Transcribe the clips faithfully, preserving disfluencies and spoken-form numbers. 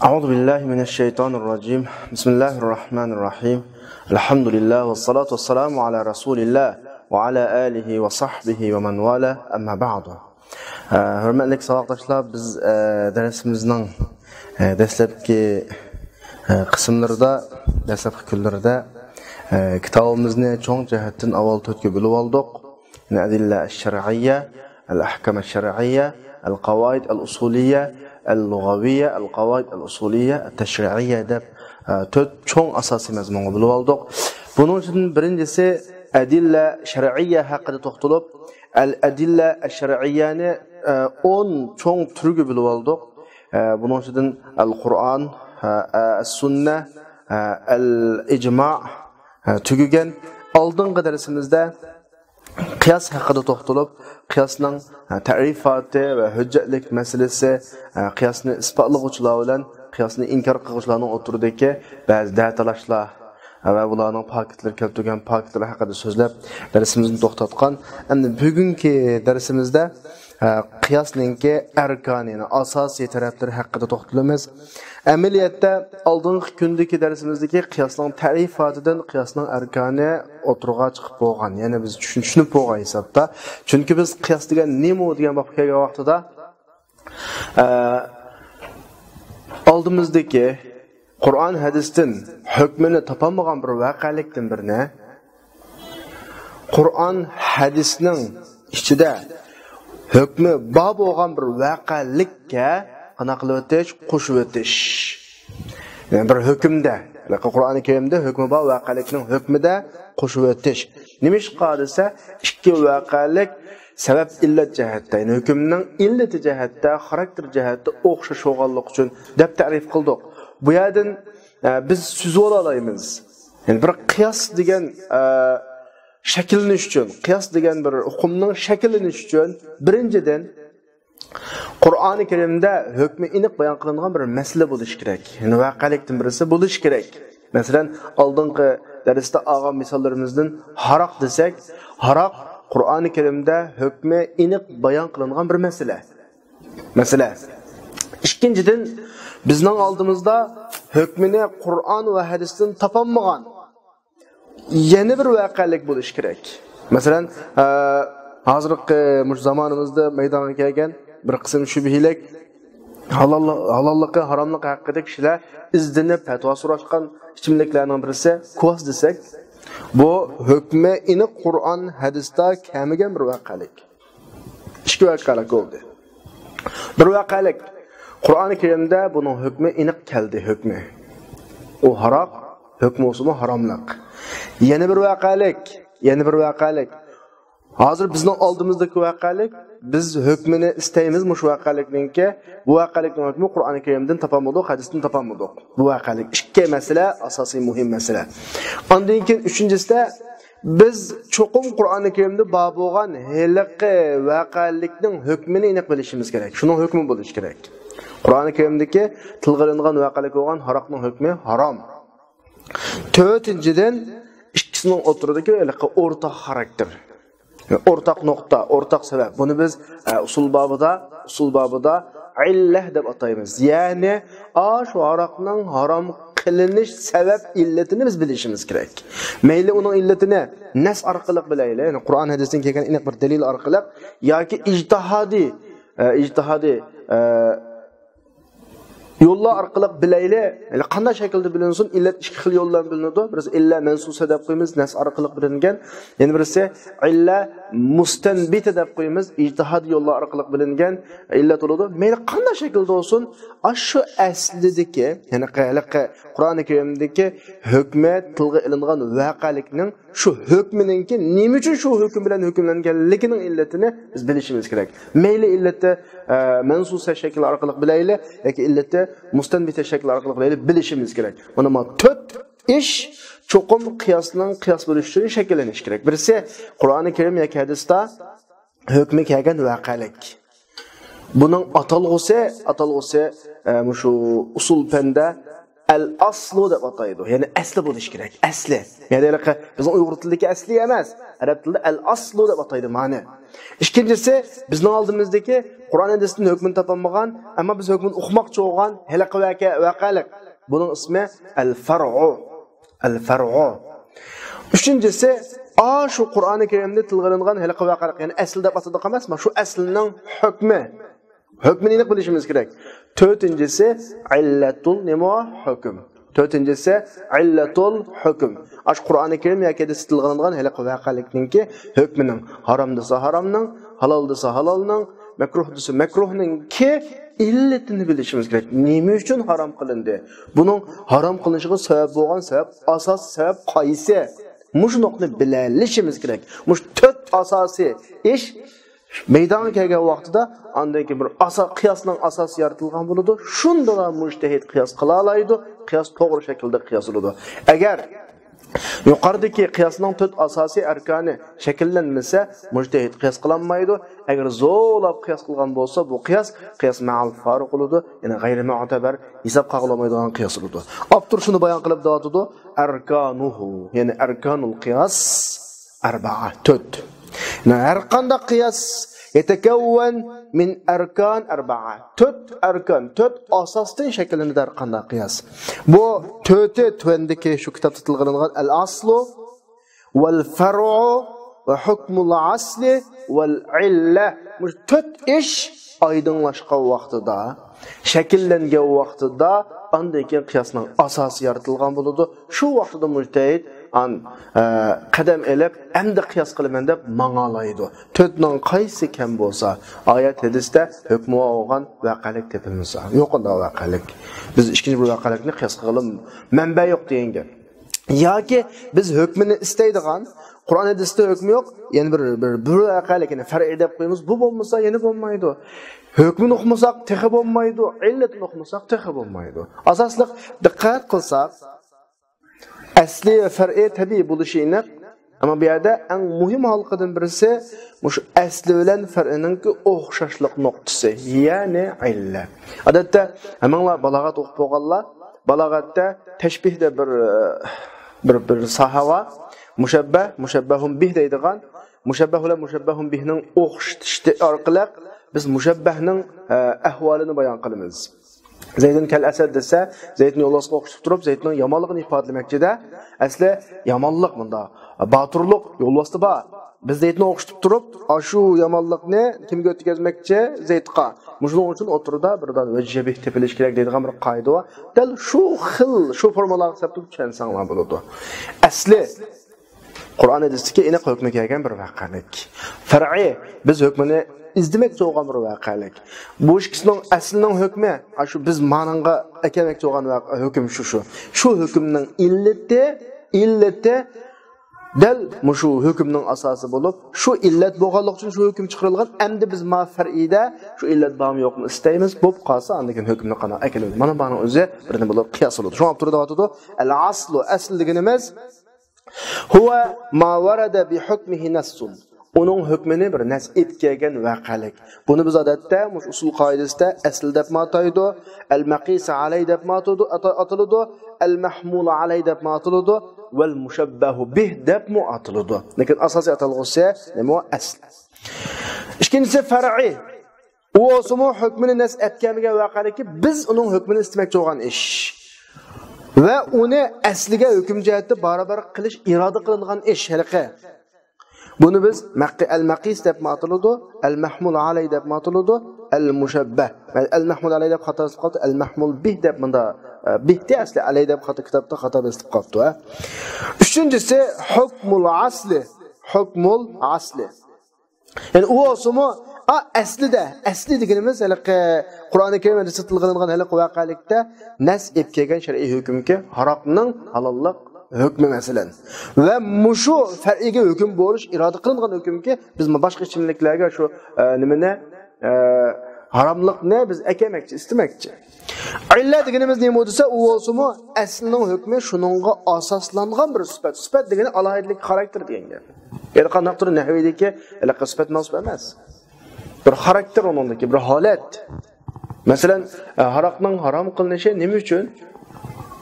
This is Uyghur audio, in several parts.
أعوذ بالله من الشيطان الرجيم. بسم الله الرحمن الرحيم. الحمد لله والصلاة والسلام على رسول الله وعلى آله وصحبه ومن والاه. أما بعد. ھۆرمەتلىك ساۋاقداشلار، بىز دەرسىمىزنىڭ دەسلەپكى قىسىملىرىدا، دەسلەپكى كۈنلىرىدە كىتابىمىزنى چوڭ جەھەتتىن ئاۋۋال تۆتكە بۆلۈپ ئالدۇق. الأدلة الشرعية، الأحكام الشرعية، القواعد الأصولية، اللغوية، القواعد الأصولية، التشريعية دەپ، ئە، تۆت چوڭ ئاساسىي مەزمۇنغا بۆلۈپ ئالدۇق. بۇنىڭ ئىچىدىن بىرىنچىسى ئەدىللە شەرئىيە ھەققىدە توختىلىپ، ئەل ئەدىللە ئەششەرئىيەنى، ئە، ئون چوڭ تۈرگە بۆلۈپ ئالدۇق. ئە، بۇنىڭ ئىچىدىن ئەل قۇرئان، ئە، ئە، ئەس سۈننە، ئە، ئەل ئىجما، ئە، تۈگىگەن. ئالدىنقى دەرسىمىزدە قىياس ھەققىدە توختىلىپ، قىياسنىڭ، ھە، تەرىپاتى ۋە ھۆججەتلىك مەسىلىسى، ھە، قىياسنى ئىسپاتلىغۇچىلار بىلەن قىياسنى ئىنكار قىلغۇچىلارنىڭ ئوتتۇرىدىكى بەزى دەتالاشلار ۋە بۇلارنىڭ پاكىتلىرى، كەلتۈرگەن پاكىتلىرى ھەققىدە سۆزلەپ، دەرسىمىزنى توختاتقان. ئەمدى بۈگۈنكى دەرسىمىزدە، ھە، قىياسنىڭكى ئەركانى، يەنى ئاساسىي تەرەپلىرى ھەققىدە توختىلىمىز. ئەمەلىيەتتە، ئالدىنقى كۈندىكى دەرسىمىزدىكى قىياسنىڭ تەرىپاتىدىن قىياسنىڭ ئەركانى ئوتتۇرىغا چىقىپ بولغان. يەنى بىز چۈشىنىپ بولغان ھېسابتا. چۈنكى بىز قىياس دېگەن نېمە دېگەن بابقا كەلگەن ۋاقتىدا، ئە، ئالدىمىزدىكى قۇرئان ھەدىستىن ھۆكمىنى تاپالمىغان بىر ۋەقەلىكتىن بىرنى قۇرئان ھەدىسنىڭ ئىچىدە ھۆكمى بار بولغان بىر ۋەقەلىككە قانداق قىلىۋېتىش؟ قوشۇۋېتىش. يەنى بىر ھۆكۈمدە، قۇرئانى كەرىمدە ھۆكمى بار ۋەقەلىكنىڭ ھۆكمىدە قوشۇۋېتىش. نېمىشقا دېسە، ئىككى ۋەقەلىك سەۋەب ئىللەت جەھەتتە، يەنى ھۆكۈمنىڭ ئىللىتى جەھەتتە، خاراكتېر جەھەتتە ئوخشاش بولغانلىقى ئۈچۈن دەپ تەرىپ قىلدۇق. بۇ يەردىن، ئە، بىز سۈزۈۋالالايمىز. يەنى بىر قىياس دېگەن، ئە، شەكىللىنىش ئۈچۈن، قىياس دېگەن بىر ئۇقۇمنىڭ شەكىللىنىش ئۈچۈن بىرىنچىدىن، قۇرئانى كەرىمدە ھۆكمى ئېنىق بايان قىلىنغان بىر مەسىلە بولۇشى كېرەك. يەنى ۋەقەلىكتىن بىرسى بولۇشى كېرەك. مەسىلەن، ئالدىنقى دەرستە ئالغان مىساللىرىمىزدىن ھاراق دېسەك، ھاراق قۇرئانى كەرىمدە ھۆكمى ئېنىق بايان قىلىنغان بىر مەسىلە. مەسىلە. ئىككىنچىدىن، بىزنىڭ ئالدىمىزدا ھۆكمىنى قۇرئان ۋە ھەدىستىن تاپالمىغان يەنە بىر ۋەقەلىك بولۇشى كېرەك. مەسىلەن، ئە، ھازىرقى مۇشۇ زامانىمىزدا مەيدانغا كەلگەن بىر قىسىم شۈبھىلىك ھالال-، ھالاللىقى، ھاراملىقى ھەققىدە كىشىلەر ئىزدىنىپ پەتىۋا سوراشقان ئىچىملىكلەرنىڭ بىرسى كۋاس دېسەك، بۇ ھۆكمى ئېنىق قۇرئان، ھەدىستە كەلمىگەن بىر ۋەقەلىك. ئىككى ۋەقەلىك بولدى. بىر ۋەقەلىك. قۇرئانى كەرىمدە بۇنىڭ ھۆكمى ئېنىق كەلدى، ھۆكمى. ئۇ ھاراق، ھۆكمى بولسىمۇ ھاراملىق. يەنە بىر ۋەقەلىك، يەنە بىر ۋەقەلىك. ھازىر بىزنىڭ ئالدىمىزدىكى ۋەقەلىك، بىز ھۆكمىنى ئىستەيمىز مۇشۇ ۋەقەلىكنىڭكى. بۇ ۋەقەلىكنىڭ ھۆكمى قۇرئانى كەرىمدىن تاپالمىدۇق، ھەدىستىن تاپالمىدۇق. بۇ ۋەقەلىك. ئىككى مەسىلە، ئاساسىي مۇھىم مەسىلە. ئاندىن كېيىن ئۈچىنچىسىدە، بىز چوقۇم قۇرئانى كەرىمدە بار بولغان ھېلىقى ۋەقەلىكنىڭ ھۆكمىنى ئېنىق بىلىشىمىز كېرەك. شۇنىڭ ھۆكمى بولۇشى كېرەك. قۇرئانى كەرىمدىكى تىلغا ئېلىنغان ۋەقەلىك بولغان ھاراقنىڭ ھۆكمى ھارام. تۆتىنچىدىن، ئىككىسىنىڭ ئوتتۇرىدىكى ھېلىقى ئورتاق خاراكتېر. ئورتاق نۇقتا، ئورتاق سەۋەب. بۇنى بىز، ئە، ئۇسۇل بابىدا، ئۇسۇل بابىدا ئىللە دەپ ئاتايمىز. يەنى، ئاشۇ ھاراقنىڭ ھارام قىلىنىش سەۋەب ئىللىتىنى بىز بىلىشىمىز كېرەك. مەيلى ئۇنىڭ ئىللىتىنى نەس ئارقىلىق بىلەيلى، يەنى قۇرئان ھەدىستىن كەلگەن ئېنىق بىر دەلىل ئارقىلىق ياكى ئىجتىھادىي، ئە، ئىجتىھادىي، ئە، يوللار ئارقىلىق بىلەيلى. يەنى قانداق شەكىلدە بىلىنسۇن؟ ئىللەت ئىككى خىل يول بىلەن بىلىنىدۇ. بىرسى ئىللە مەنسۇسە دەپ قويىمىز، نەس ئارقىلىق بىلىنگەن. يەنە بىرسى ئىللە مۇستەنبىتە دەپ قويىمىز، ئىجتىھادىي يوللار ئارقىلىق بىلىنگەن ئىللەت بولىدۇ. مەيلى قانداق شەكىلدە بولسۇن، ئاشۇ ئەسلىدىكى، يەنى ھېلىقى قۇرئانى كەرىمدىكى ھۆكمى تىلغا ئېلىنغان ۋەقەلىكنىڭ شۇ ھۆكمىنىڭكى نېمە ئۈچۈن شۇ ھۆكۈم بىلەن ھۆكۈملەنگەنلىكىنىڭ ئىللىتىنى بىز بىلىشىمىز كېرەك. مەيلى ئىللىتى، ئە، مەنسۇسە شەكلى ئارقىلىق بىلەيلى ياكى ئىللىتى مۇستەنبىتە شەكلى ئارقىلىق بىلەيلى، بىلىشىمىز كېرەك. مانا بۇ تۆت ئىش چوقۇم قىياسنىڭ قىياس بولۇش ئۈچۈن شەكىللىنىشى كېرەك. بىرسى، قۇرئانى كەرىم ياكى ھەدىستە ھۆكمى كەلگەن ۋەقەلىك. بۇنىڭ ئاتالغۇسى، ئاتالغۇسى، ئە، مۇشۇ ئۇسۇل پەندە ئەل ئاسلۇ دەپ ئاتايدۇ. يەنى ئەسلى بولۇشى كېرەك. ئەسلى. يەنى ھېلىقى بىزنىڭ ئۇيغۇر تىلىدىكى ئەسلى ئەمەس. ئەرەب تىلىدا ئەل ئاسلۇ دەپ ئاتايدۇ مانا. ئىككىنچىسى، بىزنىڭ ئالدىمىزدىكى قۇرئان ھەدىستىن ھۆكمىنى تاپالمىغان، ئەمما بىز ھۆكمىنى ئۇقماقچى بولغان ھېلىقى ۋەقە-، ۋەقەلىك. بۇنىڭ ئىسمى ئەل فەرئۇ. ئەل فەرئۇ. ئۈچىنچىسى، ئاشۇ قۇرئانى كەرىمدە تىلغا ئېلىنغان ھېلىقى ۋەقەلىك، يەنى ئەسلى دەپ ئاتىدۇق ئەمەسمۇ، شۇ ئەسلىنىڭ ھۆكمى. ھۆكمىنى ئېنىق بىلىشىمىز كېرەك. تۆتىنچىسى، ئىللەتۇل نېمە؟ ھۆكۈم. تۆتىنچىسى، ئىللەتۇل ھۆكۈم. ئاشۇ قۇرئانى كەرىم ياكى ھەدىستە تىلغا ئېلىنغان ھېلىقى ۋەقەلىكنىڭكى ھۆكمىنىڭ، ھارام دېسە ھارامنىڭ، ھالال دېسە ھالالنىڭ، مەكرۇھ دېسە مەكرۇھنىڭكى ئىللىتىنى بىلىشىمىز كېرەك. نېمە ئۈچۈن ھارام قىلىندى؟ بۇنىڭ ھارام قىلىنىشىغا سەۋەب بولغان سەۋەب، ئاساس سەۋەب قايسى؟ مۇشۇنىڭنى بىلەلىشىمىز كېرەك. مۇشۇ تۆت ئاساسىي ئىش مەيدانغا كەلگەن ۋاقتىدا، ئاندىن كېيىن بىر ئاسا-، قىياسنىڭ ئاساسى يارىتىلغان بولىدۇ. شۇندىلا مۇجتەھىد قىياس قىلالايدۇ، قىياس توغرا شەكىلدە قىياس بولىدۇ. ئەگەر يۇقىرىدىكى قىياسنىڭ تۆت ئاساسىي ئەركانى شەكىللەنمىسە، مۇجتەھىد قىياس قىلالمايدۇ. ئەگەر زورلاپ قىياس قىلغان بولسا، بۇ قىياس، قىياس مەئەل فارىق بولىدۇ، يەنى غەيرىي مۇئتەبەر، ھېسابقا ئالغىلى بولمايدىغان قىياس بولىدۇ. ئاپتور شۇنى بايان قىلىپ دەۋاتىدۇ، ئەركانۇھۇ، يەنى ئەركانۇل قىياس ئەربەئە، تۆت. يەنى ھەر قانداق قىياس يەتەكەۋۋەن مىن ئەركان ئەربەئە، تۆت ئەركان، تۆت ئاساستىن شەكىللىنىدۇ ھەر قانداق قىياس. بۇ تۆتى تۆۋەندىكى شۇ كىتابتا تىلغا ئېلىنغان ئەل ئاسلۇ، ۋەل فەرئۇ، ۋە ھۇكمۇل ئاسلى، ۋەل ئىللە. مۇشۇ تۆت ئىش ئايدىڭلاشقان ۋاقتىدا، شەكىللەنگەن ۋاقتىدا، ئاندىن كېيىن قىياسنىڭ ئاساسى يارىتىلغان بولىدۇ. شۇ ۋاقتىدا مۇجتەھىد ئان-، ئە، قەدەم ئېلىپ، ئەمدى قىياس قىلىمەن دەپ ماڭالايدۇ. تۆتنىڭ قايسى كەم بولسا، ئايەت ھەدىستە ھۆكمى بولغان ۋەقەلىك تېپىلمىسا، يۇقىرىدا ۋەقەلىك. بىز ئىككىنچى بىر ۋەقەلىكنى قىياس قىلغىلى مەنبە يوق دېگەن گەپ. ياكى بىز ھۆكمىنى ئىستەيدىغان، قۇرئان ھەدىستە ھۆكمى يوق، يەنە بىر، بىر، بىر ۋەقەلىك، يەنى فەرئىي دەپ قويىمىز، بۇ بولمىسا يەنە بولمايدۇ. ھۆكمىنى ئۇقمىساق تېخى بولمايدۇ، ئىللىتىنى ئۇقمىساق تېخى بولمايدۇ. ئاساسلىق دىققەت قىلساق، ئەسلى ۋە فەرئىي تەبىئىي بولۇشى ئېنىق، ئەمما بۇ يەردە ئەڭ مۇھىم ھالقىدىن بىرسى مۇشۇ ئەسلى بىلەن فەرئىنىڭكى ئوخشاشلىق نۇقتىسى، يەنى ئىللە. ئادەتتە ھەممىڭلار بالاغەت ئوقۇپ بولغانلار، بالاغەتتە تەشبىھ دەپ بىر، بىر، بىر ساھە بار. مۇشەببەھ، مۇشەببەھۇن بىھ دەيدىغان. مۇشەببەھ بىلەن مۇشەببەھۇن بىھنىڭ ئوخشىتىشى ئارقىلىق بىز مۇشەببەھنىڭ، ئە، ئەھۋالىنى بايان قىلىمىز. زەيدۇن كەل ئەسەد دېسە، زەيدنى يولۋاسقا ئوخشىتىپ تۇرۇپ، زەيدنىڭ يامانلىقىنى ئىپادىلىمەكچىدە، ئەسلى يامانلىق مۇندا. باتۇرلۇق يولۋاستا بار. بىز زەيدنى ئوخشىتىپ تۇرۇپ، ئاشۇ يامانلىقنى كىمگە ئۆتكۈزمەكچى؟ زەيدقا. مۇشۇنىڭ ئۈچۈن ئوتتۇرىدا بىر دان ۋەجھە بىھ تېپىلىشى كېرەك دەيدىغان بىر قائىدە بار. دەل شۇ خىل، شۇ فورمۇلىغا ھېسابلاپ چۈشەنسەڭلار بولىدۇ. ئەسلى قۇرئان ھەدىستىكى ئېنىق ھۆكمى كەلگەن بىر ۋەقەلىك. فەرئىي، بىز ھۆكمىنى ئىزدىمەكچى بولغان بىر ۋەقەلىك. بۇ ئىككىسىنىڭ ئەسلىنىڭ ھۆكمى، ئاشۇ بىز مانىڭغا ئەكەلمەكچى بولغان ۋەقە-، ھۆكۈم شۇ، شۇ. شۇ ھۆكۈمنىڭ ئىللىتى، ئىللىتى دەل مۇشۇ ھۆكۈمنىڭ ئاساسى بولۇپ، شۇ ئىللەت بولغانلىقى ئۈچۈن شۇ ھۆكۈم چىقىرىلغان. ئەمدى بىز ما فەرئىيدە شۇ ئىللەت بارمۇ يوقمۇ ئىستەيمىز. بولۇپ قالسا، ئاندىن كېيىن ھۆكۈمنى قانداق ئەكېلىمىز. مانا بۇنىڭ ئۆزى بىر نېمە بولۇپ قىياس بولىدۇ. شۇڭا ئاپتور دەۋاتىدۇ، ئەل ئاسلۇ، ئەسل دېگىنىمىز، ھۇۋە ما ۋەرەدە بىھۇكمىھى نەسسۇن. ئۇنىڭ ھۆكمىنى بىر نەس ئېلىپ كەلگەن ۋەقەلىك. بۇنى بىز ئادەتتە مۇشۇ ئۇسۇل قائىدىسىدە ئەسل دەپمۇ ئاتايدۇ، ئەل مەقىسە ئەلەي دەپمۇ ئاتىدۇ، ئاتا-، ئاتىلىدۇ، ئەل مەھمۇلە ئەلەي دەپمۇ ئاتىلىدۇ، ۋەل مۇشەببەھۇ بىھ دەپمۇ ئاتىلىدۇ. لېكىن ئاساسىي ئاتالغۇسى نېمە؟ ئەسل. ئىككىنچىسى فەرئىي. ئۇ بولسىمۇ ھۆكمىنى نەس ئەپكەلمىگەن ۋەقەلىكى، بىز ئۇنىڭ ھۆكمىنى ئىستىمەكچى بولغان ئىش. ۋە ئۇنى ئەسلىگە ھۆكۈم جەھەتتە بارابەر قىلىش ئىرادە قىلىنغان ئىش ھېلىقى. بۇنى بىز مەققى-، ئەل مەقىس دەپمۇ ئاتىلىدۇ، ئەل مەھمۇل ئەلەي دەپمۇ ئاتىلىدۇ، ئەل مۇشەببەھ. ئەل مەھمۇل ئەلەي دەپ خاتا بېسىلىپ قاپتۇ، ئەل مەھمۇل بىھ دەپ مۇندا، ئە، بىھتى ئەسلى ئەلەي دەپ خاتا كىتابتا خاتا بېسىلىپ قاپتۇ، ھە. ئۈچىنچىسى، ھۇكمۇل ئەسلى. ھۇكمۇل ئەسلى. يەنى ئۇ بولسىمۇ، ئا، ئەسلىدە، ئەسلى دېگىنىمىز ھېلىقى قۇرئانى كەرىم ھەدىستە تىلغا ئېلىنغان ھېلىقى ۋەقەلىكتە نەس ئېلىپ كەلگەن شەرئىي ھۆكۈمكى، ھاراقنىڭ ھالاللىق ھۆكمى مەسىلەن. ۋە مۇشۇ فەرئىيگە ھۆكۈم بولۇش ئىرادە قىلىنغان ھۆكۈمكى، بىز باشقا ئىچىملىكلەرگە شۇ، ئە، نېمىنى، ئە، ھاراملىقنى بىز ئەكەلمەكچى، ئىستىمەكچى. ئىللە دېگىنىمىز نېمە دېسە، ئۇ بولسىمۇ ئەسلىنىڭ ھۆكمى شۇنىڭغا ئاساسلانغان بىر سۈپەت. سۈپەت دېگىنى ئالاھىدىلىك، خاراكتېر دېگەن گەپ. ھېلىقانداق تۈر نەھۋىدىكى ھېلىقى سۈپەت مەنسۇپ ئەمەس. بىر خاراكتېر ئۇنىڭدىكى، بىر ھالەت. مەسىلەن، ئە، ھاراقنىڭ ھارام قىلىنىشى نېمە ئۈچۈن؟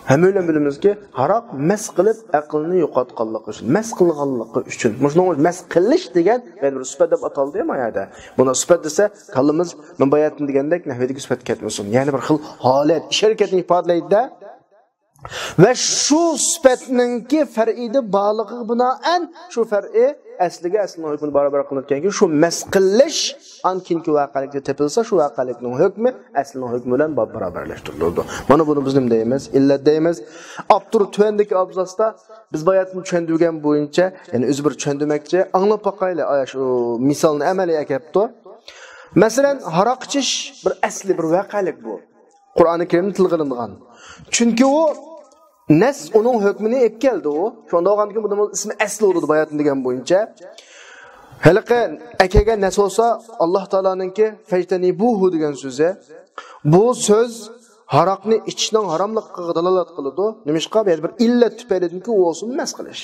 ھەممەيلەن بىلىمىزكى، ھاراق مەس قىلىپ ئەقلىنى يوقاتقانلىقى ئۈچۈن، مەس قىلغانلىقى ئۈچۈن. مۇشۇنىڭ ئۈچۈن مەس قىلىش دېگەن يەنە بىر سۈپەت دەپ ئاتالدى ما يەردە. بۇنى سۈپەت دېسە، كاللىمىز مەن باياتىن دېگەندەك نەھۋىدىكى سۈپەتكە كەتمىسۇن. يەنە بىر خىل ھالەت، ئىش ھەرىكەتنى ئىپادىلەيدۇ-دە. ۋە شۇ سۈپەتنىڭكى فەرئىدە بارلىقىغا بىنائەن شۇ فەرئى ئەسلىگە، ئەسلىنىڭ ھۆكمىنى بارابەر قىلىنىدىكەنكى، شۇ مەس قىلىش ئان كېيىنكى ۋەقەلىكتە تېپىلسا، شۇ ۋەقەلىكنىڭ ھۆكمى ئەسلىنىڭ ھۆكمى بىلەن بار-، بارابەرلەشتۈرۈلىدۇ. مانا بۇنى بىز نېمە دەيمىز؟ ئىللەت دەيمىز. ئاپتور تۆۋەندىكى ئابزاستا بىز باياتىن چۈشەندۈرگەن بويىچە، يەنى ئۆزى بىر چۈشەندۈرمەكچى، ئاڭلاپ باقايلى، ئايا شۇ مىسالنى ئەمەلىي ئەكەپتۇ. مەسىلەن، ھاراق ئىچىش بىر ئەسلى، بىر ۋەقەلىك بۇ. قۇرئانى كەرىمدە تىلغا ئېلىنغان. چۈنكى ئۇ نەس ئۇنىڭ ھۆكمىنى ئېلىپ كەلدى ئۇ. شۇنداق بولغاندىكىن بۇنىڭ ئىسمى ئەسلى بولىدۇ باياتىن دېگەن بويىچە. ھېلىقى ئەكەلگەن نەس بولسا ئاللاھ تائالانىڭكى فەجتەنىبۇھۇ دېگەن سۆزى. بۇ سۆز ھاراقنى ئىچىشنىڭ ھاراملىقىغا دالالەت قىلىدۇ. نېمىشقا؟ بۇ يەردە بىر ئىللەت تۈپەيلىدىنكى ئۇ بولسىمۇ نەس قىلىش.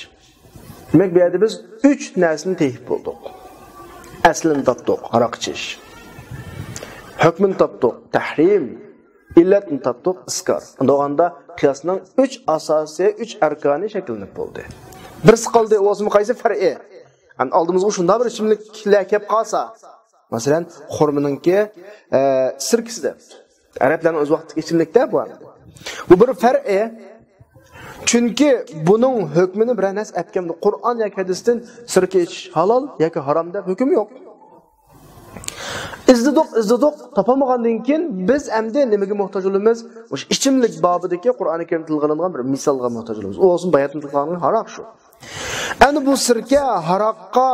دېمەك، بۇ يەردە بىز ئۈچ نەرسىنى تېپىپ بولدۇق. ئەسلىنى تاپتۇق، ھاراق ئىچىش. ھۆكمىنى تاپتۇق، تەھرىم. ئىللەتنى تاپتۇق، ئىسكار. ئۇنداق بولغاندا قىياسنىڭ ئۈچ ئاساسىي، ئۈچ ئەركانى شەكىللىنىپ بولدى. بىرسى قالدى، ئۇ بولسىمۇ قايسى؟ فەرئى. يەنى ئالدىمىزغا شۇنداق بىر ئىچىملىكلەر كەپ قالسا، مەسىلەن، خورمىنىڭكى، ئە، سىركىسى دەپ. ئەرەبلەرنىڭ ئۆز ۋاقتىدىكى ئىچىملىكتە بۇ. بۇ بىر فەرئى. چۈنكى بۇنىڭ ھۆكمىنى بىرەر نەرسە ئەپكەمدۇ. قۇرئان ياكى ھەدىستىن سىركە ئىچىش ھالال ياكى ھارام دەپ ھۆكۈم يوق. ئىزدىدۇق، ئىزدىدۇق، تاپالمىغاندىن كېيىن بىز ئەمدى نېمىگە موھتاج بولىمىز؟ مۇشۇ ئىچىملىك بابىدىكى قۇرئانى كەرىمدە تىلغا ئېلىنغان بىر مىسالغا موھتاج بولىمىز. ئۇ بولسۇن باياتىن تىلغا ئېلىنغان ھاراق شۇ. ئەنە بۇ سىركە ھاراققا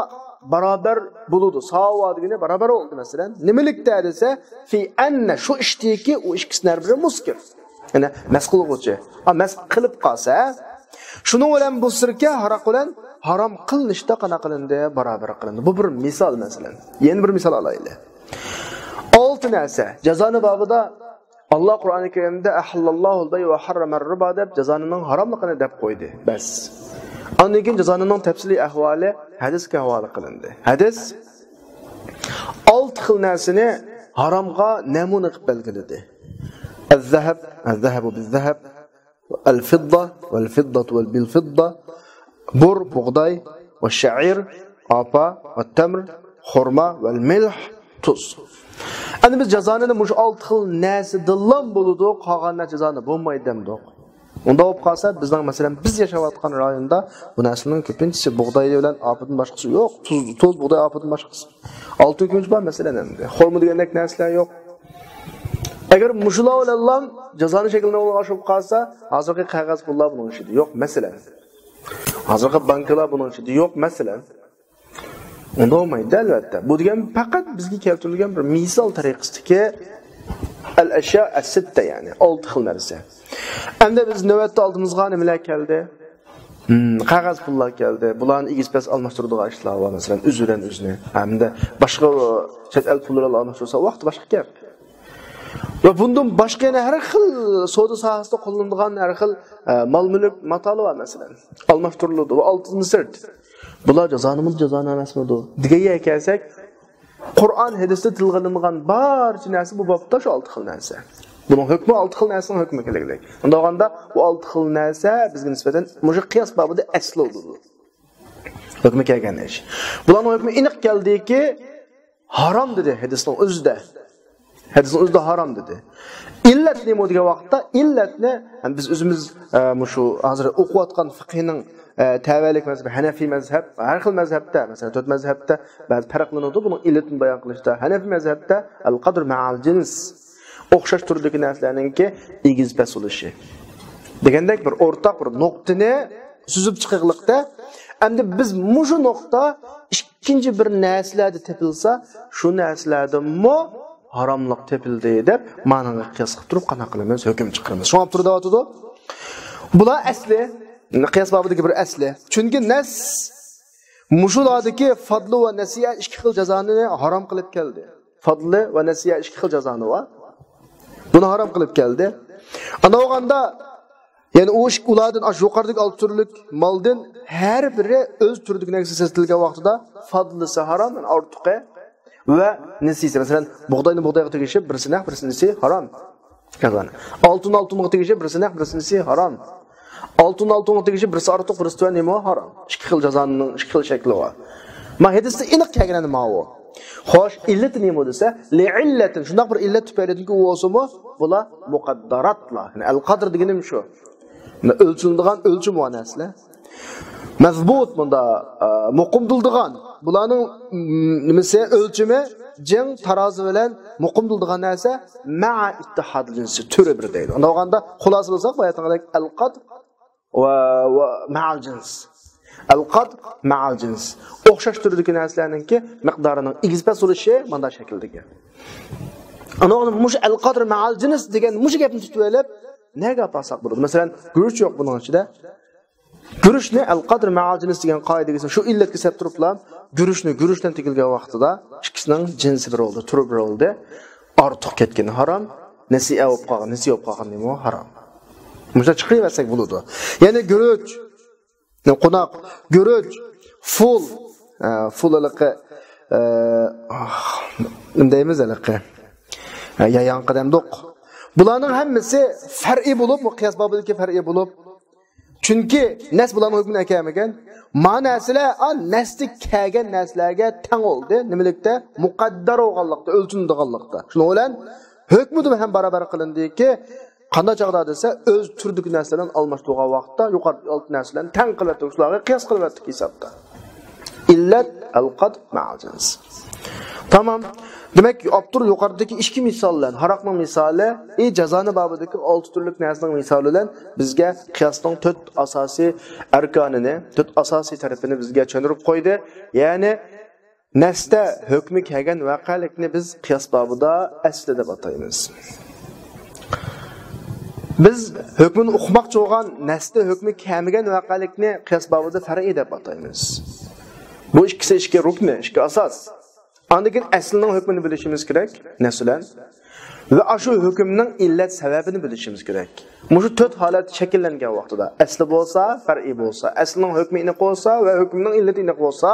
بارابەر بولىدۇ. ساۋا دېگىنى بارابەر بولىدۇ، مەسىلەن. نېمىلىكتە دېسە، فى ئەننە، شۇ ئىشتىكى ئۇ ئىككىسىنىڭ ھەر بىرى مۇسكىر. يەنى مەس قىلغۇچى. ئا، مەس قىلىپ قالسا، شۇنىڭ بىلەن بۇ سىركە ھاراق بىلەن ھارام قىلىنىشتا قانداق قىلىندى؟ بارابەر قىلىندى. بۇ بىر مىسال، مەسىلەن. يەنە بىر مىسال ئالايلى. ئالتە نەرسە. جازانە بابىدا ئاللاھ قۇرئانى كەرىمدە «ئەھەللەللاھۇل بەيئە ۋە ھەررەمەر رىبا» دەپ جازانىنىڭ ھاراملىقىنى دەپ قويدى. بەس. ئاندىن كېيىن جازانىنىڭ تەپسىلىي ئەھۋالى ھەدىسكە ھاۋالە قىلىندى. ھەدىس ئالتە خىل نەرسىنى ھارامغا نەمۇنە قىلىپ بەلگىلىدى. ئەززەھەب، ئەززەھەبۇ بىززەھەب، ئەلفىددا، ۋەلفىدداتۇ ۋەل بىلفىددا، بۇر، بۇغداي، ۋەششەئىر، ئاپا، ۋەتتەمر، خورما، ۋەلمىلھ، تۇز. ئەمدى بىز جازانىنى مۇشۇ ئالتە خىل نەرسىدىنلا بولىدۇ، قالغان نەرسە جازانە بولمايدۇ دەمدۇق. ئۇنداق بولۇپ قالسا، بىزنىڭ، مەسىلەن، بىز ياشاۋاتقان رايوندا بۇ نەرسىنىڭ كۆپىنچىسى بۇغداي بىلەن ئاپىدىن باشقىسى يوق. تۇز، تۇز، بۇغداي، ئاپىدىن باشقىسى. ئالتۇن كۈمۈش بار، مەسىلەن، ئەمدى. خورما دېگەندەك نەرسىلەر يوق. ئەگەر مۇشۇلار بىلەنلا جازانە شەكلىنى ئويلىغان بولۇپ قالسا، ھازىرقى قەغەز پۇللار بۇنىڭ ئىچىدە يوق، مەسىلەن. ھازىرقى بانكىلار بۇنىڭ ئىچىدە يوق، مەسىلەن. ئۇنداق بولمايدۇ، ئەلۋەتتە. بۇ دېگەن پەقەت بىزگە كەلتۈرۈلگەن بىر مىسال تەرىقىسىدىكى ئەل ئەشيا ئەس سىتتە، يەنى ئالتە خىل نەرسە. ئەمدى بىز نۆۋەتتە ئالدىمىزغا نېمىلەر كەلدى؟ ھىم، قەغەز پۇللار كەلدى. بۇلارنى ئېگىز پەس ئالماشتۇرىدىغان ئىشلار بار، مەسىلەن، ئۈز بىلەن ئۈزنى. ھەمدە باشقا، ئە، چەت ئەل پۇللىرى بىلەن ئالماشتۇرسا، ۋاقتى باشقا گەپ. ۋە بۇندىن باشقا يەنە ھەر خىل سودا ساھەسىدە قوللىنىدىغان ھەر خىل، ئە، مال-مۈلۈك ماتالى بار، مەسىلەن. ئالماشتۇرۇلىدۇ. ۋە ئالتىندىن سىرت. بۇلار جازانىمىدۇ، جازانە ئەمەسمىدۇ دېگەن يەرگە كەلسەك، قۇرئان، ھەدىستە تىلغا ئېلىنغان بارچە نەرسە بۇ بابتا شۇ ئالتە خىل نەرسە. بۇنىڭ ھۆكمى ئالتە خىل نەرسىنىڭ ھۆكمى كېلىدىكەن. ئۇنداق بولغاندا بۇ ئالتە خىل نەرسە بىزگە نىسبەتەن مۇشۇ قىياس بابىدا ئەسلى بولىدۇ. ھۆكمى كەلگەن ئىش. بۇلارنىڭ ھۆكمى ئېنىق كەلدىكى، ھارام دېدى ھەدىسنىڭ ئۆزىدە. ھەدىسنىڭ ئۆزىدە ھارام دېدى. ئىللەت نېمە دېگەن ۋاقىتتا، ئىللەتنى، ھەم بىز ئۆزىمىز، ئە، مۇشۇ ھازىر ئوقۇۋاتقان فىقھىنىڭ، ئە، تەۋەلىك مەزھەپ، ھەنەفىي مەزھەپ، ھەر خىل مەزھەپتە، مەسىلەن، تۆت مەزھەپتە بەزى پەرقلىنىدۇ بۇنىڭ ئىللىتىنى بايان قىلىشتا. ھەنەفىي مەزھەپتە ئەل قەدر مەئەل جىنس، ئوخشاش تۈردىكى نەرسىلەرنىڭكى ئېگىز پەس بولۇشى دېگەندەك بىر ئورتاق بىر نۇقتىنى سۈزۈپ چىقىغلىقتا، ئەمدى بىز مۇشۇ نۇقتا ئىككىنچى بىر نەرسىلەردە تېپىلسا، شۇ نەرسىلەردىنمۇ ھاراملىق تېپىلدى دەپ، مانىڭغا قىياس قىلىپ تۇرۇپ قانداق قىلىمىز؟ ھۆكۈم چىقىرىمىز. شۇڭا ئاپتور دەۋاتىدۇ، بۇلار ئەسلى، قىياس بابىدىكى بىر ئەسلى. چۈنكى نەس مۇشۇلاردىكى فادلى ۋە نەسىيە ئىككى خىل جازانى ھارام قىلىپ كەلدى. فادلى ۋە نەسىيە ئىككى خىل جازانى بار. بۇنى ھارام قىلىپ كەلدى. ئانداق بولغاندا، يەنى ئۇ ئىش-، ئۇلاردىن ئاشۇ يۇقىرىدىكى ئالتە تۈرلۈك مالدىن ھەر بىرى ئۆز تۈرىدىكى نەرسە سېتىلگەن ۋاقتىدا فادلىسى ھارام، يەنى ئارتۇقى، ۋە نەسىيسى، مەسىلەن، بۇغداينى بۇغدايغا تېگىشىپ، بىرسى نەق، بىرسى نەسىي، ھارام. جازانى. ئالتۇن ئالتۇنغا تېگىشى، بىرسى نەق، بىرسى ھارام. ئالتۇن ئالتۇنغا تېگىشى، بىرسى ئارتۇق، بىرسى تۆۋەن، نېمە ھارام. ئىككى خىل جازانىڭ ئىككى خىل شەكلى بار. ما ھەدىستە ئېنىق كەلگەن ماۋۇ. خوش، ئىللىتى نېمە دېسە، لىئىللەتىن، شۇنداق بىر ئىللەت تۈپەيلىدىنكى ئۇ بولسىمۇ، بۇلار مۇقەدداراتلار. يەنى ئەل قەدر دېگىنىم شۇ. ئۆلچىلىدىغان، ئۆلچىمى بار نەرسىلەر. مەزبۇت، مۇندا، ئە، مۇقىمدۇلدىغان. بۇلارنىڭ، م، نېمىسى، ئۆلچىمى جىڭ تارازى بىلەن مۇقىمدۇلدىغان نەرسە، مەئە ئىتتىھادىل جىنسى، تۈرى بىر دەيدۇ. ئۇنداق بولغاندا خۇلاسە قىلساق، باياتىنقىدەك ئەل قەدر ۋە، ۋە مەئەل جىنس. ئەل قەدر مەئەل جىنس. ئوخشاش تۈردىكى نەرسىلەرنىڭكى مىقدارىنىڭ ئېگىز پەس بولۇشى مانا شەكىلدىكى. ئانا مۇشۇ ئەل قەدر مەئەل جىنس دېگەن مۇشۇ گەپنى تۇتۇپ ئېلىپ، نەگە ئاپارساق بولىدۇ؟ مەسىلەن، گۈرۈچ يوق بۇنىڭ ئىچىدە. گۈرۈچنى ئەل قەدر مەئەل جىنس دېگەن قائىدىگە، شۇ ئىللەتكە سەپ تۇرۇپلا، گۈرۈچنى گۈرۈچتىن تىكىلگەن ۋاقتىدا ئىككىسىنىڭ جىنسى بىر بولدى، تۈرى بىر بولدى. ئارتۇق كەتكىنى ھارام، نەسىئە بولۇپ قالغان، نەسىئە بولۇپ قالغان نېمە ھارام. مۇشۇنداق چىقىرىۋەرسەك بولىدۇ. يەنى گۈرۈچ، قوناق، گۈرۈچ، فۇل، ئە، فۇل ھېلىقى، ئە، نېمە دەيمىز ھېلىقى؟ ئە، ياياڭقى دەمدۇق. بۇلارنىڭ ھەممىسى پەرئىي بولۇپ، بۇ قىياس بابىدىكى پەرئىي بولۇپ، چۈنكى نەس بۇلارنىڭ ھۆكمىنى ئەكەلمىگەن. ما نەرسىلەر، ئا، نەستە كەلگەن نەرسىلەرگە تەڭ بولدى. نېمىلىكتە؟ مۇقەددەر بولغانلىقتا، ئۆلچىنىدىغانلىقتا. شۇنىڭ بىلەن ھۆكمىدىمۇ ھەم بارابەر قىلىندىكى، قانداق چاغدا دېسە، ئۆز تۈرىدىكى نەرسىلەرنى ئالماشتۇرغان ۋاقىتتا يۇقىرىدىكى ئالتە نەرسىلەرنى تەڭ قىلىۋەتتۇق، شۇلارغا قىياس قىلىۋەتتۇق ھېسابتا. ئىللەت، ئەل قەدر، مەئەل جىنس. تامام. دېمەك، ئاپتور يۇقىرىدىكى ئىككى مىسال بىلەن، ھاراقنىڭ مىسالى، ئى، جازانى بابىدىكى ئالتە تۈرلۈك نەرسىنىڭ مىسالى بىلەن بىزگە قىياسنىڭ تۆت ئاساسىي ئەركانىنى، تۆت ئاساسىي تەرىپىنى بىزگە چۈشەندۈرۈپ قويدى. يەنى، نەستە ھۆكمى كەلگەن ۋەقەلىكنى بىز قىياس بابىدا ئەسلى دەپ ئاتايمىز. بىز ھۆكمىنى ئۇقماقچى بولغان نەستە ھۆكمى كەلمىگەن ۋەقەلىكنى قىياس بابىدا پەرئىي دەپ ئاتايمىز. بۇ ئىككىسى ئىككى رۇكنى، ئىككى ئاساس. ئاندىن كېيىن ئەسلىنىڭ ھۆكمىنى بىلىشىمىز كېرەك، نەس بىلەن. ۋە ئاشۇ ھۆكۈمنىڭ ئىللەت سەۋەبىنى بىلىشىمىز كېرەك. مۇشۇ تۆت ھالەت شەكىللەنگەن ۋاقتىدا، ئەسلى بولسا، پەرئىي بولسا، ئەسلىنىڭ ھۆكمى ئېنىق بولسا ۋە ھۆكمىنىڭ ئىللىتى ئېنىق بولسا،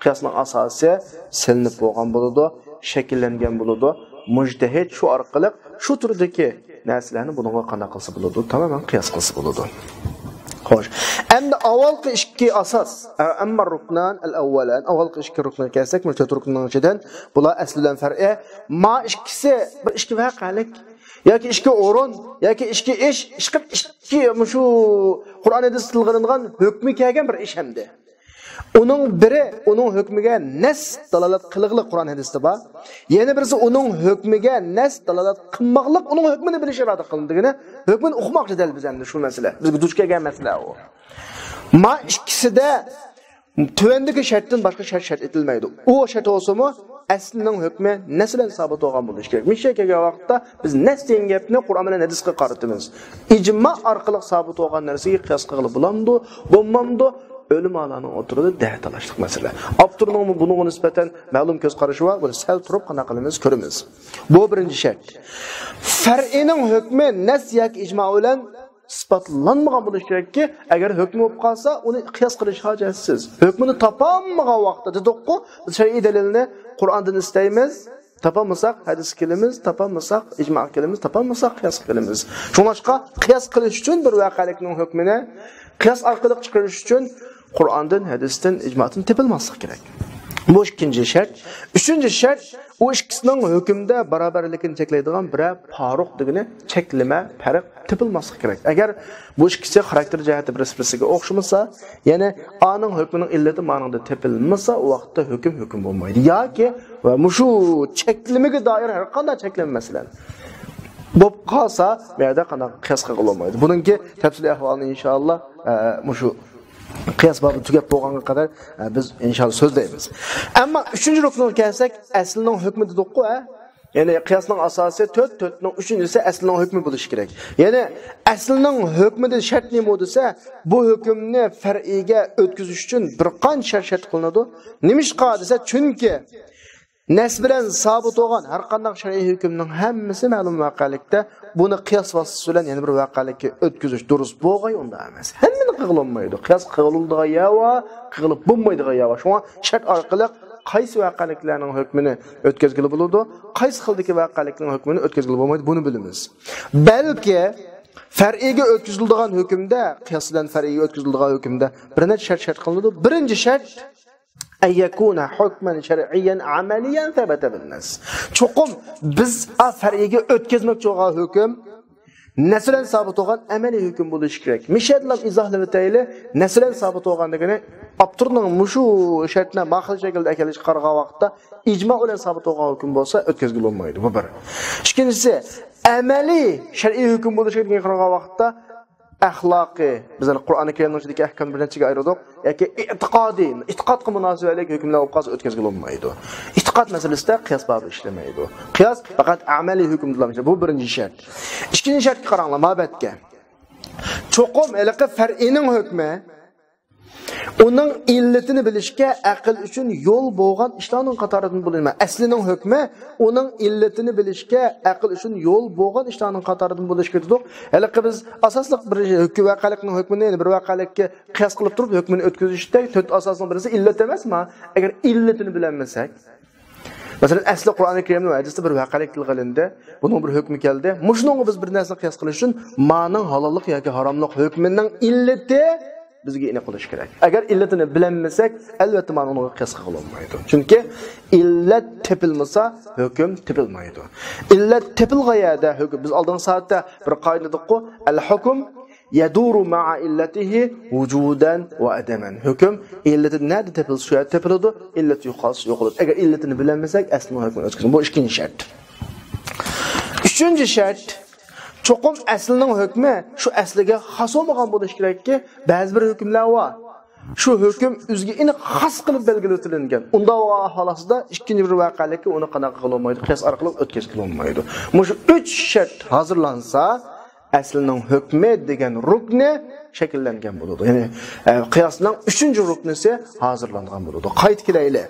قىياسنىڭ ئاساسى سېلىنىپ بولغان بولىدۇ، شەكىللەنگەن بولىدۇ. مۇجتەھىد شۇ ئارقىلىق شۇ تۈردىكى نەرسىلەرنى بۇنىڭغا قانداق قىلسا بولىدۇ؟ تامامەن قىياس قىلسا بولىدۇ. خوش. ئەمدى ئاۋۋالقى ئىككى ئاساس، ئەمما رۇكنان ئەل ئەۋۋەلەن، ئاۋۋالقى ئىككى رۇكنغا كەلسەك، مۇشۇ تۆت رۇكننىڭ ئىچىدىن بۇلار ئەسلى بىلەن پەرئى. ما ئىككىسى بىر ئىككى ۋەقەلىك ياكى ئىككى ئورۇن ياكى ئىككى ئىش، ئىشقىلىپ ئىككى مۇشۇ قۇرئان ھەدىس تىلغا ئېلىنغان ھۆكمى كەلگەن بىر ئىش ئەمدى. ئۇنىڭ بىرى ئۇنىڭ ھۆكمىگە نەس دالالەت قىلغىلىق قۇرئان ھەدىستە بار. يەنە بىرسى ئۇنىڭ ھۆكمىگە نەس دالالەت قىلماقلىق، ئۇنىڭ ھۆكمىنى بىلىش ئىرادە قىلىندى دېگىنى، ھۆكمىنى ئۇقماقچى دەل بىز ئەمدى شۇ مەسىلە. بىزگە دۇچ كەلگەن مەسىلە ئۇ. ما ئىككىسىدە تۆۋەندىكى شەرتتىن باشقا شەرت شەرت ئېتىلمەيدۇ. ئۇ شەرت بولسىمۇ، ئەسلىنىڭ ھۆكمى نەس بىلەن سابىت بولغان بولۇشى كېرەك. مۇشۇ يەرگە كەلگەن ۋاقىتتا بىز نەس دېگەن گەپنى قۇرئان بىلەن ھەدىسكە قارىتىمىز. ئىجما ئارقىلىق سابىت بولغان نەرسىگە قىياس قىلغىلى بولامدۇ، بولمامدۇ؟ ئۆلىمالارنىڭ ئوتتۇرىدا دەھ تالاشلىق مەسىلە. ئاپتورنىڭمۇ بۇنىڭغا نىسبەتەن مەلۇم كۆز قارىشى بار، بۇنى سەل تۇرۇپ قانداق قىلىمىز، كۆرىمىز. بۇ بىرىنچى شەرت. پەرئىنىڭ ھۆكمى نەس ياكى ئىجما بىلەن ئىسپاتلانمىغان بولۇشى كېرەككى، ئەگەر ھۆكمى بولۇپ قالسا، ئۇنى قىياس قىلىش ھاجەتسىز. ھۆكمىنى تاپالمىغان ۋاقىتتا دېدۇققۇ، بىز شەرئىي دەلىلنى قۇرئاندىن ئىستەيمىز، تاپالمىساق ھەدىسكە كېلىمىز، تاپالمىساق ئىجماغا كېلىمىز، تاپالمىساق قىياسقا كېلىمىز. شۇڭلاشقا قىياس قىلىش ئۈچۈن بىر ۋەقەلىكنىڭ ھۆكمىنى قىياس ئارقىلىق چىقىرىش ئۈچۈن قۇرئاندىن، ھەدىستىن، ئىجمادىن تېپىلماسلىق كېرەك. بۇ ئىككىنچى شەرت. ئۈچىنچى شەرت، ئۇ ئىككىسىنىڭ ھۆكۈمدە بارابەرلىكىنى چەكلەيدىغان بىرەر پارۇق دېگىنى چەكلىمە پەرق تېپىلماسلىقى كېرەك. ئەگەر بۇ ئىككىسى خاراكتېر جەھەتتە بىرسى بىرسىگە ئوخشىمىسا، يەنى ئانىڭ ھۆكمىنىڭ ئىللىتى مانىڭدا تېپىلمىسا، ئۇ ۋاقىتتا ھۆكۈم ھۆكۈم بولمايدۇ. ياكى ۋە مۇشۇ چەكلىمىگە دائىر ھەر قانداق چەكلىمە، مەسىلەن، بولۇپ قالسا، بۇ يەردە قانداق قىياس قىلغىلى بولمايدۇ. بۇنىڭكى تەپسىلىي ئەھۋالىنى ئىنشائاللا، ئە، مۇشۇ قىياس بابى تۈگەپ بولغانغا قەدەر، ئە، بىز ئىنشائاللا سۆزلەيمىز. ئەمما ئۈچىنچى رۇكنىغا كەلسەك، ئەسلىنىڭ ھۆكمى دېدۇققۇ، ھە؟ يەنى قىياسنىڭ ئاساسى تۆت، تۆتنىڭ ئۈچىنچىسى ئەسلىنىڭ ھۆكمى بولۇشى كېرەك. يەنى ئەسلىنىڭ ھۆكمىدە شەرت نېمە دېسە، بۇ ھۆكۈمنى پەرئىيگە ئۆتكۈزۈش ئۈچۈن بىر قانچە شەرت، شەرت قىلىنىدۇ. نېمىشقا دېسە، چۈنكى نەس بىلەن سابىت بولغان ھەر قانداق شەرئىي ھۆكۈمنىڭ ھەممىسى مەلۇم ۋەقەلىكتە، بۇنى قىياس ۋاسىتىسى بىلەن يەنە بىر ۋەقەلىككە ئۆتكۈزۈش دۇرۇس بولغاي ئۇنداق ئەمەس. ھەممىنى قىلغىلى بولمايدۇ. قىياس قىلغىلى بولىدىغان يەر بار، قىلغىلى بولمايدىغان يەر بار. شۇڭا شەرت ئارقىلىق قايسى ۋەقەلىكلەرنىڭ ھۆكمىنى ئۆتكۈزگىلى بولىدۇ، قايسى خىلدىكى ۋەقەلىكنىڭ ھۆكمىنى ئۆتكۈزگىلى بولمايدۇ، بۇنى بىلىمىز. بەلكى فەرئىيگە ئۆتكۈزۈلىدىغان ھۆكۈمدە، قىياس بىلەن فەرئىيگە ئۆتكۈزۈلىدىغان ھۆكۈمدە بىر نەچچە شەرت شەرت قىلىنىدۇ. بىرىنچى شەرت، أن يكون حكما شرعيا عمليا ثبت بالنص. چوقۇم بىز، ئا، فەرئىيگە ئۆتكۈزمەكچى بولغان ھۆكۈم نەس بىلەن سابىت بولغان ئەمەلىي ھۆكۈم بولۇشى كېرەك. مىشەدلەپ ئىزاھلىۋېتەيلى، نەس بىلەن سابىت بولغان دېگىنى ئاپتورنىڭ مۇشۇ شەرتنى ماخىل شەكىلدە ئەكېلىشكە قارىغان ۋاقىتتا ئىجما بىلەن سابىت بولغان ھۆكۈم بولسا ئۆتكۈزگىلى بولمايدۇ. بۇ بىر. ئىككىنچىسى، ئەمەلىي شەرئىي ھۆكۈم بولۇشى كېرەك دېگەن قارىغان ۋاقىتتا ئەخلاقىي، بىز قۇرئانى كەرىمنىڭ ئىچىدىكى ئەھكام بىر نەچچىگە ئايرىدۇق. ياكى ئېتىقادىي، ئېتىقادقا مۇناسىۋەتلىك ھۆكۈملەر بولۇپ قالسا ئۆتكۈزگىلى بولمايدۇ. ئېتىقاد مەسىلىسىدە قىياس بابى ئىشلىمەيدۇ. قىياس پەقەت ئەمەلىي ھۆكۈمدىلا ئىشلەيدۇ. بۇ بىرىنچى شەرت. ئىككىنچى شەرتكە قاراڭلار، مابەتكە. چوقۇم ھېلىقى فەرئىينىڭ ھۆكمى ئۇنىڭ ئىللىتىنى بىلىشكە ئەقىل ئۈچۈن يول بولغان ئىشلارنىڭ قاتارىدىن بولۇشى. ئەسلىنىڭ ھۆكمى ئۇنىڭ ئىللىتىنى بىلىشكە ئەقىل ئۈچۈن يول بولغان ئىشلارنىڭ قاتارىدىن بولۇشى كېرەك دېدۇق. ھېلىقى بىز ئاساسلىق بىر ھۆكۈم، ۋەقەلىكنىڭ ھۆكمىنى، يەنى بىر ۋەقەلىككە قىياس قىلىپ تۇرۇپ ھۆكمىنى ئۆتكۈزۈشتە تۆت ئاساسنىڭ بىرسى ئىللەت ئەمەسمۇ؟ ئەگەر ئىللىتىنى بىلەلمىسەك، مەسىلەن، ئەسلى قۇرئانى كەرىمدە ۋە ھەدىستە بىر ۋەقەلىك تىلغا ئېلىندى، بۇنىڭ بىر ھۆكمى كەلدى. مۇشۇنىڭغا بىز بىر نەرسىنى قىياس قىلىش ئۈچۈن مانىڭ ھالاللىق ياكى ھاراملىق ھۆكمىنىڭ ئىللىتى بىزگە ئېنىق بولۇشى كېرەك. ئەگەر ئىللىتىنى بىلەلمىسەك، ئەلۋەتتە مانا ئۇنىڭغا قىياس قىلغىلى بولمايدۇ. چۈنكى ئىللەت تېپىلمىسا، ھۆكۈم تېپىلمايدۇ. ئىللەت تېپىلغان يەردە ھۆكۈم، بىز ئالدىنقى سائەتتە بىر قائىدە دېدۇققۇ، الحكم يدور مع علته وجودا وعدما. ھۆكۈم ئىللىتى نەدە تېپىلسا، شۇ يەردە تېپىلىدۇ، ئىللىتى يوقالسا يوقىلىدۇ. ئەگەر ئىللىتىنى بىلەلمىسەك، ئەسلىنىڭ ھۆكمىنى ئۆتكۈزىدۇ. بۇ ئىككىنچى شەرت. ئۈچىنچى شەرت، چوقۇم ئەسلىنىڭ ھۆكمى شۇ ئەسلىگە خاس بولمىغان بولۇشى كېرەككى، بەزى بىر ھۆكۈملەر بار. شۇ ھۆكۈم ئۆزىگە ئېنىق خاس قىلىپ بەلگىلىۋېتىلىنگەن. ئۇنداق بولغان ھالەتتە ئىككىنچى بىر ۋەقەلىككە ئۇنى قانداق قىلغىلى بولمايدۇ؟ قىياس ئارقىلىق ئۆتكۈزگىلى بولمايدۇ. مۇشۇ ئۈچ شەرت ھازىرلانسا، ئەسلىنىڭ ھۆكمى دېگەن رۇكنى شەكىللەنگەن بولىدۇ. يەنى، ئە، قىياسنىڭ ئۈچىنچى رۇكنىسى ھازىرلانغان بولىدۇ. قايتا كېلەيلى.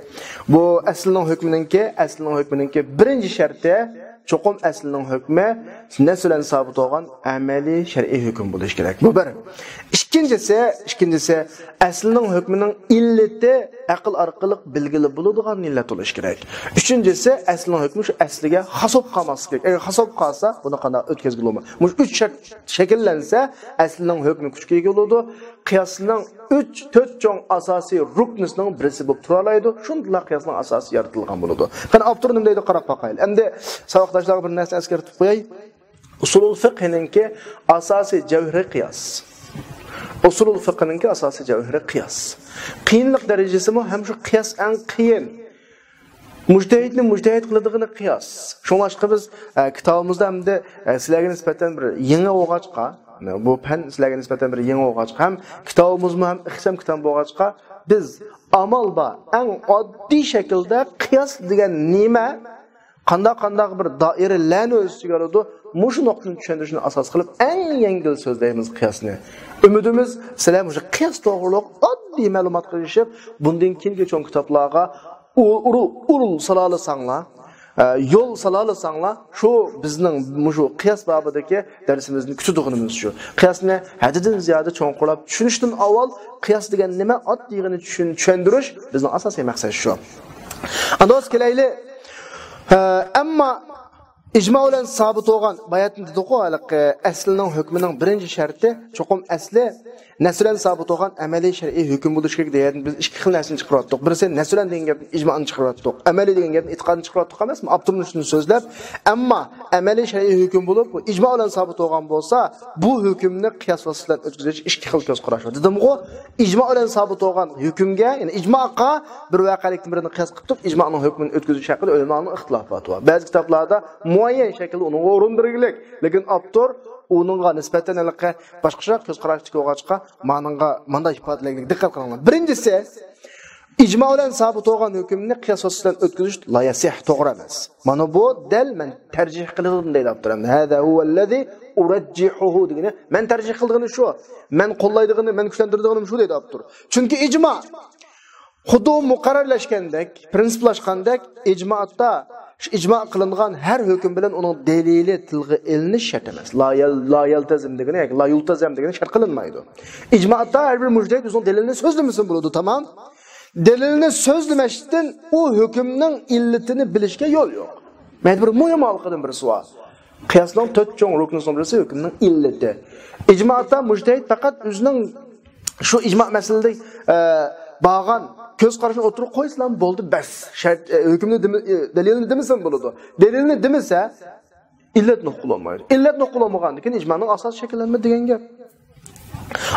بۇ ئەسلىنىڭ ھۆكمىنىڭكى، ئەسلىنىڭ ھۆكمىنىڭكى بىرىنچى شەرتى، چوقۇم ئەسلىنىڭ ھۆكمى نەس بىلەن سابىت بولغان ئەمەلىي شەرئىي ھۆكۈم بولۇشى كېرەك. بۇ بىر. ئىككىنچىسى، ئىككىنچىسى، ئەسلىنىڭ ھۆكمىنىڭ ئىللىتى ئەقىل ئارقىلىق بىلگىلى بولىدىغان ئىللەت بولۇشى كېرەك. ئۈچىنچىسى، ئەسلىنىڭ ھۆكمى شۇ ئەسلىگە خاس بولۇپ قالماسلىقى كېرەك. ئەگەر خاس بولۇپ قالسا، بۇنى قانداق ئۆتكۈزگىلى بولمايدۇ؟ مۇشۇ ئۈچ شەرت شەكىللەنسە، ئەسلىنىڭ ھۆكمى كۈچكە ئىگە بولىدۇ. قىياسنىڭ ئۈچ، تۆت چوڭ ئاساسىي رۇكنىسىنىڭ بىرسى بولۇپ تۇرالايدۇ. شۇندىلا قىياسنىڭ ئاساسى يارىتىلغان بولىدۇ. قېنى، ئاپتور نېمە دەيدۇ، قاراپ باقايلى. ئەمدى ساۋاقداشلارغا بىر نەرسە ئەسكەرتىپ قوياي. ئۇسۇلۇل فىقھنىڭكى ئاساسىي جەۋھىرى قىياس. ئۇسۇلۇل فىقھنىڭكى ئاساسىي جەۋھىرى قىياس. قىيىنلىق دەرىجىسىمۇ ھەم شۇ قىياس ئەڭ قىيىن. مۇجتەھىدنى مۇجتەھىد قىلىدىغىنى قىياس. شۇڭلاشقا بىز، ئە، كىتابىمىزدا ئەمدى، ئە، سىلەرگە نىسبەتەن بىر يېڭى بولغاچقا، بۇ پەن سىلەرگە نىسبەتەن بىر يېڭى بولغاچقا ھەم كىتابىمىزمۇ ھەم ئىخچام كىتاب بولغاچقا، بىز ئامال بار، ئەڭ ئاددىي شەكىلدە قىياس دېگەن نېمە، قانداق، قانداق بىر دائىرىلەرنى ئۆز ئىچىگە ئالىدۇ، مۇشۇ نۇقتىنى چۈشەندۈرۈشنى ئاساس قىلىپ، ئەڭ يەڭگىل سۆزلەيمىز قىياسنى. ئۈمىدىمىز، سىلەر مۇشۇ قىياس توغرۇلۇق ئاددىي مەلۇماتقا ئېرىشىپ، بۇندىن كېيىنكى چوڭ كىتابلارغا ئۇ-، ئۇرۇ-، ئۇرۇل سالالىساڭلار، ئە، يول سالالىساڭلار، شۇ بىزنىڭ مۇشۇ قىياس بابىدىكى دەرسىمىزنى كۈتىدىغىنىمىز شۇ. قىياسنى ھەددىدىن زىيادە چوڭقۇرلاپ چۈشىنىشتىن ئاۋۋال، قىياس دېگەن نېمە ئاددىيغىنى چۈشەن-، چۈشەندۈرۈش بىزنىڭ ئاساسىي مەقسەت شۇ. ئاندىن كېلەيلى. ئە، ئەمما ئىجما بىلەن سابىت بولغان، باياتىن دېدۇققۇ، ھېلىقى ئەسلىنىڭ ھۆكمىنىڭ بىرىنچى شەرتى، چوقۇم ئەسلى نەس بىلەن سابىت بولغان ئەمەلىي شەرئىي ھۆكۈم بولۇشى كېرەك دېگەندىن بىز ئىككى خىل نەرسىنى چىقىرىۋاتتۇق. بىرسى نەس بىلەن دېگەن گەپتىن ئىجمانى چىقىرىۋاتتۇق. ئەمەلىي دېگەن گەپتىن ئېتىقادنى چىقىرىۋاتتۇق ئەمەسمۇ؟ ئاپتورنىڭ شۇنى سۆزلەپ، ئەمما ئەمەلىي شەرئىي ھۆكۈم بولۇپ، بۇ ئىجما بىلەن سابىت بولغان بولسا، بۇ ھۆكۈمنى قىياس ۋاسىتە بىلەن ئۆتكۈزۈش ئىككى خىل كۆز قاراش بار. دېدىمغۇ، ئىجما بىلەن سابىت بولغان ھۆكۈمگە، يەنى ئىجماغا بىر ۋەقەلىكتىن بىرىنى قىياس قىلىپ تۇرۇپ، ئىجمانىڭ ھۆكمىنى ئۆتكۈزۈش ھەققىدە ئۆلىمانىڭ ئىختىلاپاتى بار. بەزى كىتابلاردا مۇئەييەن شەكىلدە ئۇنىڭغا ئورۇن بېرىلگىلىك، لېكىن ئاپتور ئۇنىڭغا نىسبەتەن ھېلىقى باشقىچە كۆز قاراشتىكى بولغاچقا، مانىڭغا مانداق ئىپادىلەنگىلىك. دىققەت قىلىڭلار. بىرىنچىسى، ئىجما بىلەن سابىت بولغان ھۆكۈمنى قىياس ۋاسىتە بىلەن ئۆتكۈزۈش لا يەسىھ، توغرا ئەمەس. مانا بۇ دەل مەن تەرجىھ قىلىدىغىنىم دەيدۇ ئاپتور. ھەزا ھۇۋەللەزى ئۇرەججىھۇھۇ دېگىنى، مەن تەرجىھ قىلىدىغىنى شۇ. مەن قوللايدىغىنى، مەن كۈچلەندۈرىدىغىنىم شۇ دەيدۇ ئاپتور. چۈنكى ئىجما خۇددى مۇقەررەرلەشكەندەك، پرىنسىپلاشقاندەك، ئىجمائاتتا شۇ ئىجما قىلىنغان ھەر ھۆكۈم بىلەن ئۇنىڭ دەلىلى تىلغا ئېلىنىش شەرت ئەمەس. لا يەل-، لا يەلتەزىم دېگىنى ياكى لا يۇلتەزەم دېگىنى شەرت قىلىنمايدۇ. ئىجمائاتتا ھەر بىر مۇجتەھىد ئۆزىنىڭ دەلىلىنى سۆزلىمىسىمۇ بولىدۇ، تامام. دەلىلنى سۆزلىمەستىن ئۇ ھۆكۈمنىڭ ئىللىتىنى بىلىشكە يول يوق. مانا بىر مۇھىم ھالقىدىن بىرسى بار. قىياسنىڭ تۆت چوڭ رۇكنىسىنىڭ بىرسى ھۆكۈمنىڭ ئىللىتى. ئىجمائتا مۇجتەھىد پەقەت ئۆزىنىڭ شۇ ئىجما مەسىلىدە، ئە، بارغان كۆز قارىشىنى ئوتتۇرىغا قويسىلا بولدى، بەس. شەرت، ئە، ھۆكۈمنى دېمە-، ئە، دەلىلنى دېمىسىمۇ بولىدۇ. دەلىلنى دېمىسە، ئىللەت نۇقۇل بولمايدۇ. ئىللەت نۇقۇل بولمىغاندىن كېيىن ئىجمانىڭ ئاساسى شەكىللەنمەيدۇ دېگەن گەپ.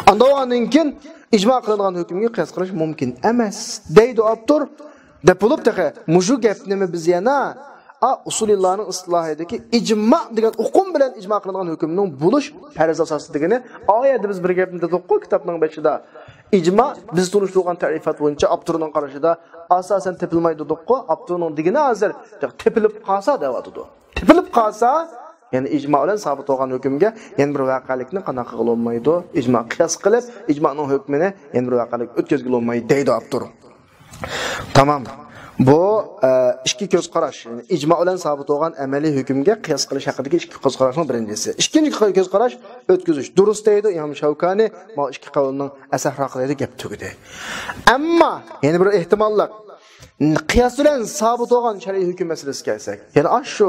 ئاندا بولغاندىن كېيىن ئىجما قىلىنغان ھۆكۈمگە قىياس قىلىش مۇمكىن ئەمەس، دەيدۇ ئاپتور. دەپ بولۇپ تېخى مۇشۇ گەپنىمۇ بىز يەنە، ئا، ئۇسۇلىيلارنىڭ ئىستىلاھىدىكى ئىجما دېگەن ئۇقۇم بىلەن ئىجما قىلىنغان ھۆكۈمنىڭ بولۇش پەرز ئاساسى دېگىنى، ئا يەردە بىز بىر گەپنى دېدۇققۇ كىتابنىڭ بېشىدا. ئىجما بىز تونۇشتۇرغان تەرىپات بويىچە ئاپتورنىڭ قارىشىدا ئاساسەن تېپىلمايدۇ دېدۇققۇ، ئاپتورنىڭ دېگىنى ھازىر تېپىلىپ قالسا دەۋاتىدۇ. تېپىلىپ قالسا، يەنى ئىجما بىلەن سابىت بولغان ھۆكۈمگە يەنە بىر ۋەقەلىكنى قانداق قىلغىلى بولمايدۇ؟ ئىجما قىياس قىلىپ، ئىجمانىڭ ھۆكمىنى يەنە بىر ۋەقەلىك ئۆتكۈزگىلى بولمايدۇ دەيدۇ ئاپتور. تامام. بۇ، ئە، ئىككى كۆز قاراش، يەنى ئىجما بىلەن سابىت بولغان ئەمەلىي ھۆكۈمگە قىياس قىلىش ھەققىدىكى ئىككى كۆز قاراشنىڭ بىرىنچىسى. ئىككىنچى كۆز قاراش ئۆتكۈزۈش. دۇرۇس دەيدۇ ئىمام شەۋكانى، ماۋۇ ئىككى قەۋلنىڭ ئەسەھراقى دەيدۇ، گەپ تۈگىدى. ئەمما يەنە بىر ئېھتىماللىق. قىياس بىلەن سابىت بولغان شەرئىي ھۆكۈم مەسىلىسىگە كەلسەك، يەنى ئاشۇ،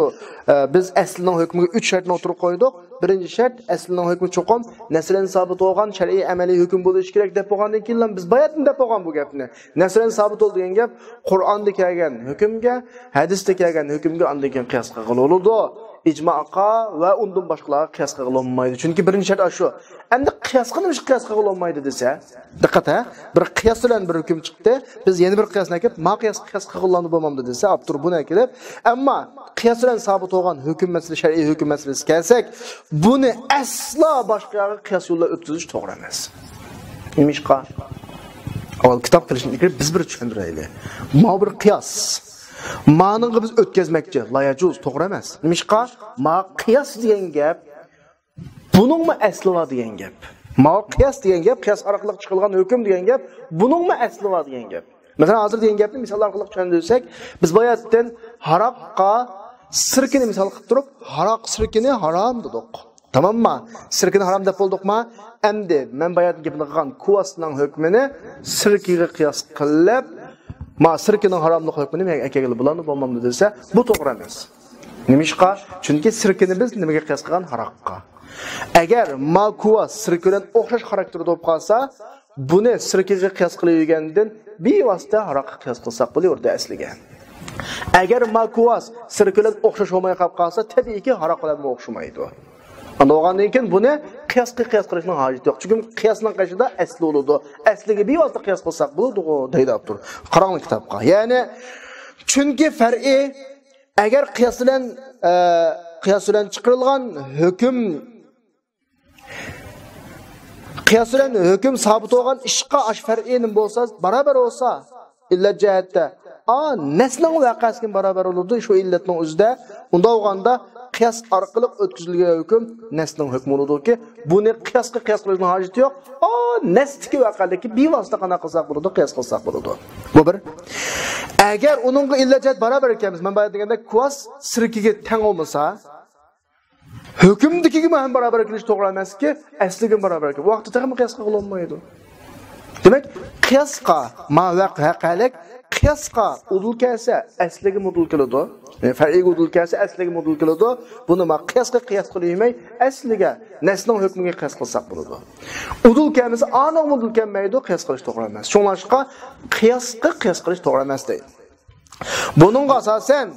ئە، بىز ئەسلىنىڭ ھۆكمىگە ئۈچ شەرتنى ئوتتۇرىغا قويدۇق. بىرىنچى شەرت، ئەسلىنىڭ ھۆكمى چوقۇم نەس بىلەن سابىت بولغان شەرئىي ئەمەلىي ھۆكۈم بولۇشى كېرەك دەپ بولغاندىن كېيىن، بىز باياتىن دەپ بولغان بۇ گەپنى. نەس بىلەن سابىت بول دېگەن گەپ قۇرئاندا كەلگەن ھۆكۈمگە، ھەدىستە كەلگەن ھۆكۈمگە ئاندىن كېيىن قىياس قىلغىلى بولىدۇ. ئىجمائقا ۋە ئۇندىن باشقىلارغا قىياس قىلغىلى بولمايدۇ. چۈنكى بىرىنچى شەرت ئاشۇ. ئەمدى قىياسقا نېمىشقا قىياس قىلغىلى بولمايدۇ دېسە، دىققەت ھە، بىر قىياس بىلەن بىر ھۆكۈم چىقتى. بىز يەنە بىر قىياسنى ئەكىلىپ، ما قىياسقا قىياس قىلغىلى بولمامدۇ دېسە، ئاپتور بۇنى ئەكېلىپ، ئەمما قىياس بىلەن سابىت بولغان ھۆكۈم مەسىلە، شەرئىي ھۆكۈم مەسىلىسىگە كەلسەك، بۇنى ئەسلا باشقا يەرگە قىياس يولىدا ئۆتكۈزۈش توغرا ئەمەس. نېمىشقا؟ ئاۋۋال كىتاب قىلىشتىن ئىلگىرى بىز بىر چۈشەندۈرەيلى. ماۋۇ بىر قىياس. مانىڭغا بىز ئۆتكۈزمەكچى، لا يەجۇز، توغرا ئەمەس. نېمىشقا؟ ما قىياس دېگەن گەپ بۇنىڭمۇ ئەسلى بار دېگەن گەپ. ماۋۇ قىياس دېگەن گەپ، قىياس ئارقىلىق چىقىرىلغان ھۆكۈم دېگەن گەپ، بۇنىڭمۇ ئەسلى بار دېگەن گەپ. مەسىلەن، ھازىر دېگەن گەپنى مىسال ئارقىلىق چۈشەندۈرسەك، بىز باياتىن ھاراققا سىركىنى مىسال قىلىپ تۇرۇپ، ھاراق سىركىنى ھارام دېدۇق. تامامما؟ سىركىنى ھارام دەپ بولدۇقما؟ ئەمدى مەن باياتىن گېپىنى قىلغان كۋاسنىڭ ھۆكمىنى سىركىگە قىياس قىلىپ، ما سىركىنىڭ ھاراملىق ھۆكمىنى مەن ئەكەلگىلى بولامدۇ، بولمامدۇ دېسە، بۇ توغرا ئەمەس. نېمىشقا؟ چۈنكى سىركىنى بىز نېمىگە قىياس قىلغان؟ ھاراققا. ئەگەر ما كۋاس سىركا بىلەن ئوخشاش خاراكتېردا بولۇپ قالسا، بۇنى سىركىگە قىياس قىلىۋېرگەندىن بىۋاسىتە ھاراققا قىياس قىلساق بولۇۋېرىدۇ ئەسلىگە. ئەگەر ما كۋاس سىركا بىلەن ئوخشاش بولماي قاپ قالسا، تەبىئىيكى ھاراق بىلەنمۇ ئوخشىمايدۇ. ئاندىن بولغاندىن كېيىن بۇنى قىياسقا قىياس قىلىشنىڭ ھاجىتى يوق. چۈنكى قىياسنىڭ قېشىدا ئەسلى بولىدۇ. ئەسلىگە بىۋاسىتە قىياس قىلساق بولىدىغۇ دەيدۇ ئاپتور. قاراڭلار كىتابقا. يەنى، چۈنكى پەرئىي، ئەگەر قىياس بىلەن، ئە، قىياس بىلەن چىقىرىلغان ھۆكۈم، قىياس بىلەن ھۆكۈم سابىت بولغان ئىشقا ئاش پەرئىي نېمە بولسا، باراۋەر بولسا، ئىللەت جەھەتتە، ئا، نەسنىڭ ۋەقەسىگە باراۋەر بولىدۇ، شۇ ئىللەتنىڭ ئۆزىدە. ئۇنداق بولغاندا، قىياس ئارقىلىق ئۆتكۈزۈلگەن ھۆكۈم نەسنىڭ ھۆكمى بولىدۇكى، بۇنى قىياسقا قىياس قىلىشنىڭ ھاجىتى يوق. ئا، نەستىكى ۋەقەلىككە بىۋاسىتە قانداق قىلساق بولىدۇ، قىياس قىلساق بولىدۇ. بۇ بىر. ئەگەر ئۇنىڭغا ئىللەت جەھەت باراۋەر ئىكەن، مەن بايا دېگەندەك، كۋاس سىركىگە تەڭ بولمىسا، ھۆكۈمدىكىگىمۇ ھەم باراۋەر كېلىش توغرا ئەمەسكى، ئەسلىگىمۇ باراۋەر كېلىش. بۇ ۋاقىتتا تېخىمۇ قىياس قىلغىلى بولمايدۇ. دېمەك، قىياسقا، ما ۋەق-، ھەقەلىك، قىياسقا ئۇدۇل كەلسە، ئەسلىگىمۇ ئۇدۇل كېلىدۇ. يەنى پەرئىيگە ئۇدۇل كەلسە، ئەسلىگىمۇ ئۇدۇل كېلىدۇ. بۇنى ما قىياسقا قىياس قىلىۋەرمەي، ئەسلىگە، نەسنىڭ ھۆكمىگە قىياس قىلساق بولىدۇ. ئۇدۇل كەلمىسە، ئانىڭمۇ ئۇدۇل كەلمەيدۇ، قىياس قىلىش توغرا ئەمەس. شۇڭلاشقا، قىياسقا قىياس قىلىش توغرا ئەمەس دەيدۇ. بۇنىڭغا ئاساسەن،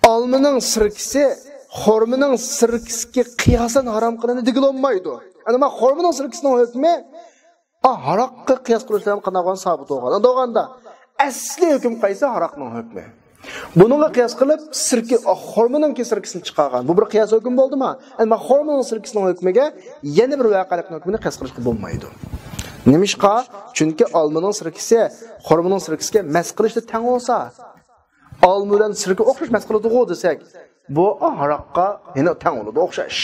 ئالمىنىڭ سىركىسى خورمىنىڭ سىركىسىگە قىياسەن ھارام قىلىنىدۇ دېگىلى بولمايدۇ. ئەمما خورمىنىڭ سىركىسىنىڭ ھۆكمى، ئا، ھاراققا قىياس قىلىش بىلەن قانداق بولغان سابىت بولغان. ئەمدى بولغاندا، ئەسلى ھۆكۈم قايسى؟ ھاراقنىڭ ھۆكمى. بۇنىڭغا قىياس قىلىپ، سىركە، ئا، خورمىنىڭكى سىركىسىنى چىقارغان. بۇ بىر قىياس ھۆكۈم بولدىما؟ ئەمما خورمىنىڭ سىركىسىنىڭ ھۆكمىگە يەنە بىر ۋەقەلىكنىڭ ھۆكمىنى قىياس قىلىشقا بولمايدۇ. نېمىشقا؟ چۈنكى ئالمىنىڭ سىركىسى خورمىنىڭ سىركىسىگە مەس قىلىشتا تەڭ بولسا، ئالما بىلەن سىركە ئوخشاش مەس قىلىدىغۇ دېسەك، بۇ، ئا، ھاراققا يەنە تەڭ بولىدۇ، ئوخشاش.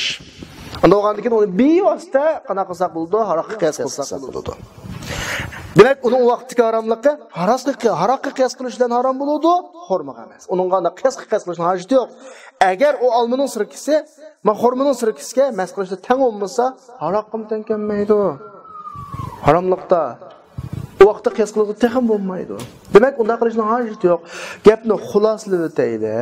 ئۇنداق بولغاندىن كېيىن ئۇنى بىۋاسىتە قانداق قىلساق بولىدۇ؟ ھاراققا قىياس قىلساق بولىدۇ. دېمەك، ئۇنىڭ ۋاقتىدىكى ھاراملىقى ھاراققا، ھاراققا قىياس قىلىش بىلەن ھارام بولىدۇ، خورمىغا ئەمەس. ئۇنىڭغا قىياسقا قىياس قىلىشنىڭ ھاجىتى يوق. ئەگەر ئۇ ئالمىنىڭ سىركىسى، ما، خورمىنىڭ سىركىسىگە مەس قىلىشتا تەڭ بولمىسا، ھاراققىمۇ تەڭ كەلمەيدۇ. ھاراملىقتا. ئۇ ۋاقىتتا قىياس قىلغىلى تېخىمۇ بولمايدۇ. دېمەك، ئۇنداق قىلىشنىڭ ھاجىتى يوق. گەپنى خۇلاسىلىۋېتەيلى.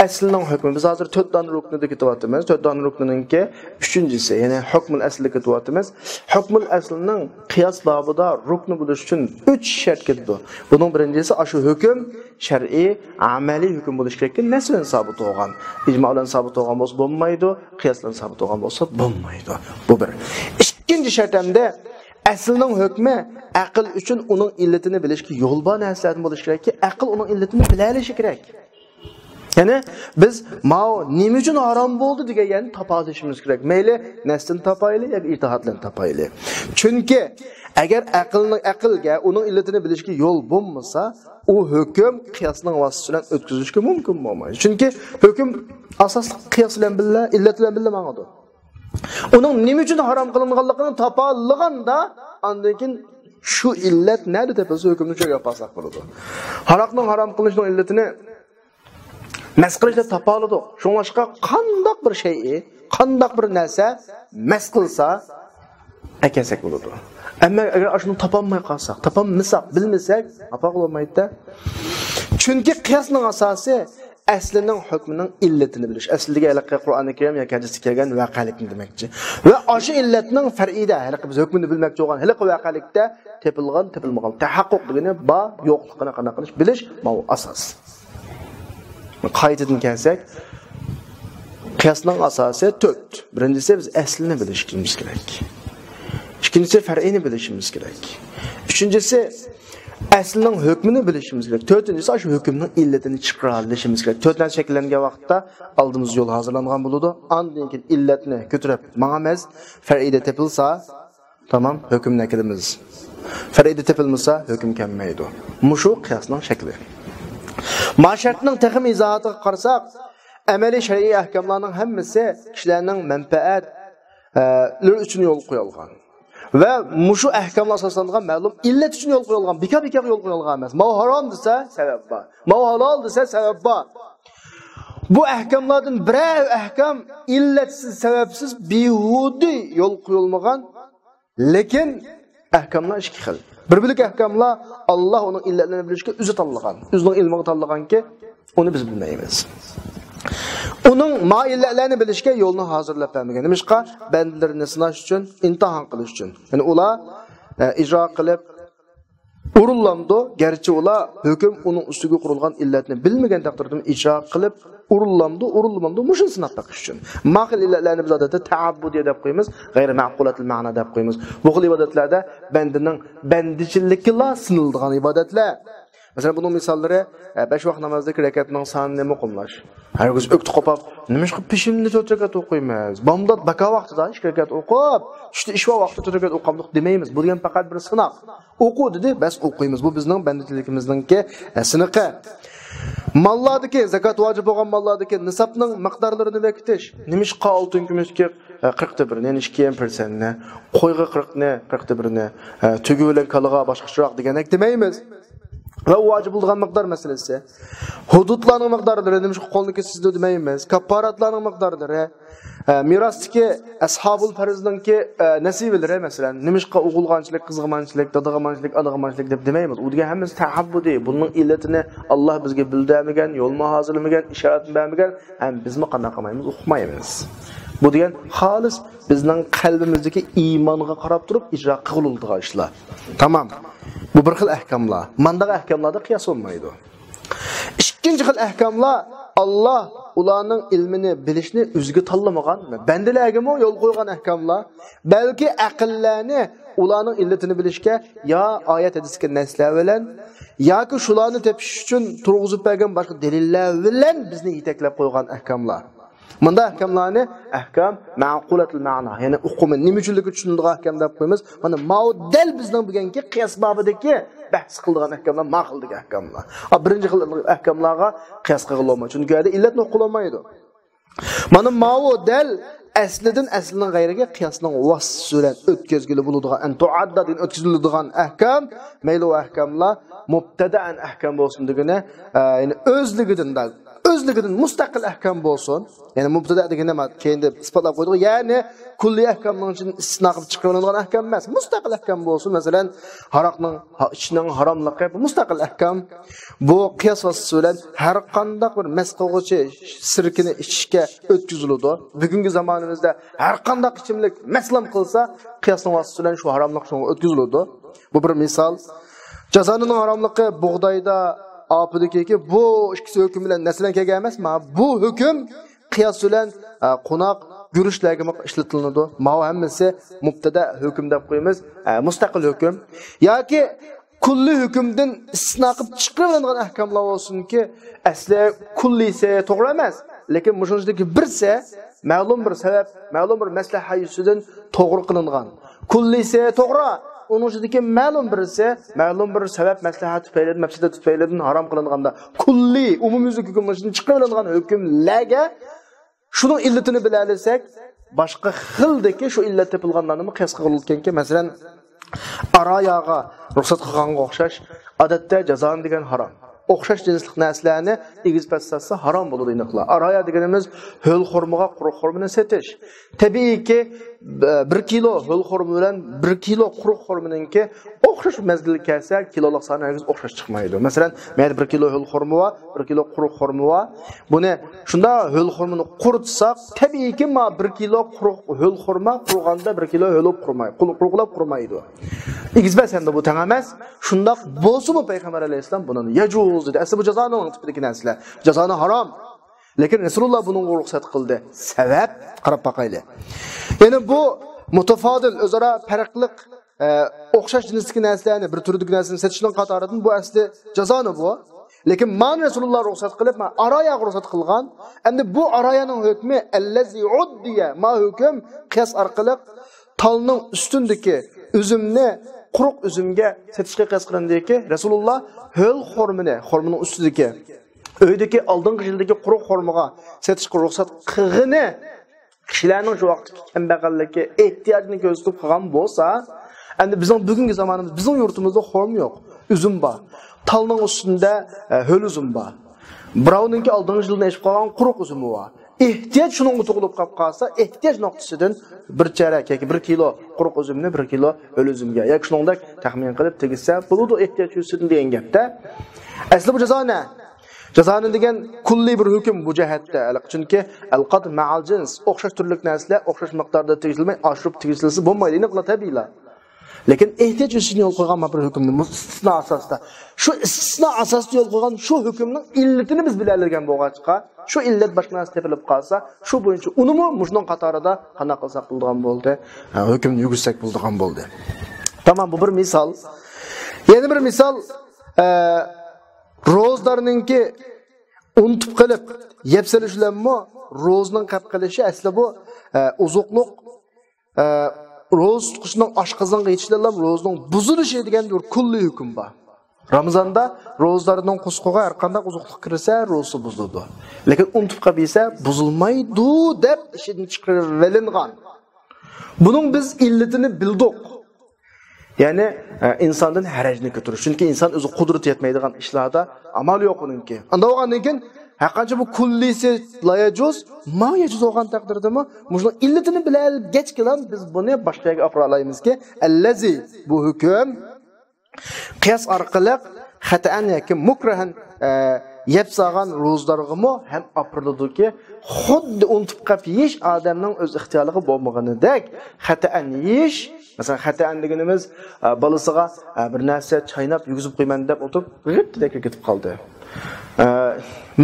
ئەسلىنىڭ ھۆكمى، بىز ھازىر تۆت دانە رۇكنىدا كېتىۋاتىمىز. تۆت دانە رۇكنىنىڭكى ئۈچىنچىسى، يەنى ھۆكمۇل ئەسلىگە كېتىۋاتىمىز. ھۆكمۇل ئەسلىنىڭ قىياس بابىدا رۇكنى بولۇش ئۈچۈن ئۈچ شەرت كېتىدۇ. بۇنىڭ بىرىنچىسى، ئاشۇ ھۆكۈم شەرئىي، ئەمەلىي ھۆكۈم بولۇشى كېرەككى، نەس بىلەن سابىت بولغان، ئىجما بىلەن سابىت بولغان بولسا بولمايدۇ، قىياس بىلەن سابىت بولغان بولسا بولمايدۇ. بۇ بىر. ئىككىنچى شەرت ھەمدە ئەسلىنىڭ ھۆكمى ئەقىل ئۈچۈن ئۇنىڭ ئىللىتىنى بىلىشكە يول بار نەرسىلەردىن بولۇشى كېرەككى، ئەقىل ئۇنىڭ ئىللىتىنى بىلەلىشى كېرەك. يەنى بىز ماۋۇ نېمە ئۈچۈن ھارام بولدى دېگەن يەرنى تاپالىشىمىز كېرەك. مەيلى نەستىن تاپايلى ياكى ئىجتىھات بىلەن تاپايلى. چۈنكى ئەگەر ئەقىلنىڭ، ئەقىلگە ئۇنىڭ ئىللىتىنى بىلىشكە يول بولمىسا، ئۇ ھۆكۈم قىياسنىڭ ۋاسىتىسى بىلەن ئۆتكۈزۈلۈشكە مۇمكىن بولمايدۇ. چۈنكى ھۆكۈم ئاساسلىق قىياس بىلەن بىللە، ئىللەت بىلەن بىللە ماڭىدۇ. ئۇنىڭ نېمە ئۈچۈن ھارام قىلىنغانلىقىنى تاپالىغاندا، ئاندىن كېيىن شۇ ئىللەت نەدە تېپىلسا، ھۆكۈمنى شۇ يەرگە ئاپارساق بولىدۇ. ھاراقنىڭ ھارام قىلىنىشىنىڭ ئىللىتىنى مەس قىلىش دەپ تاپالىدۇق. شۇڭلاشقا قانداق بىر شەيئى، قانداق بىر نەرسە مەس قىلسا، ئەكەلسەك بولىدۇ. ئەمما ئەگەر ئاشۇنى تاپالماي قالساق، تاپالمىساق، بىلمىسەك، ئاپارغىلى بولمايدۇ-دە. چۈنكى قىياسنىڭ ئاساسى ئەسلىنىڭ ھۆكمىنىڭ ئىللىتىنى بىلىش. ئەسلىدىكى ھېلىقى قۇرئانى كەرىم ياكى ھەدىستە كەلگەن ۋەقەلىكنى دېمەكچى. ۋە ئاشۇ ئىللەتنىڭ فەرئىدە، ھېلىقى بىز ھۆكمىنى بىلمەكچى بولغان ھېلىقى ۋەقەلىكتە تېپىلغان، تېپىلمىغان، تەھەققۇق دېگىنى بار، يوقلۇقىنى قانداق قىلىش، بىلىش، ماۋۇ ئاساس. قائىدىدىن كەلسەك، قىياسنىڭ ئاساسى تۆت. بىرىنچىسى، بىز ئەسلىنى بىلىشىمىز كېرەك. ئىككىنچىسى، فەرئىنى بىلىشىمىز كېرەك. ئۈچىنچىسى، ئەسلىنىڭ ھۆكمىنى بىلىشىمىز كېرەك. تۆتىنچىسى، ئاشۇ ھۆكۈمنىڭ ئىللىتىنى چىقىرالىشىمىز كېرەك. تۆت نەرسە شەكىللەنگەن ۋاقىتتا ئالدىمىزدا يول ھازىرلانغان بولىدۇ. ئاندىن كېيىن ئىللەتنى كۆتۈرۈپ ماڭىمىز. فەرئىدە تېپىلسا، تامام، ھۆكۈمنى ئەكېلىمىز. فەرئىدە تېپىلمىسا، ھۆكۈم كەلمەيدۇ. مۇشۇ قىياسنىڭ شەكلى. ما شەرتنىڭ تېخىمۇ ئىزاھاتىغا قارىساق، ئەمەلىي شەرئىي ئەھكاملارنىڭ ھەممىسى كىشىلەرنىڭ مەنپەئەت، ئە، لىرى ئۈچۈن يول قويۇلغان. ۋە مۇشۇ ئەھكاملار ئاساسلانغان مەلۇم ئىللەت ئۈچۈن يول قويۇلغان، بىكار-بىكارغا يول قويۇلغان ئەمەس. ماۋۇ ھارام دېسە، سەۋەب بار. ماۋۇ ھالال دېسە، سەۋەب بار. بۇ ئەھكاملاردىن بىرەر ئەھكام ئىللەتسىز، سەۋەبسىز، بىھۇدە يول قويۇلمىغان. لېكىن ئەھكاملار ئىككى خىل. بىر بۆلەك ئەھكاملار ئاللا ئۇنىڭ ئىللەتلىرىنى بىلىشكە ئۆزى تاللىغان، ئۆزىنىڭ ئىلمىغا تاللىغانكى، ئۇنى بىز بىلمەيمىز. ئۇنىڭ ما ئىللەتلەرنى بىلىشكە يولنى ھازىرلاپ بەرمىگەن. نېمىشقا؟ بەندىلىرىنى سىناش ئۈچۈن، ئىمتىھان قىلىش ئۈچۈن. يەنى ئۇلار، ئە، ئىجرا قىلىپ ئورۇنلامدۇ، گەرچە ئۇلار ھۆكۈم ئۇنىڭ ئۈستىگە قۇرۇلغان ئىللەتنى بىلمىگەن تەقدىردىمۇ ئىجرا قىلىپ ئورۇنلامدۇ، ئورۇنلىمامدۇ، مۇشۇنى سىناپ بېقىش ئۈچۈن. ما خىل ئىللەتلەرنى بىز ئادەتتە تەئەببۇدىيە دەپ قويىمىز، غەيرى مەئقۇلاتىل مەنا دەپ قويىمىز. بۇ خىل ئىبادەتلەردە بەندىنىڭ بەندىچىلىكىلا سىنىلىدىغان ئىبادەتلەر. مەسىلەن، بۇنىڭ مىساللىرى، ئە، بەش ۋاق نامازدىكى رەكەتنىڭ سانىنى مۇقىملاش. ھەرگىز ئۆكتە قوپاپ، نېمىشقا پېشىننى تۆت رەكەت ئوقۇيمىز؟ بامدات باكا ۋاقتىدا ئىككى رەكەت ئوقۇپ، چۈشتە ئىشۋا ۋاقتىدا تۆت رەكەت ئوقامدۇق دېمەيمىز. بۇ دېگەن پەقەت بىر سىناق. ئوقۇ دېدى، بەس ئوقۇيمىز. بۇ بىزنىڭ بەندىچىلىكىمىزنىڭكى، ئە، سىنىقى. ماللاردىكى، زاكات ۋاجىپ بولغان ماللاردىكى نىسابنىڭ مىقدارلىرىنى بېكىتىش. نېمىشقا ئالتۇن كۈمۈشكە، ئە، قىرىقتا بىرنى، يەنى ئىككى يېرىم پىرسەنتنى، قويغا قىرىقنى، قىرىقتا بىرنى، ئە، تۆگە بىلەن كالىغا باشقىچىراق دېگەندەك دېمەيمىز. ۋە ۋاجىپ بولىدىغان مىقدار مەسىلىسى. ھۇدۇدلارنىڭ مىقدارلىرى، نېمىشقا قولنى كېسىسىدۇ دېمەيمىز. كاپپاراتلارنىڭ مىقدارلىرى، ئە، مىراستىكى ئەسھابۇل پەرزنىڭكى، ئە، نەسىبىلىرى، مەسىلەن، نېمىشقا ئوغۇلغا ئانچىلىك، قىزغا مانچىلىك، دادىغا مانچىلىك، ئانىغا مانچىلىك دەپ دېمەيمىز. ئۇ دېگەن ھەممىسى تەئەببۇدىي. بۇنىڭ ئىللىتىنى ئاللا بىزگە بىلدۈرمىگەن، يولمۇ ھازىرلىمىگەن، ئىشارەتمۇ بەرمىگەن، ھەم بىزمۇ قانداق قىلمايمىز؟ ئۇقمايمىز. بۇ دېگەن خالىس بىزنىڭ قەلبىمىزدىكى ئىمانغا قاراپ تۇرۇپ ئىجرا قىلىنىدىغان ئىشلار. تامام. بۇ بىر خىل ئەھكاملار. مانداق ئەھكاملاردا قىياس بولمايدۇ. ئىككىنچى خىل ئەھكاملار، ئاللا ئۇلارنىڭ ئىلمىنى بىلىشنى ئۆزىگە تاللىمىغان، بەندىلەرگىمۇ يول قويغان ئەھكاملار، بەلكى ئەقىللەرنى ئۇلارنىڭ ئىللىتىنى بىلىشكە يا ئايەت ھەدىسكە نەسلەر بىلەن، ياكى شۇلارنى تېپىش ئۈچۈن تۇرغۇزۇپ بەرگەن باشقا دەلىللەر بىلەن بىزنى يېتەكلەپ قويغان ئەھكاملار. مۇنداق ئەھكاملارنى ئەھكام مەقۇلەتۇل مەنا، يەنى ئۇقۇمى نېمە ئۈچۈنلۈكى چۈشىنىدىغان ئەھكام دەپ قويىمىز. مانا ماۋۇ دەل بىزنىڭ بۈگۈنكى قىياس بابىدىكى بەھس قىلىدىغان ئەھكاملار، ما خىلدىكى ئەھكاملار. ئا، بىرىنچى خىل ئەھكاملارغا قىياس قىلغىلى بولمايدۇ، چۈنكى ئۇ يەردە ئىللەتنى ئوقۇلمايدۇ. مانا ماۋۇ دەل ئەسلىدىن ئەسلىنىڭ غەيرىگە قىياسنىڭ ۋاسىتىسى بىلەن ئۆتكۈزگىلى بولىدىغان، ئەن تۇئاددا دېگەن ئۆتكۈزۈلىدىغان ئەھكام، مەيلى ئۇ ئەھكاملار مۇبتەدەئەن ئەھكام بولسۇن دېگىنى، ئە، يەنى ئۆزلۈكىدىن، ئۆزلۈكىدىن مۇستەقىل ئەھكام بولسۇن. يەنى مۇبتەدە دېگەندە مانا كېيىن دەپ ئىسپاتلاپ قويدۇق. يەنى كۈللىي ئەھكامنىڭ ئىچىدىن ئىستىسنا قىلىپ چىقىرىۋېلىنغان ئەھكام ئەمەس. مۇستەقىل ئەھكام بولسۇن. مەسىلەن، ھاراقنىڭ ھا-، ئىچىشنىڭ ھاراملىقى بۇ مۇستەقىل ئەھكام. بۇ قىياس ۋاسىتىسى بىلەن ھەر قانداق بىر مەس قىلغۇچى سىركىنى ئىچىشكە ئۆتكۈزۈلىدۇ. بۈگۈنكى زامانىمىزدا ھەر قانداق ئىچىملىك مەسلام قىلسا، قىياسنىڭ ۋاسىتىسى بىلەن شۇ ھاراملىق شۇنىڭغا ئۆتكۈزۈلىدۇ. بۇ بىر مىسال. جازانىڭ ھاراملىقى بۇغدايدا، ئاپىدىكى بۇ ئىككىسى ھۆكۈم بىلەن نەسلەن كەلگەن ئەمەس. مانا بۇ ھۆكۈم قىياس بىلەن، ئە، قوناق، گۈرۈچلەرگىمۇ ئىشلىتىلىدۇ. ماۋۇ ھەممىسى مۇبتەدە ھۆكۈم دەپ قويىمىز. ئە، مۇستەقىل ھۆكۈم. ياكى كۈللىي ھۆكۈمدىن ئىستىسنا قىلىپ چىقىرىۋېلىنغان ئەھكاملار بولسۇنكى، ئەسلى كۈللىيسى توغرا ئەمەس. لېكىن مۇشۇنىڭ ئىچىدىكى بىرسى مەلۇم بىر سەۋەب، مەلۇم بىر مەسلىھە يۈزىسىدىن توغرا قىلىنغان. كۈللىيسى توغرا، ئۇنىڭ ئىچىدىكى مەلۇم بىرسى، مەلۇم بىر سەۋەب، مەسلىھە تۈپەيلىدىن، مەپسەدە تۈپەيلىدىن ھارام قىلىنغاندا، كۈللىي، ئومۇميۈزلۈك ھۆكۈمنىڭ ئىچىدىن چىقىرىۋېلىنغان ھۆكۈملەرگە شۇنىڭ ئىللىتىنى بىلەلىسەك، باشقا خىلدىكى شۇ ئىللەت تېپىلغانلارنىمۇ قىياس قىلغىلى بولىدىكەنكى، مەسىلەن، ئاراياغا رۇخسەت قىلغانغا ئوخشاش، ئادەتتە جازانە دېگەن ھارام. ئوخشاش جىنسلىق نەرسىلەرنى ئېگىز پەس ساتسا ھارام بولىدۇ ئېنىقلا. ئارايا دېگىنىمىز ھۆل خورمىغا قۇرۇق خورمىنى سېتىش. تەبىئىيكى، بىر كىلو ھۆل خورما بىلەن بىر كىلو قۇرۇق خورمىنىڭكى ئوخشاش مەزگىل كەلسە، كىلولۇق سانى ھەرگىز ئوخشاش چىقمايدۇ. مەسىلەن، مەيلى بىر كىلو ھۆل خورما بار، بىر كىلو قۇرۇق خورما بار. بۇنى شۇنداق ھۆل خورمىنى قۇرۇتساق، تەبىئىيكى، ما بىر كىلو قۇرۇق ھۆل خورما قۇرۇغاندا بىر كىلو ھۆل بولۇپ قۇرۇماي-، قۇل-، قۇرۇقلاپ قۇرۇمايدۇ. ئېگىز پەس ھەمدە بۇ تەڭ ئەمەس. شۇنداق بولسىمۇ پەيغەمبەر ئەلەيھىسسالام بۇنى يەجۇز دېدى. ئەسلى بۇ جازانىڭ تىپىدىكى نەرسىلەر. جازانە ھارام. لېكىن رەسۇلۇللا بۇنىڭغا رۇخسەت قىلدى. سەۋەب، قاراپ باقايلى. يەنى بۇ مۇتەفادىل، ئۆزئارا پەرقلىق، ئە، ئوخشاش جىنستىكى نەرسىلەرنى، بىر تۈردىكى نەرسىنى سېتىشنىڭ قاتارىدىن بۇ ئەسلى جازانە بۇ. لېكىن مانا رەسۇلۇللا رۇخسەت قىلىپ، ما ئاراياغا رۇخسەت قىلغان. ئەمدى بۇ ئارايانىڭ ھۆكمى ئەللەزى ئۇددىيە، ما ھۆكۈم قىياس ئارقىلىق تالنىڭ ئۈستۈندىكى ئۈزۈمنى قۇرۇق ئۈزۈمگە سېتىشقا قىياس قىلىندىكى، رەسۇلۇللا ھۆل خورمىنى، خورمىنىڭ ئۈستىدىكى، ئۆيدىكى ئالدىنقى يىلدىكى قۇرۇق خورمىغا سېتىشقا رۇخسەت قىلغىنى، كىشىلەرنىڭ شۇ ۋاقىتتىكى كەمبەغەللىكى، ئېھتىياجنى كۆرسىتىپ قىلغان بولسا، ئەمدى بىزنىڭ بۈگۈنكى زامانىمىز، بىزنىڭ يۇرتىمىزدا خورما يوق، ئۈزۈم بار، تالنىڭ ئۈستىدە، ئە، ھۆل ئۈزۈم بار. بىراۋنىڭكى ئالدىنقى يىلدىن ئېشىپ قالغان قۇرۇق ئۈزۈمى بار. ئېھتىياج شۇنىڭغا تۇغۇلۇپ قاپ قالسا، ئېھتىياج نۇقتىسىدىن بىر چەرەك ياكى بىر كىلو قۇرۇق ئۈزۈمنى بىر كىلو ھۆل ئۈزۈمگە ياكى شۇنىڭدەك تەخمىن قىلىپ تېگىشسە بولىدۇ، ئېھتىياج يۈزىسىدىن دېگەن گەپتە. ئەسلى بۇ جازانە. جازانە دېگەن كۈللىي بىر ھۆكۈم بۇ جەھەتتە. چۈنكى ئەلقەد مەئەل جىنس، ئوخشاش تۈرلۈك نەرسىلەر ئوخشاش مىقداردا تېگىشىلمەي، ئاشۇرۇپ تېگىشىلسە بولمايدۇ، ئېنىقلا تەبىئىيلا. لېكىن ئېھتىياج ئۈچۈن يول قويغان بىر ھۆكۈمنى، ئىستىسنا ئاساسىدا. شۇ ئىستىسنا ئاساسىدا يول قويغان شۇ ھۆكۈمنىڭ ئىللىتىنى بىز بىلەلىگەن بولغاچقا، شۇ ئىللەت باشقا نەرسە تېپىلىپ قالسا، شۇ بويىچە ئۇنىمۇ مۇشۇنىڭ قاتارىدا قانداق قىلساق بولىدىغان بولدى؟ ھە، ھۆكۈمنى يۈرگۈزسەك بولىدىغان بولدى. تامام، بۇ بىر مىسال. يەنە بىر مىسال، ئە، روزىدارنىڭكى ئۇنتۇپ قېلىپ يەپ سېلىش بىلەنمۇ روزىنىڭ قەپ قېلىشى ئەسلى بۇ، ئە، ئوزۇقلۇق، ئە، روزا تۇتقۇچىنىڭ ئاشقازانغا يېتىشى بىلەن روزىنىڭ بۇزۇلۇشى دېگەن بىر كۈللىي ھۆكۈم بار. رامىزاندا روزىدارنىڭ قورسىقىغا ھەر قانداق ئوزۇقلۇق كىرسە، روزىسى بۇزۇلىدۇ. لېكىن ئۇنتۇپ قېلىپ يېسە، بۇزۇلمايدۇ دەپ ئىچىدىن چىقىرىۋېلىنغان. بۇنىڭ بىز ئىللىتىنى بىلدۇق. يەنى، ئە، ئىنساندىن ھەرەجنى كۆتۈرۈش. چۈنكى ئىنسان ئۆزى قۇدرىتى يەتمەيدىغان ئىشلاردا ئامال يوق ئۇنىڭكى. ئانداق بولغاندىن كېيىن، ھەرقانچە بۇ كۈللىسى لا يەجۇز، ما يەجۇز بولغان تەقدىردىمۇ، مۇشۇنىڭ ئىللىتىنى بىلەلگەچكىلا بىز بۇنى باشقا يەرگە ئاپىرالايمىزكى، ئەللەزى، بۇ ھۆكۈم قىياس ئارقىلىق خەتەئەن ياكى مۇكرەھەن، ئە، يەپ سالغان روزىدارغىمۇ ھەم ئاپىرىلىدۇكى، خۇددى ئۇنتۇپ قېلىپ يېيىش ئادەمنىڭ ئۆز ئىختىيارلىقى بولمىغىنىدەك، خەتەئەن يېيىش، مەسىلەن، خەتەئەن دېگىنىمىز، ئە، بالىسىغا، ئە، بىر نەرسە چايناپ يېگۈزۈپ قويىمەن دەپ ئولتۇرۇپ، غىپتىدەك كېتىپ قالدى. ئە،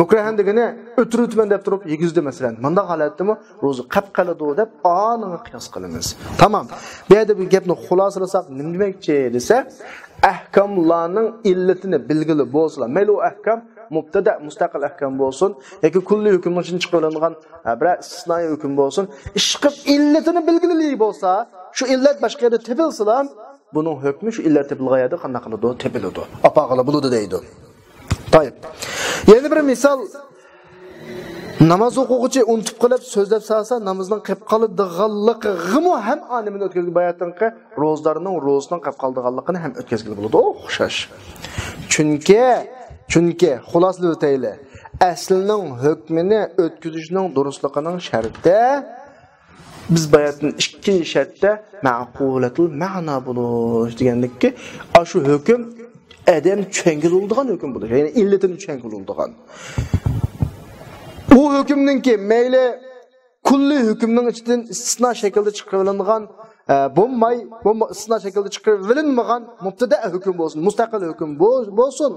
مۇكرەھەن دېگىنى ئۆتۈرۈۋېتىمەن دەپ تۇرۇپ يېگۈزدى، مەسىلەن. مۇنداق ھالەتتىمۇ روزا قېلىپ قالىدۇ دەپ ئانىڭغا قىياس قىلىمىز. تامام. بۇ يەردە بىر گەپنى خۇلاسىلىساق نېمە دېمەكچى دېسە، ئەھكاملارنىڭ ئىللىتىنى بىلگىلى بولسىلا، مەيلى ئۇ ئەھكام مۇبتەدە، مۇستەقىل ئەھكام بولسۇن ياكى كۈللىي ھۆكۈمنىڭ ئىچىدىن چىقىرىۋېلىنغان، ھە، بىرەر ئىستىسنائىي ھۆكۈم بولسۇن، ئىشقىلىپ ئىللىتىنى بىلگىلى بولسا، شۇ ئىللەت باشقا يەردە تېپىلسىلا، بۇنىڭ ھۆكمى شۇ ئىللەت تېپىلغان يەردە قانداق قىلىدۇ؟ تېپىلىدۇ. ئاپارغىلى بولىدۇ دەيدۇ. تايىپ. يەنە بىر مىسال، ناماز ئوقۇغۇچى ئۇنتۇپ قېلىپ سۆزلەپ سالسا، نامىزىنىڭ قېلىپ قالىدىغانلىقىغىمۇ ھەم ئانىمىنى ئۆتكۈزگىلى، باياتىنقى روزىدارنىڭ روزىسىنىڭ قېلىپ قالىدىغانلىقىنى ھەم ئۆتكۈزگىلى بولىدۇ. ئوخشاش. چۈنكى، چۈنكى، خۇلاسىلىۋېتەيلى. ئەسلىنىڭ ھۆكمىنى ئۆتكۈزۈشنىڭ دۇرۇسلۇقىنىڭ شەرتى، بىز باياتىن ئىككىنچى شەرتتە مەقۇلەتۇل مەنا بولۇش دېگەندىككى، ئاشۇ ھۆكۈم ئادەم چۈشەنگىلى بولىدىغان ھۆكۈم بولۇش، يەنى ئىللىتىنى چۈشەنگىلى بولىدىغان. ئۇ ھۆكۈمنىڭكى مەيلى كۈللى ھۆكۈمنىڭ ئىچىدىن ئىستىسنا شەكىلدە چىقىرىۋېلىنغان، ئە، بولماي، بولما-، ئىستىسنا شەكىلدە چىقىرىۋېلىنمىغان مۇبتەدە ھۆكۈم بولسۇن، مۇستەقىل ھۆكۈم بو-، بولسۇن،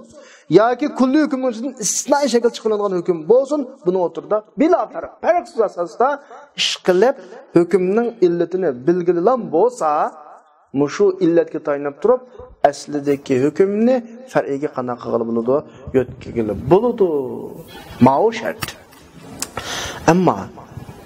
ياكى كۈللى ھۆكۈمنىڭ ئىچىدىن ئىستىسنائىي شەكىلدە چىقىرىلغان ھۆكۈم بولسۇن، بۇنىڭ ئوتتۇرىدا بىلا پەرق، پەرقسىز ئاساستا ئىش قىلىپ، ھۆكۈمنىڭ ئىللىتىنى بىلگىلىلام بولسا، مۇشۇ ئىللەتكە تايىنىپ تۇرۇپ، ئەسلىدىكى ھۆكۈمنى پەرئىيگە قانداق قىلغىلى بولىدۇ؟ يۆتكىگىلى بولىدۇ. ماۋۇ شەرت. ئەمما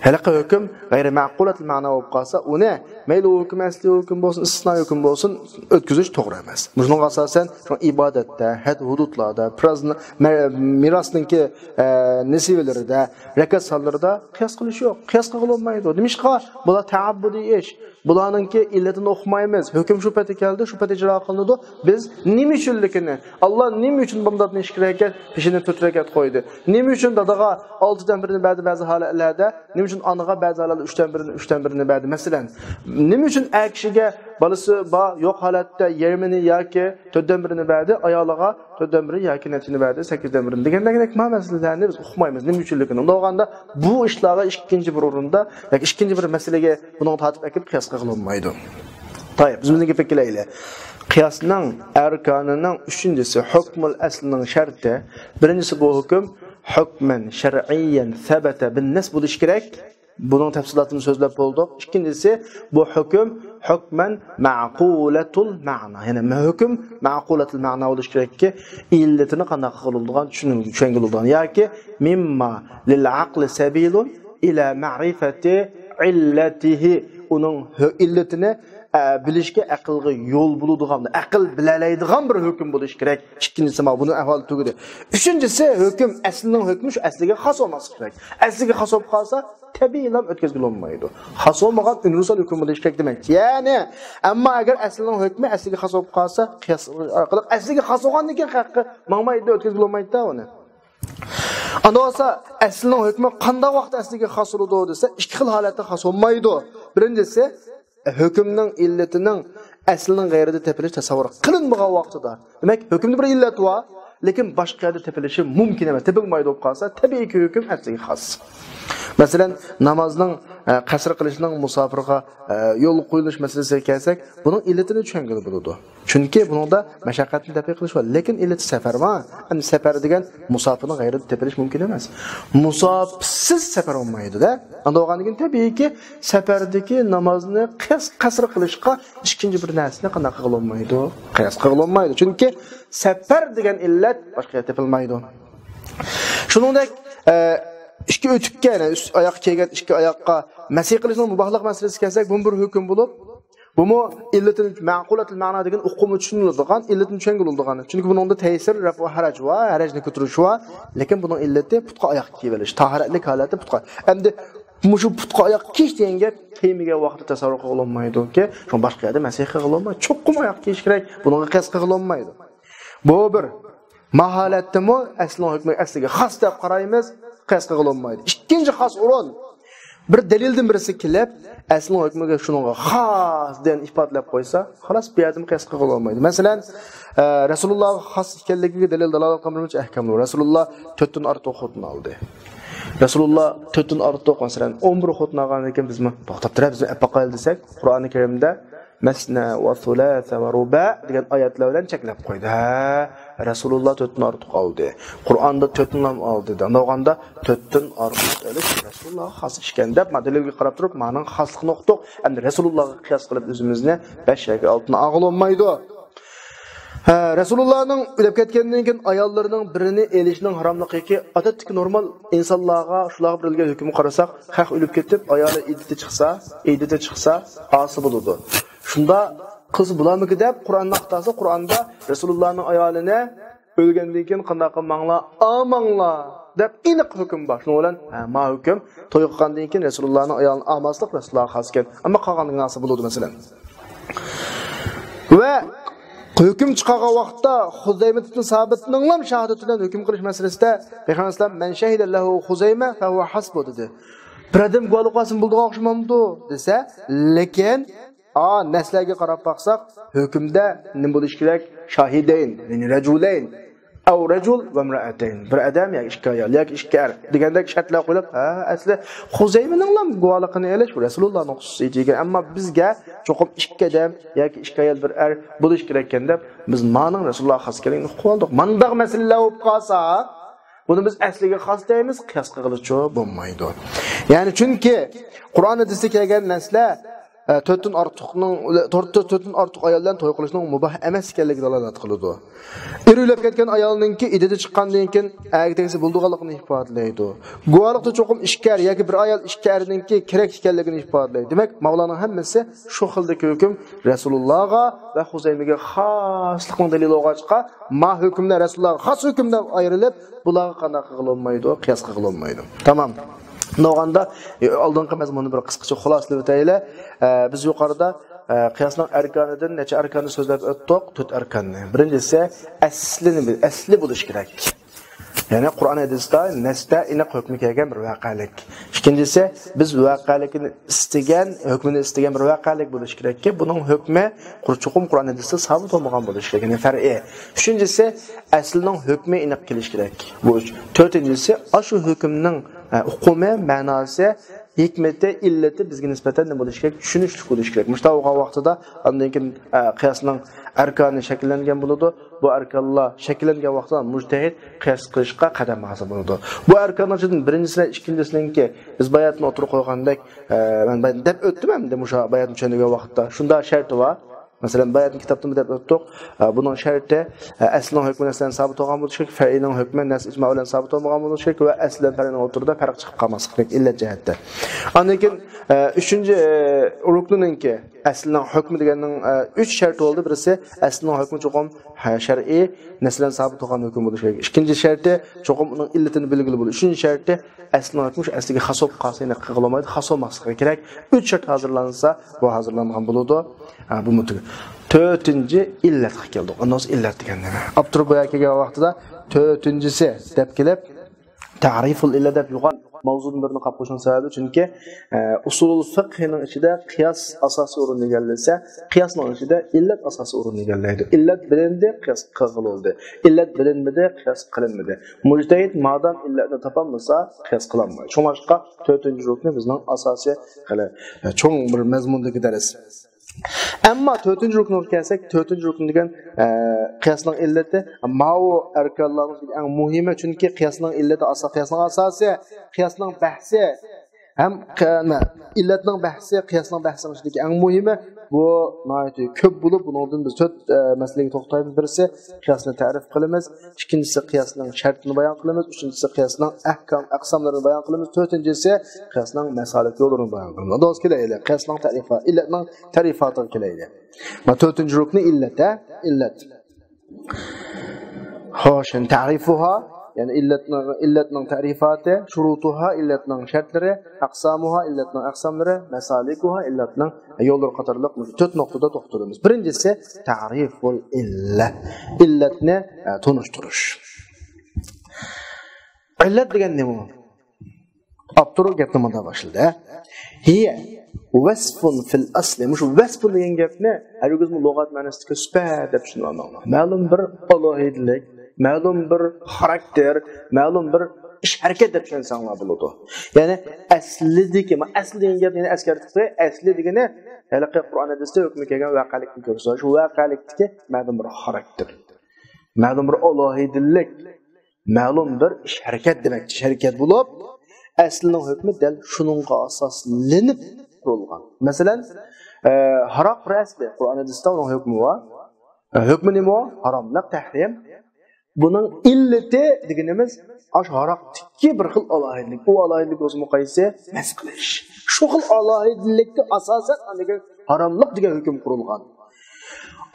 ھېلىقى ھۆكۈم غەيرىي مەقۇلەتۇل مەنا بولۇپ قالسا، ئۇنى مەيلى ئۇ ھۆكۈم ئەسلىي ھۆكۈم بولسۇن، ئىستىسنائىي ھۆكۈم بولسۇن، ئۆتكۈزۈش توغرا ئەمەس. مۇشۇنىڭغا ئاساسەن، شۇڭا ئىبادەتتە، ھەد-ھۇدۇدلاردا، پىراز-، مە-، مىراسنىڭكى، ئە، نېسىۋىلىرىدە، رەكەت سانلىرىدا قىياس قىلىش يوق. قىياس قىلغىلى بولمايدۇ. نېمىشقا؟ بۇلار تەئەببۇدىي ئىش. بۇلارنىڭكى ئىللىتىنى ئۇقمايمىز. ھۆكۈم شۇ پېتى كەلدى، شۇ پېتى ئىجرا قىلىنىدۇ. بىز نېمە ئۈچۈنلۈكىنى، ئاللا نېمە ئۈچۈن بامداتنى ئىككى رەكەت، پېشىنى تۆت رەكەت قويدى؟ نېمە ئۈچۈن دادىغا ئالتىدىن بىرنى بەردى بەزى ھالەتلەردە؟ نېمە ئۈچۈن ئانىغا بەزى ھالەتلەردە ئۈچتىن بىرنى، ئۈچتىن بىرنى بەردى؟ مەسىلەن، نېمە ئۈچۈن ئەر كىشىگە بالىسى بار، يوق ھالەتتە يېرىمىنى ياكى تۆتتىن بىرنى بەردى، ئايالىغا تۆتتىن بىرى ياكى نەچچىنى بەردى، سەككىزدىن بىرىنى دېگەندەك ما مەسىلىلەرنى بىز ئۇقمايمىز، نېمە ئۈچۈنلۈكىنى. ئۇنداق بولغاندا بۇ ئىشلارغا ئىككىنچى بىر ئورۇندا ياكى ئىككىنچى بىر مەسىلىگە بۇنىڭغا تارتىپ ئەكىپ قىياس قىلغىلى بولمايدۇ. تايىپ، بىز بىزنىڭ گېپىگە كېلەيلى. قىياسنىڭ ئەركانىنىڭ ئۈچىنچىسى، ھۆكمۇل ئەسلىنىڭ شەرتى. بىرىنچىسى، بۇ ھۆكۈم ھۆكمەن شەرئىيەن سەبەتە بىن نەس بولۇشى كېرەك. بۇنىڭ تەپسىلاتىنى سۆزلەپ بولدۇق. ئىككىنچىسى، بۇ ھۆكۈم ھۆكمەن مەقۇلەتۇل مەنا. يەنى ھۆكۈم مەقۇلەتۇل مەنا بولۇشى كېرەككى، ئىللىتىنى قانداق قىلغىلى بولىدىغان، چۈشىنىلگىلى، چۈشەنگىلى بولىدىغان. ياكى مىمما لىل ئەقلى سەبىلۇن ئىلە مەرىفەتى ئىللەتىھى. ئۇنىڭ ھۆ-، ئىللىتىنى، ئە، بىلىشكە ئەقىلگە يول بولىدىغان، ئەقىل بىلەلەيدىغان بىر ھۆكۈم بولۇشى كېرەك. ئىككىنچىسى، ما بۇنىڭ ئەھۋالى تۈگىدى. ئۈچىنچىسى، ھۆكۈم ئەسلىنىڭ ھۆكمى شۇ ئەسلىگە خاس بولماسلىقى كېرەك. ئەسلىگە خاس بولۇپ قالسا، تەبىئىيلا ئۆتكۈزگىلى بولمايدۇ. خاس بولمىغان ئۇنىۋېرسال ھۆكۈم بولۇشى كېرەك دېمەكچى. يەنى، ئەمما ئەگەر ئەسلىنىڭ ھۆكمى ئەسلىگە خاس بولۇپ قالسا، قىياس ئارقىلىق ئەسلىگە خاس بولغاندىن كېيىن قاياققا ماڭمايدۇ، ئۆتكۈزگىلى بولمايدۇ ئۇنى. ئاندىن بولسا، ئەسلىنىڭ ھۆكمى قانداق ۋاقىتتا ئەسلىگە خاس بولىدۇ دېسە، ئىككى خىل ھالەتتە خاس بولمايدۇ. بىرىنچىسى، ھۆكۈمنىڭ ئىللىتىنىڭ ئەسلىنىڭ غەيرىدە تېپىلىش تەسەۋۋۇر قىلىنمىغان ۋاقتىدا. دېمەك، ھۆكۈمدە بىر ئىللەت بار، لېكىن باشقا يەردە تېپىلىشى مۇمكىن ئەمەس، تېپىلمايدۇ بولۇپ قالسا، تەبىئىيكى ھۆكۈم ئەسلىگە خاس. مەسىلەن، نامازنىڭ، ئە، قەسرى قىلىشنىڭ مۇساپىرغا، ئە، يولغا قويۇلۇش مەسىلىسىگە كەلسەك، بۇنىڭ ئىللىتىنى چۈشەنگىلى بولىدۇ. چۈنكى بۇنىڭدا مەشەققەتنى دەپئى قىلىش بار. لېكىن ئىللىتى سەپەر بار. ئەمدى سەپەر دېگەن مۇساپىرنىڭ غەيرىدە تېپىلىش مۇمكىن ئەمەس. مۇساپىرسىز سەپەر بولمايدۇ-دە. ئانداق بولغاندىن كېيىن تەبىئىيكى سەپەردىكى نامازنى قىياس، قەسر قىلىشقا ئىككىنچى بىر نەرسىنى قانداق قىلغىلى بولمايدۇ؟ قىياس قىلغىلى بولمايدۇ. چۈنكى سەپەر دېگەن ئىللەت باشقا يەردە تېپىلمايدۇ. شۇنىڭدەك، ئە، ئىككى ئۆتۈككە، يەنى ئۈست ئاياق كىيگەن ئىككى ئاياققا مەسىھ قىلىشنىڭ مۇباھلىق مەسىلىسىگە كەلسەك، بۇمۇ بىر ھۆكۈم بولۇپ، بۇمۇ ئىللىتىنى، مەقۇلەتۇل مەنا دېگەن ئۇقۇمى چۈشىنىلىدىغان، ئىللىتىنى چۈشەنگىلى بولىدىغان. چۈنكى بۇنىڭدا تەيسىر، رەفئۇ ھەرەج بار، ھەرەجنى كۆتۈرۈش بار. لېكىن بۇنىڭ ئىللىتى پۇتقا ئاياق كىيىۋېلىش، تاھارەتلىك ھالەتتە پۇتقا. ئەمدى مۇشۇ پۇتقا ئاياق كىيىش دېگەن گەپ كىيمىگەن ۋاقىتتا تەسەۋۋۇر قىلغىلى بولمايدۇكى، شۇڭا باشقا يەردە مەسىھ قىلغىلى بولمايدۇ. چوقۇم ئاياق كىيىش كېرەك، بۇنىڭغا قىياس قىلغىلى بولمايدۇ. بۇ بىر. ما ھالەتتىمۇ ئەسلىنىڭ ھۆكمى ئەسلىگە خاس دەپ قارايمىز، قىياس قىلغىلى بولمايدۇ. ئىككىنچى خاس ئورۇن، بىر دەلىلدىن بىرسى كېلىپ، ئەسلىنىڭ ھۆكمىگە شۇنىڭغا خاس دېگەن ئىپادىلەپ قويسا، خالاس، بۇ يەردىمۇ قىياس قىلغىلى بولمايدۇ. مەسىلەن، ئە، رەسۇلۇللاغا خاس ئىكەنلىكىگە دەلىل دالالەت قىلغان بىر نەچچە ئەھكاملار. رەسۇلۇللا تۆتتىن ئارتۇق خوتۇن ئالدى. رەسۇلۇللا تۆتتىن ئارتۇق، مەسىلەن، ئون بىر خوتۇن ئالغاندىن كېيىن بىزمۇ توختاپ تۇرايلى، بىزمۇ ئەپ باقايلى دېسەك، قۇرئانى كەرىمدە مەسنە ۋە سۇلاسە ۋە رۇبا دېگەن ئايەتلەر بىلەن چەكلەپ قويدى. ھە، رەسۇلۇللا تۆتتىن ئارتۇق ئالدى. قۇرئاندا تۆتتىن ئالدى دېدى. ئانداق بولغاندا تۆتتىن ئارتۇق ئېلىش رەسۇلۇللاغا خاس ئىكەن دەپ، ما دەلىلگە قاراپ تۇرۇپ، مانىڭ خاسلىقىنى ئۇقتۇق. ئەمدى رەسۇلۇللاغا قىياس قىلىپ ئۆزىمىزنى بەش يەرگە ئالتىنى ئالغىلى بولمايدۇ. ھە، رەسۇلۇللانىڭ ئۆلۈپ كەتكەندىن كېيىن ئاياللىرىنىڭ بىرىنى ئېلىشنىڭ ھاراملىقى ئادەتتىكى نورمال ئىنسانلارغا، شۇلارغا بېرىلگەن ھۆكۈمگە قارىساق، خەق ئۆلۈپ كېتىپ، ئايالى ئىددىتى چىقسا، ئىددىتى چىقسا، ئاسى بولىدۇ. شۇنداق قىلسا بولارمىكى دەپ قۇرئاننى ئاختارسا، قۇرئاندا رەسۇلۇللانىڭ ئايالىنى ئۆلگەندىن كېيىن قانداق قىلماڭلار، ئالماڭلار دەپ ئېنىق ھۆكۈم بار. شۇنىڭ بىلەن، ھە، ما ھۆكۈم توي قىلغاندىن كېيىن رەسۇلۇللانىڭ ئايالىنى ئالماسلىق رەسۇلۇللاغا خاس ئىكەن. ئەمما قالغانلىرىنىڭ ئاسى بولىدۇ، مەسىلەن. ۋە ھۆكۈم چىقارغان ۋاقىتتا خۇزەيمە ئىبن سابىتنىڭلام شاھادىتى بىلەن ھۆكۈم قىلىش مەسىلىسىدە پەيغەمبەر ئەلەيھىسسالام، «مەن شەھىدە لەھۇ خۇزەيمە فەھۇۋە ھەسبۇ» دېدى. بىر ئادەم گۇۋاھلىق بەرسە بولىدىغان ئوخشىمامدۇ دېسە، لېكىن، ئا، نەسلەرگە قاراپ باقساق، ھۆكۈمدە نېمە بولۇشى كېرەك؟ شاھىدەين، يەنى رەجۇلەين، ئەۋ رەجۇل ۋە ئىمرائەتەين. بىر ئادەم ياكى ئىككى ئايال ياكى ئىككى ئەر دېگەندەك شەرتلەر قويۇپ، ھە، ئەسلى خۇزەيمىنىڭلا گۇۋاھلىقىنى ئېلىش رەسۇلۇللانىڭ خۇسۇسىيىتى ئىكەن. ئەمما بىزگە چوقۇم ئىككى ئادەم ياكى ئىككى ئايال، بىر ئەر بولۇشى كېرەككەن دەپ، بىز مانىڭ رەسۇلۇللاغا خاس ئىكەنلىكىنى ئۇقۇپ ئالدۇق. مانداق مەسىلىلەر بولۇپ قالسا، بۇنى بىز ئەسلىگە خاس دەيمىز، قىياس قىلغىلىچۇ بولمايدۇ. يەنى چۈنكى قۇرئان ھەدىستە كەلگەن نەرسىلەر، ئە، تۆتتىن ئارتۇقنىڭ، تۆت-، تۆتتىن ئارتۇق ئايال بىلەن توي قىلىشنىڭ مۇباھ ئەمەسلىكىنى دالالەت قىلىدۇ. ئېرى ئۆلۈپ كەتكەن ئايالنىڭكى ئىددىتى چىققاندىن كېيىن ئەرگە تەگسە بولىدىغانلىقىنى ئىپادىلەيدۇ. گۇۋاھلىقتا چوقۇم ئىككى ئەر ياكى بىر ئايال ئىككى ئەرنىڭكى كېرەك ئىكەنلىكىنى ئىپادىلەيدۇ. دېمەك، ماۋۇلارنىڭ ھەممىسى شۇ خىلدىكى ھۆكۈم رەسۇلۇللاغا ۋە خۇزەيمىگە خاسلىقنىڭ دەلىلى بولغاچقا، ما ھۆكۈملەر رەسۇلۇللاغا خاس ھۆكۈم دەپ ئايرىلىپ، بۇلارغا قانداق قىلغىلى بولمايدۇ؟ قىياس قىلغىلى بولمايدۇ. تامام. بولغاندا، ئالدىنقى مەزمۇننى بىر قىسقىچە خۇلاسىلىۋېتەيلى. ئە، بىز يۇقىرىدا، ئە، قىياسنىڭ ئەركانىدىن نەچچە ئەركاننى سۆزلەپ ئۆتتۇق؟ تۆت ئەركاننى. بىرىنچىسى، ئەسلىنى بىل-، ئەسلى بولۇشى كېرەك. يەنى قۇرئان ھەدىستە نەستە ئېنىق ھۆكمى كەلگەن بىر ۋەقەلىك. ئىككىنچىسى، بىز ۋەقەلىكىنى ئىستىگەن، ھۆكمىنى ئىستىگەن بىر ۋەقەلىك بولۇشى كېرەككى، بۇنىڭ ھۆكمى قۇر-، چوقۇم قۇرئان ھەدىستە سابىت بولمىغان بولۇشى كېرەك، يەنى فەرئىي. ئۈچىنچىسى، ئەسلىنىڭ ھۆكمى ئېنىق كېلىشى كېرەك. بۇ ئۈچ. تۆتىنچىسى، ئاشۇ ھۆكۈمنىڭ، ئە، ئۇقۇمى، مەناسى، ھېكمىتى، ئىللىتى بىزگە نىسبەتەن نېمە بولۇشى كېرەك؟ چۈشىنىشلىك بولۇشى كېرەك. مۇشۇنداق بولغان ۋاقتىدا ئاندىن كېيىن، ئە، قىياسنىڭ ئەركانى شەكىللەنگەن بولىدۇ. بۇ ئەركانلار شەكىللەنگەن ۋاقتىدا مۇجتەھىد قىياس قىلىشقا قەدەم باسقان بولىدۇ. بۇ ئەركاننىڭ ئىچىدىن بىرىنچىسى، ئىككىنچىسىنىڭكى، بىز باياتىن ئوتتۇرىغا قويغاندەك، ئە، مەن باياتىن دەپ ئۆتتۈم ئەمدى مۇشۇ باياتىن چۈشەندۈرگەن ۋاقىتتا. شۇنداق شەرتى بار. مەسىلەن، باياتىن كىتابتىنمۇ دەپ ئۆتتۇق. ئە، بۇنىڭ شەرتى، ئە، ئەسلىنىڭ ھۆكمى نەسلەن سابىت بولغان بولۇشى كېرەك، فەرئىنىڭ ھۆكمى نەس ئىجما بىلەن سابىت بولمىغان بولۇشى كېرەك ۋە ئەسلى بىلەن فەرئىنىڭ ئوتتۇرىدا پەرق چىقىپ قالماسلىقى كېرەك ئىللەت جەھەتتە. ئاندىن كېيىن، ئە، ئۈچىنچى، ئە، رۇكنىنىڭكى ئەسلىنىڭ ھۆكمى دېگەننىڭ، ئە، ئۈچ شەرتى بولدى. بىرسى، ئەسلىنىڭ ھۆكمى چوقۇم، ھە، شەرئىي نەسلەن سابىت بولغان ھۆكۈم بولۇشى كېرەك. ئىككىنچى شەرتى، چوقۇم ئۇنىڭ ئىللىتىنى بىلگىلى بولىدۇ. ئۈچىنچى شەرتى، ئەسلىنىڭ ھۆكمى شۇ ئەسلىگە خاس بولۇپ قالسا، يەنە قىلغىلى بولمايدۇ، خاس بولماسلىقى كېرەك. ئۈچ شەرت ھازىرلانسا، بۇ ھازىرلانغان بولىدۇ. ھە، بۇ مۇتىل. تۆتىنچى ئىللەتكە كەلدۇق. ئۇندىن ئىللەت دېگەن نېمە؟ ئاپتور بۇ يەرگە كەلگەن ۋاقتىدا تۆتىنچىسى دەپ كېلىپ، تەرىفۇل ئىللە دەپ يوغان ماۋزۇدىن بىرنى قاپلىشىنىڭ سەۋەبى، چۈنكى، ئە، ئۇسۇلۇل فىقھىنىڭ ئىچىدە قىياس ئاساسىي ئورۇن ئىگىلىسە، قىياسنىڭ ئىچىدە ئىللەت ئاساسىي ئورۇن ئىگىلەيدۇ. ئىللەت بىلىندى، قىياس قىلغىلى بولدى. ئىللەت بىلىنمىدى، قىياس قىلىنمىدى. مۇجتەھىد مادام ئىللەتنى تاپالمىسا، قىياس قىلالمايدۇ. شۇڭلاشقا تۆتىنچى رۇكنى بىزنىڭ ئاساسىي خېلى، ئە، چوڭ بىر مەزمۇندىكى دەرس. ئەمما تۆتىنچى رۇكنىغا كەلسەك، تۆتىنچى رۇكن دېگەن، ئە، قىياسنىڭ ئىللىتى، ماۋۇ ئەركانلارنىڭ ئەڭ مۇھىمى، چۈنكى قىياسنىڭ ئىللىتى ئاسا-، قىياسنىڭ ئاساسى، قىياسنىڭ بەھسى ھەم قى-، نە، ئىللەتنىڭ بەھسى، قىياسنىڭ بەھسىنىڭ ئىچىدىكى ئەڭ مۇھىمى، بۇ ناھايىتى كۆپ بولۇپ، بۇنىڭدىن بىز تۆت، ئە، مەسىلىگە توختايمىز. بىرسى، قىياسنى تەرىپ قىلىمىز. ئىككىنچىسى، قىياسنىڭ شەرتىنى بايان قىلىمىز. ئۈچىنچىسى، قىياسنىڭ ئەھكام، ئەقساملىرىنى بايان قىلىمىز. تۆتىنچىسى، قىياسنىڭ مەسالىك يوللىرىنى بايان قىلىمىز. ئاندىن كېيىن كېلەيلى، قىياسنىڭ تەرىپا-، ئىللەتنىڭ تەرىپاتىغا كېلەيلى. مانا تۆتىنچى رۇكنى ئىللەت، ھە؟ ئىللەت. خوش، يەنى تەرىفۇھا، يەنى ئىللەتنىڭ، ئىللەتنىڭ تەرىپاتى، شۇرۇتۇھا، ئىللەتنىڭ شەرتلىرى، ئەقسامۇھا، ئىللەتنىڭ ئەقساملىرى، مەسالىكۇھا، ئىللەتنىڭ يوللىرى قاتارلىق تۆت نۇقتىدا توختىلىمىز. بىرىنچىسى، تەرىفۇل ئىللە. ئىللەتنى، ئە، تونۇشتۇرۇش. ئىللەت دېگەن نېمە؟ ئاپتور گەپنى مۇنداق باشلىدى. ھىيە ۋەسفۇن فىل ئەسلى. مۇشۇ ۋەسفۇن دېگەن گەپنى ھەرگىزمۇ لۇغەت مەنىسىدىكى سۈپەت دەپ چۈشىنىۋالماڭلار. مەلۇم بىر ئالاھىدىلىك، مەلۇم بىر خاراكتېر، مەلۇم بىر ئىش ھەرىكەت دەپ چۈشەنسەڭلار بولىدۇ. يەنى ئەسلىدىكى، ما ئەسلى دېگەن گەپنى يەنە ئەسكەرتىپ قوياي. ئەسلى دېگىنى ھېلىقى قۇرئان ھەدىستە ھۆكمى كەلگەن ۋەقەلىكنى كۆرسىتىدۇ. شۇ ۋەقەلىكتىكى مەلۇم بىر خاراكتېر، مەلۇم بىر ئالاھىدىلىك، مەلۇم بىر ئىش ھەرىكەت دېمەكچى، ئىش ھەرىكەت بولۇپ، ئەسلىنىڭ ھۆكمى دەل شۇنىڭغا ئاساسلىنىپ قۇرۇلغان. مەسىلەن، ئە، ھاراق بىر ئەسلى، قۇرئان ھەدىستە ئۇنىڭ ھۆكمى بار. ئە، ھۆكمى نېمە ئۇ؟ ھاراملىق، تەھرىم. بۇنىڭ ئىللىتى دېگىنىمىز ئاشۇ ھاراقتىكى بىر خىل ئالاھىدىلىك. ئۇ ئالاھىدىلىك بولسىمۇ قايسى؟ مەس قىلىش. شۇ خىل ئالاھىدىلىككە ئاساسەن ئاندىن كېيىن ھاراملىق دېگەن ھۆكۈم قۇرۇلغان.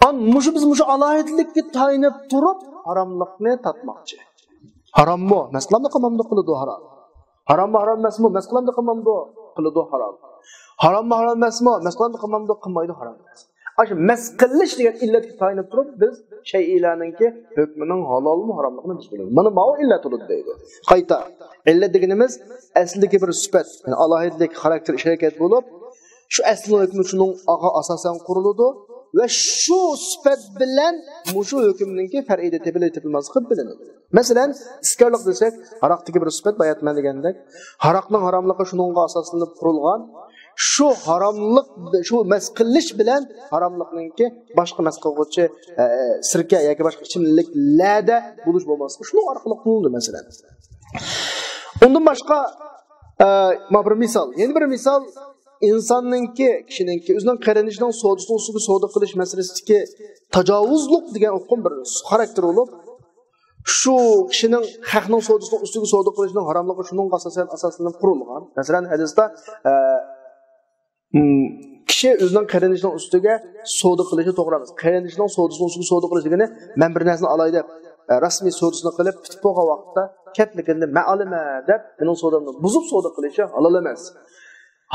ئان مۇشۇ، بىز مۇشۇ ئالاھىدىلىككە تايىنىپ تۇرۇپ ھاراملىقنى تارتماقچى. ھاراممۇ؟ مەس قىلامدۇ قىلمامدۇ؟ قىلىدۇ، ھارام. ھاراممۇ ھارام ئەمەسمۇ؟ مەس قىلامدۇ قىلمامدۇ؟ قىلىدۇ، ھارام. ھاراممۇ ھارام ئەمەسمۇ؟ مەس قىلامدۇ قىلمامدۇ؟ قىلمايدۇ، ھارام ئەمەس. ئاشۇ مەس قىلىش دېگەن ئىللەتكە تايىنىپ تۇرۇپ، بىز شەيئىلەرنىڭكى ھۆكمىنىڭ ھالالمۇ، ھاراملىقىنى بىز بىلىمىز. مانا ماۋۇ ئىللەت بولىدۇ دەيدۇ. قايتا، ئىللەت دېگىنىمىز ئەسلىدىكى بىر سۈپەت، يەنى ئالاھىدىلىك، خاراكتېر، ئىش-ھەرىكەت بولۇپ، شۇ ئەسلىنىڭ ھۆكمى شۇنىڭغا ئاساسەن قۇرۇلىدۇ ۋە شۇ سۈپەت بىلەن مۇشۇ ھۆكۈمنىڭكى پەرئىيدە تېپىلە تېپىلماسلىقى بىلىنىدۇ. مەسىلەن، ئىسكارلىق دېسەك، ھاراقتىكى بىر سۈپەت، باياتمەن دېگەندەك، ھاراقنىڭ ھاراملىقى شۇنىڭغا ئاساسلىنىپ قۇرۇلغان. شۇ ھاراملىق، شۇ مەس قىلىش بىلەن ھاراملىقنىڭكى باشقا مەس قىلغۇچى، ئە، سىركە ياكى باشقا ئىچىملىكلەردە بولۇش بولماسلىقى شۇنىڭ ئارقىلىق قۇرۇلىدۇ، مەسىلەن. ئۇندىن باشقا، ئە، مانا بىر مىسال، يەنە بىر مىسال، ئىنساننىڭكى، كىشىنىڭكى ئۆزىنىڭ قېرىندىشىنىڭ سودىسىنىڭ ئۈستىگە سودا قىلىش مەسىلىسىدىكى تاجاۋۇزلۇق دېگەن ئۇقۇم بىر خاراكتېر بولۇپ، شۇ كىشىنىڭ خەقنىڭ سودىسىنىڭ ئۈستىگە سودا قىلىشىنىڭ ھاراملىقى شۇنىڭغا ئاساسەن، ئاساسلىنىپ قۇرۇلغان. مەسىلەن، ھەدىستە، ئە، م، كىشى ئۆزىنىڭ قېرىندىشىنىڭ ئۈستىگە سودا قىلىشى توغرا ئەمەس. قېرىندىشىنىڭ سودىسىنىڭ ئۈستىگە سودا قىلىش دېگىنى، مەن بىر نەرسىنى ئالاي دەپ، ئە، رەسمىي سودىسىنى قىلىپ، پۈتۈپ بولغان ۋاقىتتا، كەپلىكىندە مەن ئالىمەن دەپ، مېنىڭ سودامنى بۇزۇپ سودا قىلىشى ھالال ئەمەس.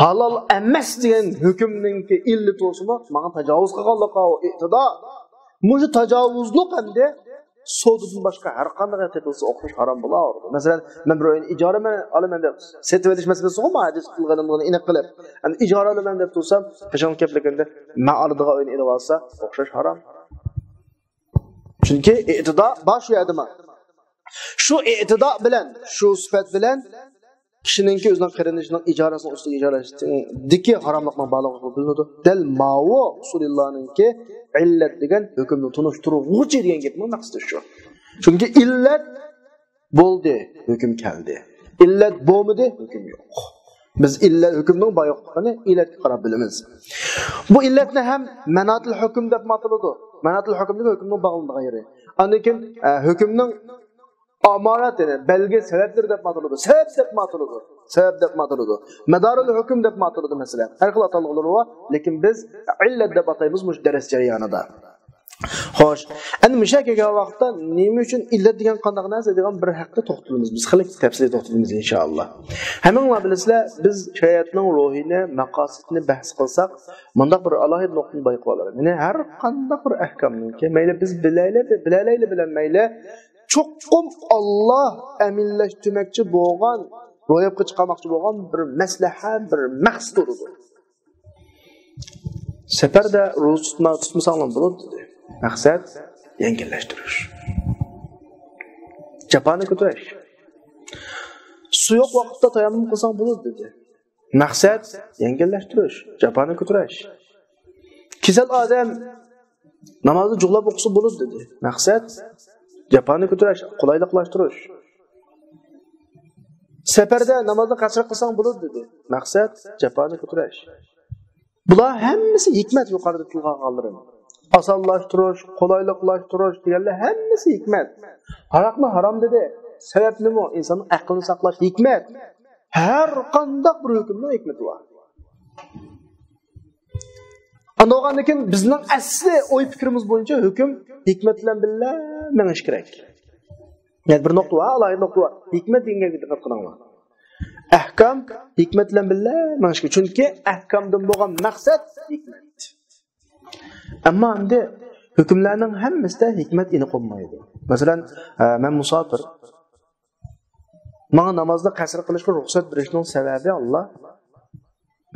ھالال ئەمەس دېگەن ھۆكۈمنىڭكى ئىللىتى بولسىمۇ، ماڭا تاجاۋۇز قىلغانلىقى، ئۇ ئېتىدا. مۇشۇ تاجاۋۇزلۇق ئەمدى سودىدىن باشقا ھەر قانداق تېپىلسا ئوخشاش ھارام بولاۋېرىدۇ. مەسىلەن، مەن بىر ئۆينى ئىجارە ئالىمەن دەپ، سېتىۋېلىش مەسىلىسىغۇ، ما ھەدىس قىلغىنىمنى ئېنىق قىلىپ، ئەمدى ئىجارە ئالىمەن دەپ تۇرسام، قېشىڭ كەپلىكىندە مەن ئالىدىغان ئۆينى ئېلىۋالسا، ئوخشاش ھارام. چۈنكى ئېتىدا بار شۇ يەردىمۇ. شۇ ئېتىدا بىلەن، شۇ سۈپەت بىلەن كىشىنىڭكى ئۆزىنىڭ قېرىندىشىنىڭ ئىجارىسىنىڭ ئۈستىگە ئىجارىلەشتىكى ھاراملىقنىڭ بارلىقى بىلىنىدۇ. دەل ماۋۇ ئۇسۇلىللانىڭكى ئىللەت دېگەن ھۆكۈمنى تونۇشتۇرغۇچى دېگەن گەپنىڭ مەقسىتى شۇ. چۈنكى ئىللەت بولدى، ھۆكۈم كەلدى. ئىللەت بولمىدى، ھۆكۈم يوق. بىز ئىللەت، ھۆكۈمنىڭ بار يوقلۇقىنى ئىللەتكە قاراپ بىلىمىز. بۇ ئىللەتنى ھەم مەناتىل ھۆكۈم دەپ ئاتىلىدۇ. مەناتىل ھۆكۈم دېگەن ھۆكۈمنىڭ باغلىنىدىغان يېرى. ئاندىن كېيىن، ئە، ھۆكۈمنىڭ ئامارات، يەنى بەلگە سەۋەبلىرى دەپ ئاتىلىدۇ. سەۋەب دەپ ئاتىلىدۇ. سەۋەب دەپ ئاتىلىدۇ. مەدارۇل ھۆكۈم دەپ ئاتىلىدۇ، مەسىلەن. ھەر خىل ئاتالغۇلىرى بار، لېكىن بىز ئىللەت دەپ ئاتايمىز مۇشۇ دەرس جەريانىدا. خوش، ئەمدى مۇشۇ يەرگە كەلگەن ۋاقىتتا نېمە ئۈچۈن ئىللەت دېگەن قانداق نەرسە دېگەن بىر ھەقتە توختىلىمىز. بىز خېلى تەپسىلىي توختىلىمىز، ئىنشائاللا. ھەممىڭلار بىلىسىلەر، بىز شەرىئەتنىڭ روھىنى، مەقاسىدىنى بەھس قىلساق، مۇنداق بىر ئالاھىدە نۇقتىنى بايقىۋالىمىز. يەنى ھەر قانداق بىر ئەھكامنىڭكى، مەيلى بىز بىلەيلى، بىلەلەيلى بىلەنمەيلى، چوقۇم ئاللا ئەمىنلەشتۈرمەكچى بولغان، روياپقا چىقارماقچى بولغان بىر مەسلىھەت، بىر مەقسىتى بولىدۇ. سەپەردە روزا تۇتما-، تۇتمىساڭلار بولىدۇ، دېدى. مەقسەت يەڭگىللەشتۈرۈش. جاپانى كۆتۈرۈش. سۇ يوق ۋاقىتتا تاياممۇم قىلساڭ بولىدۇ، دېدى. مەقسەت يەڭگىللەشتۈرۈش، جاپانى كۆتۈرۈش. كېسەل ئادەم نامازنى جۇغلاپ ئوقۇسا بولىدۇ، دېدى. مەقسەت جاپانى كۆتۈرۈش، قولايلىقلاشتۇرۇش. سەپەردە نامازنى قەسىر قىلساڭ بولىدۇ، دېدى. مەقسەت جاپانى كۆتۈرۈش. بۇلار ھەممىسى ھېكمەت، يۇقىرىدا تىلغا ئالغانلىرىم. ئاسانلاشتۇرۇش، قولايلىقلاشتۇرۇش دېگەنلەر ھەممىسى ھېكمەت. ھاراقنى ھارام دېدى. سەۋەب نېمە؟ ئىنساننىڭ ئەقلىنى ساقلاش، ھېكمەت. ھەر قانداق بىر ھۆكۈمنىڭ ھېكمىتى بار. ئاندىن بولغاندىن كېيىن بىزنىڭ ئەسلى ئوي پىكرىمىز بويىچە ھۆكۈم ھېكمەت بىلەن بىللە مېڭىش كېرەك. يەنە بىر نۇقتا بار، ئالاھىدە نۇقتا بار. ھېكمەت دېگەن گەپكە دىققەت قىلىڭلار. ئەھكام ھېكمەت بىلەن بىللە مېڭىش كېرەك. چۈنكى ئەھكامدىن بولغان مەقسەت ھېكمەت. ئەمما ئەمدى ھۆكۈملەرنىڭ ھەممىسىدە ھېكمەت ئېنىق بولمايدۇ. مەسىلەن، ئە، مەن مۇساپىر. ماڭا نامازنى قەسىر قىلىشقا رۇخسەت بېرىشنىڭ سەۋەبى ئاللا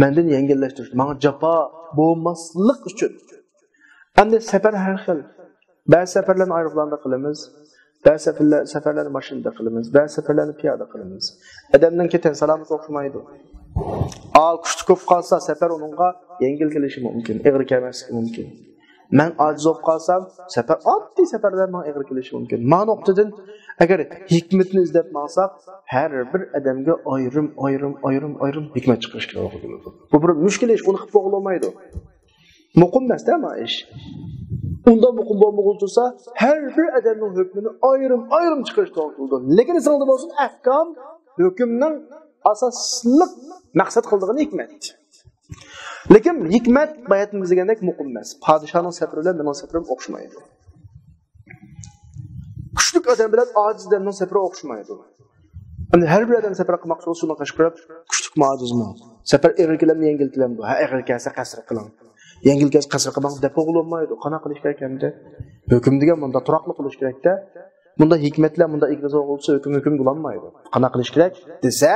مەندىن يەڭگىللەشتۈرۈش، ماڭا جاپا بولماسلىق ئۈچۈن. ئەمدى سەپەر ھەر خىل. بەزى سەپەرلەرنى ئايروپىلاندا قىلىمىز، بەزى سەپەرلەر-، سەپەرلەرنى ماشىنىدا قىلىمىز، بەزى سەپەرلەرنى پىيادە قىلىمىز. ئادەمنىڭكى تەن سالامىتى ئوخشىمايدۇ. ئا، كۈچلۈك بولۇپ قالسا، سەپەر ئۇنىڭغا يەڭگىل كېلىشى مۇمكىن، ئېغىر كەلمەسلىكى مۇمكىن. مەن ئاجىز بولۇپ قالسام، سەپەر، ئاددىي سەپەرلەر ماڭا ئېغىر كېلىشى مۇمكىن. ما نۇقتىدىن ئەگەر ھېكمىتىنى ئىزدەپ ماڭساق، ھەر بىر ئادەمگە ئايرىم، ئايرىم، ئايرىم، ئايرىم ھېكمەت چىقىرىشقا توغرا كېلىدۇ. بۇ بىر مۈشكۈل ئىش، ئۇنى قىلىپ بولغىلى بولمايدۇ. مۇقىم ئەمەستە ما ئىش. ئۇنداق مۇقىم بولمىغىلى تۇرسا، ھەر بىر ئادەمنىڭ ھۆكمىنى ئايرىم، ئايرىم چىقىرىش توغرا كېلىدۇ. لېكىن ئېسىڭلاردا بولسۇن، ئەھكام ھۆكۈمنىڭ ئاساسلىق مەقسەت قىلىدىغىنى ھېكمەت. لېكىن ھېكمەت باياتىن دېگەندەك مۇقىم ئەمەس. پادىشاھنىڭ سەپىرى بىلەن مېنىڭ سەپىرىم ئوخشىمايدۇ. كۈچلۈك ئادەم بىلەن ئاجىز ئادەمنىڭ سەپىرى ئوخشىمايدۇ. ئەمدى ھەر بىر ئادەم سەپەر قىلماقچى بولسا، شۇنىڭغا قاراپ، كۈچلۈكمۇ، ئاجىزمۇ؟ سەپەر ئېغىر كېلەمدۇ، يەڭگىل كېلەمدۇ؟ ھە، ئېغىر كەلسە قەسىر قىلىڭ. يەڭگىل كەلسە قەسىر قىلماڭ دەپ بولغىلى بولمايدۇ. قانداق قىلىش كېرەك ئەمدى؟ ھۆكۈم دېگەن مۇنداق تۇراقلىق بولۇش كېرەكتە. مۇنداق ھېكمەتلەر، مۇنداق ئىگىلىك بولسا ھۆكۈم ھۆكۈم بولالمايدۇ. قانداق قىلىش كېرەك دېسە،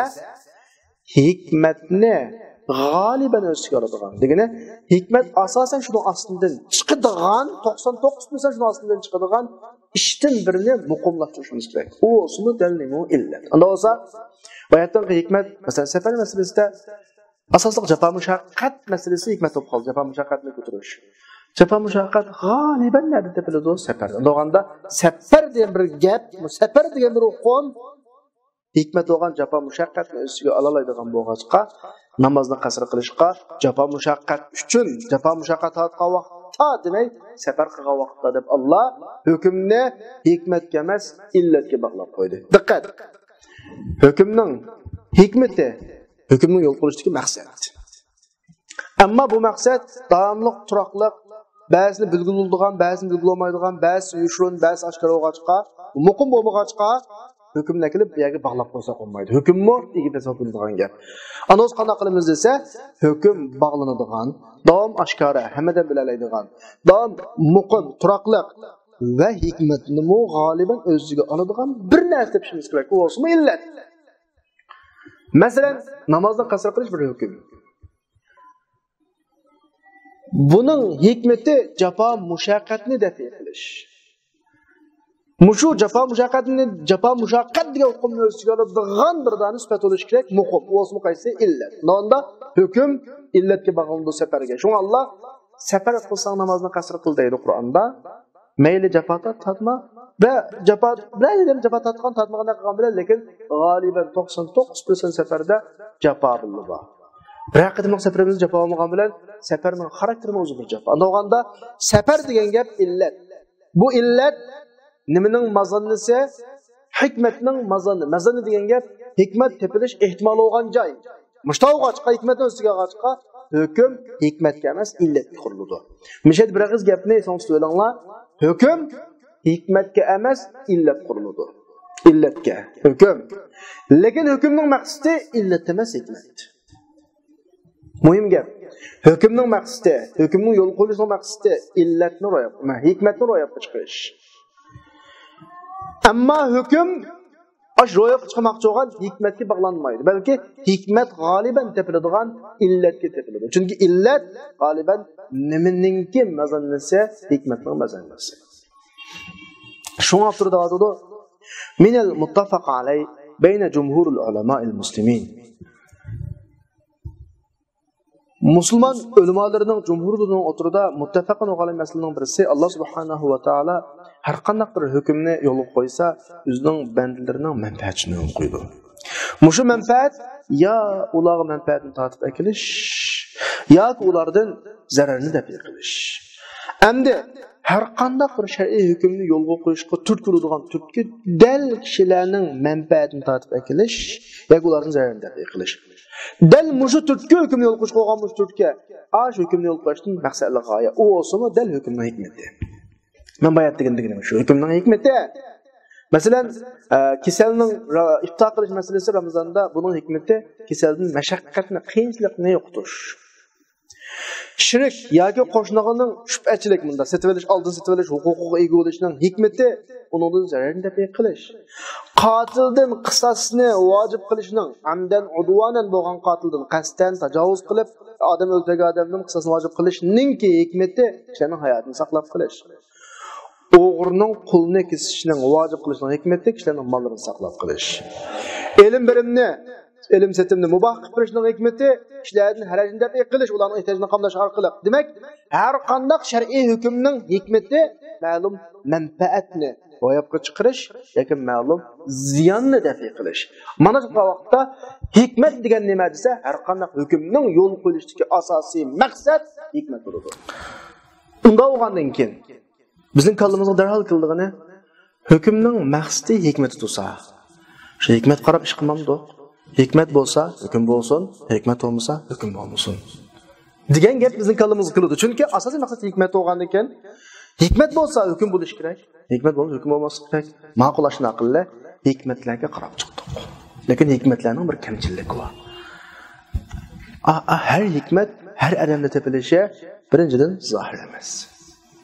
ھېكمەتنى غالىبەن ئۆز ئىچىگە ئالىدىغان دېگىنى، ھېكمەت ئاساسەن شۇنىڭ ئاستىدىن چىقىدىغان، توقسان توققۇز پىرسەنت شۇنىڭ ئاستىدىن چىقىدىغان ئىشتىن بىرىنى مۇقىملاشتۇرۇشىمىز كېرەك. ئۇ بولسىمۇ دەلىل ئىللەت. ئۇنداق بولسا، باياتىنقى ھېكمەت، مەسىلەن، سەپەر مەسىلىسىدە ئاساسلىق جاپا مۇشەققەت مەسىلىسى ھېكمەت بولۇپ قالدى. جاپا مۇشەققەتنى كۆتۈرۈش. جاپا مۇشەققەت غالىبەن نەدە تېپىلىدۇ؟ سەپەردە. ئۇنداق بولغاندا سەپەر دېگەن بىر گەپ، سەپەر دېگەن بىر ئۇقۇم ھېكمەت بولغان جاپا مۇشەققەتنى ئۆز ئىچىگە ئالالايدىغان بولغاچقا، نامازنى قەسىر قىلىشقا، جاپا مۇشەققەت ئۈچۈن، جاپا مۇشەققەت تارتقان ۋاقىتتا دېمەي، سەپەر قىلغان ۋاقىتتا دەپ ئاللا ھۆكۈمنى ھېكمەتكە ئەمەس، ئىللەتكە باغلاپ قويدى. دىققەت! ھۆكۈمنىڭ ھېكمىتى، ھۆكۈمنىڭ يول قويۇشتىكى مەقسەت. ئەمما بۇ مەقسەت داۋاملىق تۇراقلىق، بەزىسىنى بىلگىلى بولىدىغان، بەزىسىنى بىلگىلى بولمايدىغان، بەزىسى يوشۇرۇن، بەزىسى ئاشكارا بولغاچقا، مۇقىم بولمىغاچقا، ھۆكۈمنى ئەكېلىپ بۇ يەرگە باغلاپ قويساق بولمايدۇ. ھۆكۈممۇ ئىگىدە سوقۇلىدىغان گەپ. ئانا بولسا قانداق قىلىمىز دېسە، ھۆكۈم باغلىنىدىغان، داۋام ئاشكارا، ھەممىدىن بىلەلەيدىغان، داۋام مۇقىم، تۇراقلىق ۋە ھېكمەتنىمۇ غالىبەن ئۆز ئىچىگە ئالىدىغان بىر نەرسە تېپىشىمىز كېرەك. ئۇ بولسىمۇ ئىللەت. مەسىلەن، نامازنى قەسىر قىلىش بىر ھۆكۈم. بۇنىڭ ھېكمىتى جاپا مۇشەققەتنى دەپئى قىلىش. مۇشۇ جاپا مۇشەققەتنى، جاپا مۇشەققەت دېگەن ئۇقۇمنى ئۆز ئىچىگە ئالىدىغان بىر دانە سۈپەت بولۇشى كېرەك، مۇقىم. ئۇ بولسىمۇ قايسى؟ ئىللەت. مۇندا ھۆكۈم ئىللەتكە باغلىنىدۇ سەپەرگە. شۇڭا ئاللا سەپەر قىلساڭ نامازنى قەسىر قىل دەيدۇ قۇرئاندا. مەيلى جاپا تارت، تارتما. بە-، جاپا، بىرەر يەردىن جاپا تارتقان، تارتمىغاندەك قىلغان بىلەن، لېكىن غالىبەن توقسان توققۇز پىرسەنت سەپەردە جاپا بولىدۇ. بىرەر قېتىملىق سەپىرىمىزدە جاپا بولمىغان بىلەن، سەپەرنىڭ خاراكتېرىمۇ ئۆزى بىر جاپا. ئانداق بولغاندا، سەپەر دېگەن گەپ ئىللەت. بۇ ئىللەت نېمىنىڭ مازاننىسى؟ ھېكمەتنىڭ مازاننى. مازاننى دېگەن گەپ ھېكمەت تېپىلىش ئېھتىمالى بولغان جاي. مۇشۇنداق بولغاچقا، ھېكمەتنى ئۆز ئىچىگە ئالغاچقا، ھۆكۈم ھېكمەتكە ئەمەس، ئىللەتكە قۇرۇلىدۇ. مۇشۇ يەردە بىر ئېغىز گەپنى ئېسىڭىزدە تۇتۇۋېلىڭلار. ھۆكۈم ھېكمەتكە ئەمەس، ئىللەت قۇرۇلىدۇ. ئىللەتكە ھۆكۈم. لېكىن ھۆكۈمنىڭ مەقسىتى ئىللەت ئەمەس، ھېكمەت. مۇھىم گەپ. ھۆكۈمنىڭ مەقسىتى، ھۆكۈمنىڭ يول قويۇلۇشىنىڭ مەقسىتى ئىللەتنى روياپقا، ھېكمەتنى روياپقا چىقىرىش. ئەمما ھۆكۈم ئاش روياپقا چىقماقچى بولغان ھېكمەتكە باغلانمايدۇ، بەلكى ھېكمەت غالىبەن تېپىلىدىغان ئىللەتكە تېپىلىدۇ. چۈنكى ئىللەت غالىبەن نېمىنىڭكى مەزەننىسى؟ ھېكمەتنىڭ مەزەننىسى. شۇڭا ئاپتور دەۋاتىدۇ، من المتفق عليه بين جمهور العلماء المسلمين. مۇسۇلمان ئۆلىمالىرىنىڭ جۇمھۇرىنىڭ ئوتتۇرىدا مۇتتەپەقۇن ئەلەيھى مەسىلىنىڭ بىرسى، ئاللا سۇبھانەھۇ ۋە تائالا ھەر قانداق بىر ھۆكۈمنى يولغا قويسا، ئۆزىنىڭ بەندىلىرىنىڭ مەنپەئەتى ئۈچۈن يولغا قويىدۇ. مۇشۇ مەنپەئەت يا ئۇلارغا مەنپەئەتنى تارتىپ ئەكېلىش، ياكى ئۇلاردىن زەرەرنى دەپئى قىلىش. ئەمدى ھەر قانداق بىر شەرئىي ھۆكۈمنى يولغا قويۇشقا تۈرتكە بولىدىغان تۈرتكە دەل كىشىلەرنىڭ مەنپەئەتىنى تارتىپ ئەكېلىش ياكى ئۇلاردىن زەرەرنى دەپئى قىلىش. دەل مۇشۇ تۈرتكە ھۆكۈم يولغا قويۇش قويغان مۇشۇ تۈرتكە، ئاشۇ ھۆكۈمنى يولغا قويۇشتىن مەقسەتلىك غايە. ئۇ بولسىمۇ دەل ھۆكۈمنىڭ ھېكمىتى. مەن بايا دېگىنىم شۇ ھۆكۈمنىڭ ھېكمىتى. مەسىلەن، ئە، كېسەلنىڭ را-، ئىپتار قىلىش مەسىلىسى رامىزاندا، بۇنىڭ ھېكمىتى كېسەلدىن مەشەققەتنى، قىيىنچىلىقنى يوقىتىش. شېرىك ياكى قوشنىغىنىڭ شۈبھەچىلىك، مۇنداق سېتىۋېلىش، ئالدىن سېتىۋېلىش ھوقۇقىغا ئىگە بولۇشنىڭ ھېكمىتى ئۇنىڭدىن زەرەرنى دەپئى قىلىش. قاتىلدىن قىساسنى ۋاجىپ قىلىشنىڭ، ئەمدەن ئۇدۋانەن بولغان قاتىلدىن قەستەن تاجاۋۇز قىلىپ، ئادەم ئۆلتۈرگەن ئادەمدىن قىساسنى ۋاجىپ قىلىشنىڭكى ھېكمىتى كىشىلەرنىڭ ھاياتىنى ساقلاپ قېلىش. ئوغرىنىڭ قولىنى كېسىشنىڭ، ۋاجىپ قىلىشنىڭ ھېكمىتى كىشىلەرنىڭ ماللىرىنى ساقلاپ قېلىش. ئېلىم بېرىمنى، ئېلىم سېتىمنى مۇباھ قىلىپ بېرىشنىڭ ھېكمىتى كىشىلەردىن ھەرەجنى دەپئى قىلىش، ئۇلارنىڭ ئېھتىياجىنى قامداش ئارقىلىق. دېمەك، ھەر قانداق شەرئىي ھۆكۈمنىڭ ھېكمىتى مەلۇم مەنپەئەتنى روياپقا چىقىرىش ياكى مەلۇم زىياننى دەپئى قىلىش. مانا شۇ ۋاقىتتا ھېكمەت دېگەن نېمە دېسە، ھەر قانداق ھۆكۈمنىڭ يول قويۇلۇشىدىكى ئاساسىي مەقسەت ھېكمەت بولىدۇ. ئۇنداق بولغاندىن كېيىن، بىزنىڭ كاللىمىزغا دەرھال كېلىدىغىنى، ھۆكۈمنىڭ مەقسىتى ھېكمىتى تۇرسا، شۇ ھېكمەتكە قاراپ ئىش قىلمامدۇق؟ ھېكمەت بولسا، ھۆكۈم بولسۇن، ھېكمەت بولمىسا، ھۆكۈم بولمىسۇن، دېگەن گەپ بىزنىڭ كاللىمىزغا كېلىدۇ. چۈنكى ئاساسىي مەقسەت ھېكمەت بولغاندىكىن، ھېكمەت بولسا، ھۆكۈم بولۇشى كېرەك. ھېكمەت بولمىسا، ھۆكۈم بولماسلىقى كېرەك. ماقۇل، ئاشۇنداق قىلدى، ھېكمەتلەرگە قاراپ چىقتۇق. لېكىن ھېكمەتلەرنىڭ بىر كەمچىلىكى بار. ئا، ئا، ھەر ھېكمەت ھەر ئادەمدە تېپىلىشى بىرىنچىدىن، زاھىر ئەمەس.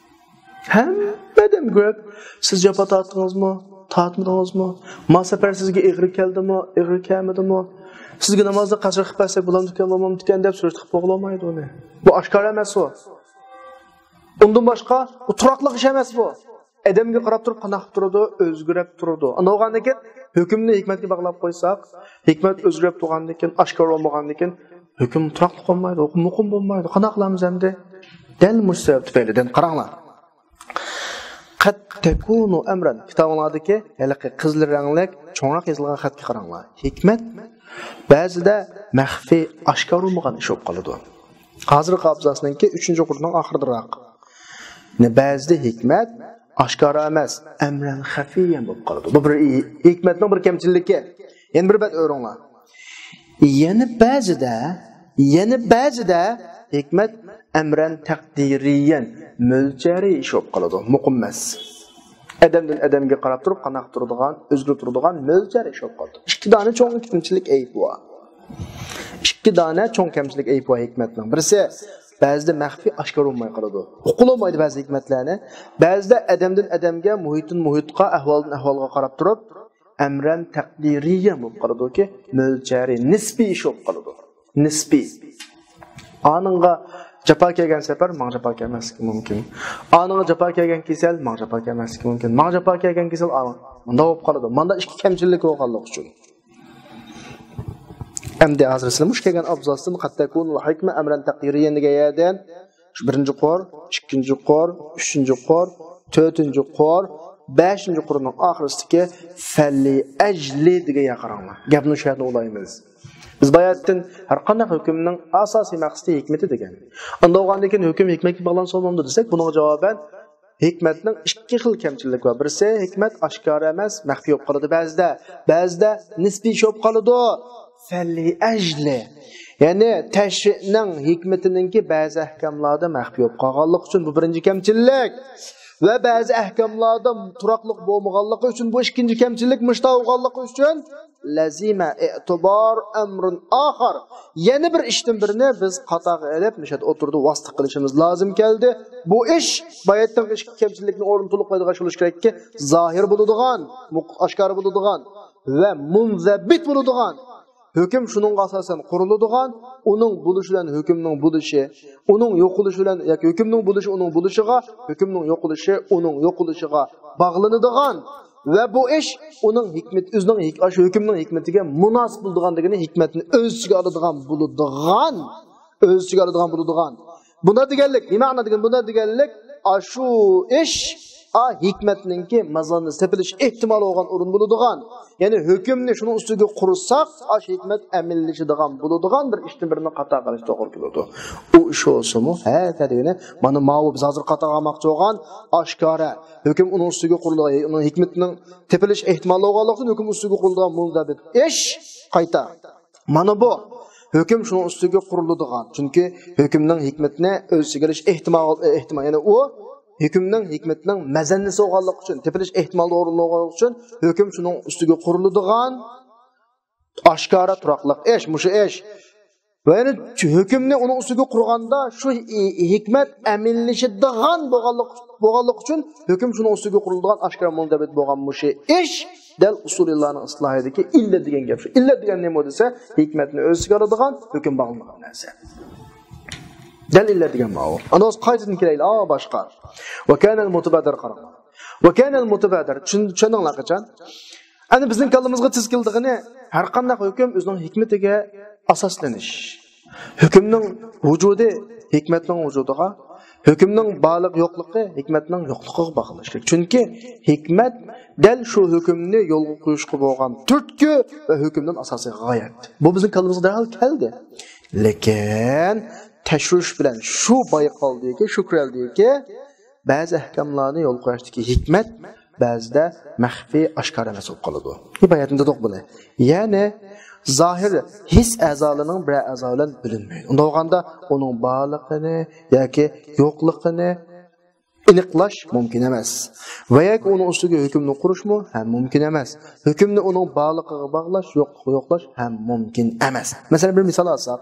ھەممە ئادەم كۆرۈپ، سىز جاپا تارتتىڭىزمۇ؟ تارتمىدىڭىزمۇ؟ ما سەپەر سىزگە ئېغىر كەلدىمۇ؟ ئېغىر كەلمىدىمۇ؟ سىزگە نامازدا قەسىر قىلىپ بەرسەك بولامدىكەن، بولمامدىكەن دەپ سۈرۈشتە قىلىپ بولغىلى بولمايدۇ ئۇنى. بۇ ئاشكارا ئەمەس ئۇ. ئۇندىن باشقا، ئۇ تۇراقلىق ئىش ئەمەس بۇ. ئادەمگە قاراپ تۇرۇپ قانداق قىلىپ تۇرىدۇ؟ ئۆزگىرىپ تۇرىدۇ. ئاندىن بولغاندىن كېيىن ھۆكۈمنى ھېكمەتكە باغلاپ قويساق، ھېكمەت ئۆزگىرىپ تۇرغاندىن كېيىن، ئاشكارا بولمىغاندىن كېيىن، ھۆكۈم تۇراقلىق بولمايدۇ، ھۆكۈم مۇقىم بولمايدۇ. قانداق قىلىمىز ئەمدى؟ دەل مۇشۇ سەۋەب تۈپەيلىدىن قاراڭلار. قەد تەكۇنۇ ئەمرەن. كىتابىڭلاردىكى ھېلىقى قىزىل رەڭلىك چوڭراق يېزىلغان خەتكە قاراڭلار. ھېكمەت بەزىدە مەخپىي، ئاشكارا بولمىغان ئىش بولۇپ قالىدۇ. ھازىرقى ئابزاسنىڭكى ئۈچىنچى قۇرنىڭ ئاخىرىدىراق. يەنى بەزىدە ھېكمەت ئاشكارا ئەمەس، ئەمرەن خەفىيەن بولۇپ قالىدۇ. بۇ بىر ھېكمەتنىڭ بىر كەمچىلىكى. يەنە بىر بەت ئۆرۈڭلار. يەنە بەزىدە، يەنە بەزىدە ھېكمەت ئەمرەن تەقدىرىيەن، مۆلچەرى ئىش بولۇپ قالىدۇ، مۇقىم ئەمەس. ئادەمدىن ئادەمگە قاراپ تۇرۇپ قانداق تۇرىدىغان، ئۆزگىرىپ تۇرىدىغان مۆلچەر ئىش بولۇپ قالىدۇ. ئىككى دانە چوڭ كەمچىلىك، ئەيىب بار. ئىككى دانە چوڭ كەمچىلىك، ئەيىب بار ھېكمەتنىڭ. بىرسى، بەزىدە مەخپىي، ئاشكارا بولماي قالىدۇ. ئۇققىلى بولمايدۇ بەزى ھېكمەتلەرنى. بەزىدە ئادەمدىن ئادەمگە، مۇھىتتىن مۇھىتقا، ئەھۋالدىن ئەھۋالغا قاراپ تۇرۇپ، ئەمرەن تەقدىرىيەن بولۇپ قالىدۇكى، مۆلچەرى نىسپىي ئىش بولۇپ قالىدۇ. نىسپىي. ئانىڭغا جاپا كەلگەن سەپەر ماڭا جاپا كەلمەسلىكى مۇمكىن. ئانىڭغا جاپا كەلگەن كېسەل ماڭا جاپا كەلمەسلىكى مۇمكىن. ماڭا جاپا كەلگەن كېسەل ئانىڭ. مۇنداق بولۇپ قالىدۇ. ماندا ئىككى كەمچىلىك بولغانلىقى ئۈچۈن. ئەمدى ھازىر سىلەر مۇشۇ كەلگەن ئابزاستىن قەد تەكۇنۇل ھېكمە ئەمرەن تەقدىرىيەن دېگەن يەردىن شۇ بىرىنچى قۇر، ئىككىنچى قۇر، ئۈچىنچى قۇر، تۆتىنچى قۇر، بەشىنچى قۇرنىڭ ئاخىرىسىدىكى فەليەجلى دېگەن يەرگە قاراڭلار. گەپنى شۇ يەردىن ئۇلايمىز. بىز باياتىن ھەر قانداق ھۆكۈمنىڭ ئاساسىي مەقسىتى ھېكمىتى دېگەن. ئاندىن بولغاندىن كېيىن ھۆكۈم ھېكمەتكە باغلانسا بولمامدۇ دېسەك، بۇنىڭغا جاۋابەن ھېكمەتنىڭ ئىككى خىل كەمچىلىكى بار. بىرسى، ھېكمەت ئاشكارا ئەمەس، مەخپىي بولۇپ قالىدۇ بەزىدە. بەزىدە نىسپىي ئىش بولۇپ قالىدۇ. فەليەجلى. يەنى تەشرىئنىڭ ھېكمىتىنىڭكى بەزى ئەھكاملاردا مەخپىي بولۇپ قالغانلىقى ئۈچۈن بۇ بىرىنچى كەمچىلىك. ۋە بەزى ئەھكاملاردا تۇراقلىق بولمىغانلىقى ئۈچۈن بۇ ئىككىنچى كەمچىلىك مۇشۇنداق بولغانلىقى ئۈچۈن لەزىمە ئېتىبار ئەمرۇن ئاخار. يەنە بىر ئىشتىن بىرنى بىز قاتارغا ئېلىپ، مۇشۇ يەردە ئوتتۇرىدا ۋاسىتە قىلىشىمىز لازىم كەلدى. بۇ ئىش باياتىنقى ئىككى كەمچىلىكنى ئورنىنى تولۇق قويىدىغان ئىش بولۇشى كېرەككى، زاھىر بولىدىغان، مۇق-، ئاشكارا بولىدىغان ۋە مۇنزەبىت بولىدىغان. ھۆكۈم شۇنىڭغا ئاساسەن قۇرۇلىدىغان، ئۇنىڭ بولۇشى بىلەن ھۆكۈمنىڭ بولۇشى، ئۇنىڭ يوقىلىشى بىلەن ياكى ھۆكۈمنىڭ بولۇشى ئۇنىڭ بولۇشىغا، ھۆكۈمنىڭ يوقىلىشى ئۇنىڭ يوقىلىشىغا باغلىنىدىغان ۋە بۇ ئىش ئۇنىڭ ھېكمىتى، ئۆزىنىڭ ھېك-، ئاشۇ ھۆكۈمنىڭ ھېكمىتىگە مۇناسىپ بولىدىغان دېگىنى ھېكمەتنى ئۆز ئىچىگە ئالىدىغان بولىدىغان، ئۆز ئىچىگە ئالىدىغان بولىدىغان. بۇنداق دېگەنلىك، بىمەنا دېگەن، بۇنداق دېگەنلىك، ئاشۇ ئىش، ئا، ھېكمەتنىڭكى مازالنى تېپىلىش ئېھتىمالى بولغان ئورۇن بولىدىغان. يەنى ھۆكۈمنى شۇنىڭ ئۈستىگە قۇرساق، ئاشۇ ھېكمەت ئەمەلىيلىشىدىغان بولىدىغان بىر ئىشتىن بىرىنى قاتارغا ئېلىش توغرا كېلىدۇ. ئۇ ئىش بولسىمۇ، ھە، دېگىنى، مانا ماۋۇ بىز ھازىر قاتارغا ئالماقچى بولغان ئاشكارا ھۆكۈم ئۇنىڭ ئۈستىگە قۇرۇلىدىغان، ئۇنىڭ ھېكمىتىنىڭ تېپىلىش ئېھتىمالى بولغانلىقتىن، ھۆكۈم ئۈستىگە قۇرۇلىدىغان مۇنزەبىت ئىش قايتا. مانا بۇ ھۆكۈم شۇنىڭ ئۈستىگە قۇرۇلىدىغان، چۈنكى ھۆكۈمنىڭ ھېكمىتىنى ئۆز ئىچىگە ئېلىش ئېھتىمال، ئېھتىمال، يەنى ئۇ ھۆكۈمنىڭ ھېكمىتىنىڭ مەزەننىسى بولغانلىقى ئۈچۈن، تېپىلىش ئېھتىمالى ئورۇنلۇق بولغانلىقى ئۈچۈن، ھۆكۈم شۇنىڭ ئۈستىگە قۇرۇلىدىغان ئاشكارا تۇراقلىق ئىش، مۇشۇ ئىش. ۋە يەنى ھۆكۈمنى ئۇنىڭ ئۈستىگە قۇرغاندا شۇ ھېكمەت ئەمەلىيلىشىدىغان بولغانلىق، بولغانلىقى ئۈچۈن، ھۆكۈم شۇنىڭ ئۈستىگە قۇرۇلىدىغان ئاشكارا مۇنزەبىت بولغان مۇشۇ ئىش دەل ئۇسۇلىيلارنىڭ ئىستىلاھىدىكى ئىللەت دېگەن گەپ شۇ. ئىللەت دېگەن نېمە دېسە، ھېكمەتنى ئۆز ئىچىگە ئالىدىغان، ھۆكۈم باغلىنىدىغان نەرسە. دەل ئىللەت دېگەن ماۋۇ. ئاندىن قايتىدىن كېلەيلى، ئا، باشقا. ۋە كانەل مۇتەبادىر قاراڭلار. ۋە كانەل مۇتەبادىر. چۈشەن-، چۈشەندىڭلار قاچان؟ ئەنە بىزنىڭ كاللىمىزغا تېز كېلىدىغىنى، ھەر قانداق ھۆكۈم ئۆزىنىڭ ھېكمىتىگە ئاساسلىنىش. ھۆكۈمنىڭ ۋۇجۇدى ھېكمەتنىڭ ۋۇجۇدىغا، ھۆكۈمنىڭ بارلىق يوقلۇقى ھېكمەتنىڭ يوقلۇقىغا باغلىنىشلىق. چۈنكى ھېكمەت دەل شۇ ھۆكۈمنى يولغا قويۇشقا بولغان تۈرتكە ۋە ھۆكۈمدىن ئاساسىي غايەت. بۇ بىزنىڭ كاللىمىزغا دەرھال كەلدى. لېكىن تەشۋىش بىلەن شۇ بايقالدىكى، شۇ كۆرەلدىكى، بەزى ئەھكاملارنى يولغا قويۇشتىكى ھېكمەت بەزىدە مەخپىي، ئاشكارا ئەمەس بولۇپ قالىدۇ. باياتىن دېدۇق بۇنى. يەنى زاھىر ھېس ئەزالىرىنىڭ بىرەر ئەزا بىلەن بىلىنمەيدۇ. ئۇنداق بولغاندا ئۇنىڭ بارلىقىنى ياكى يوقلۇقىنى ئېنىقلاش مۇمكىن ئەمەس. ۋە ياكى ئۇنىڭ ئۈستىگە ھۆكۈمنى قۇرۇشمۇ ھەم مۇمكىن ئەمەس. ھۆكۈمنى ئۇنىڭ بارلىقىغا باغلاش، يوقلۇقىغا يوقلاش ھەم مۇمكىن ئەمەس. مەسىلەن، بىر مىسال ئالساق،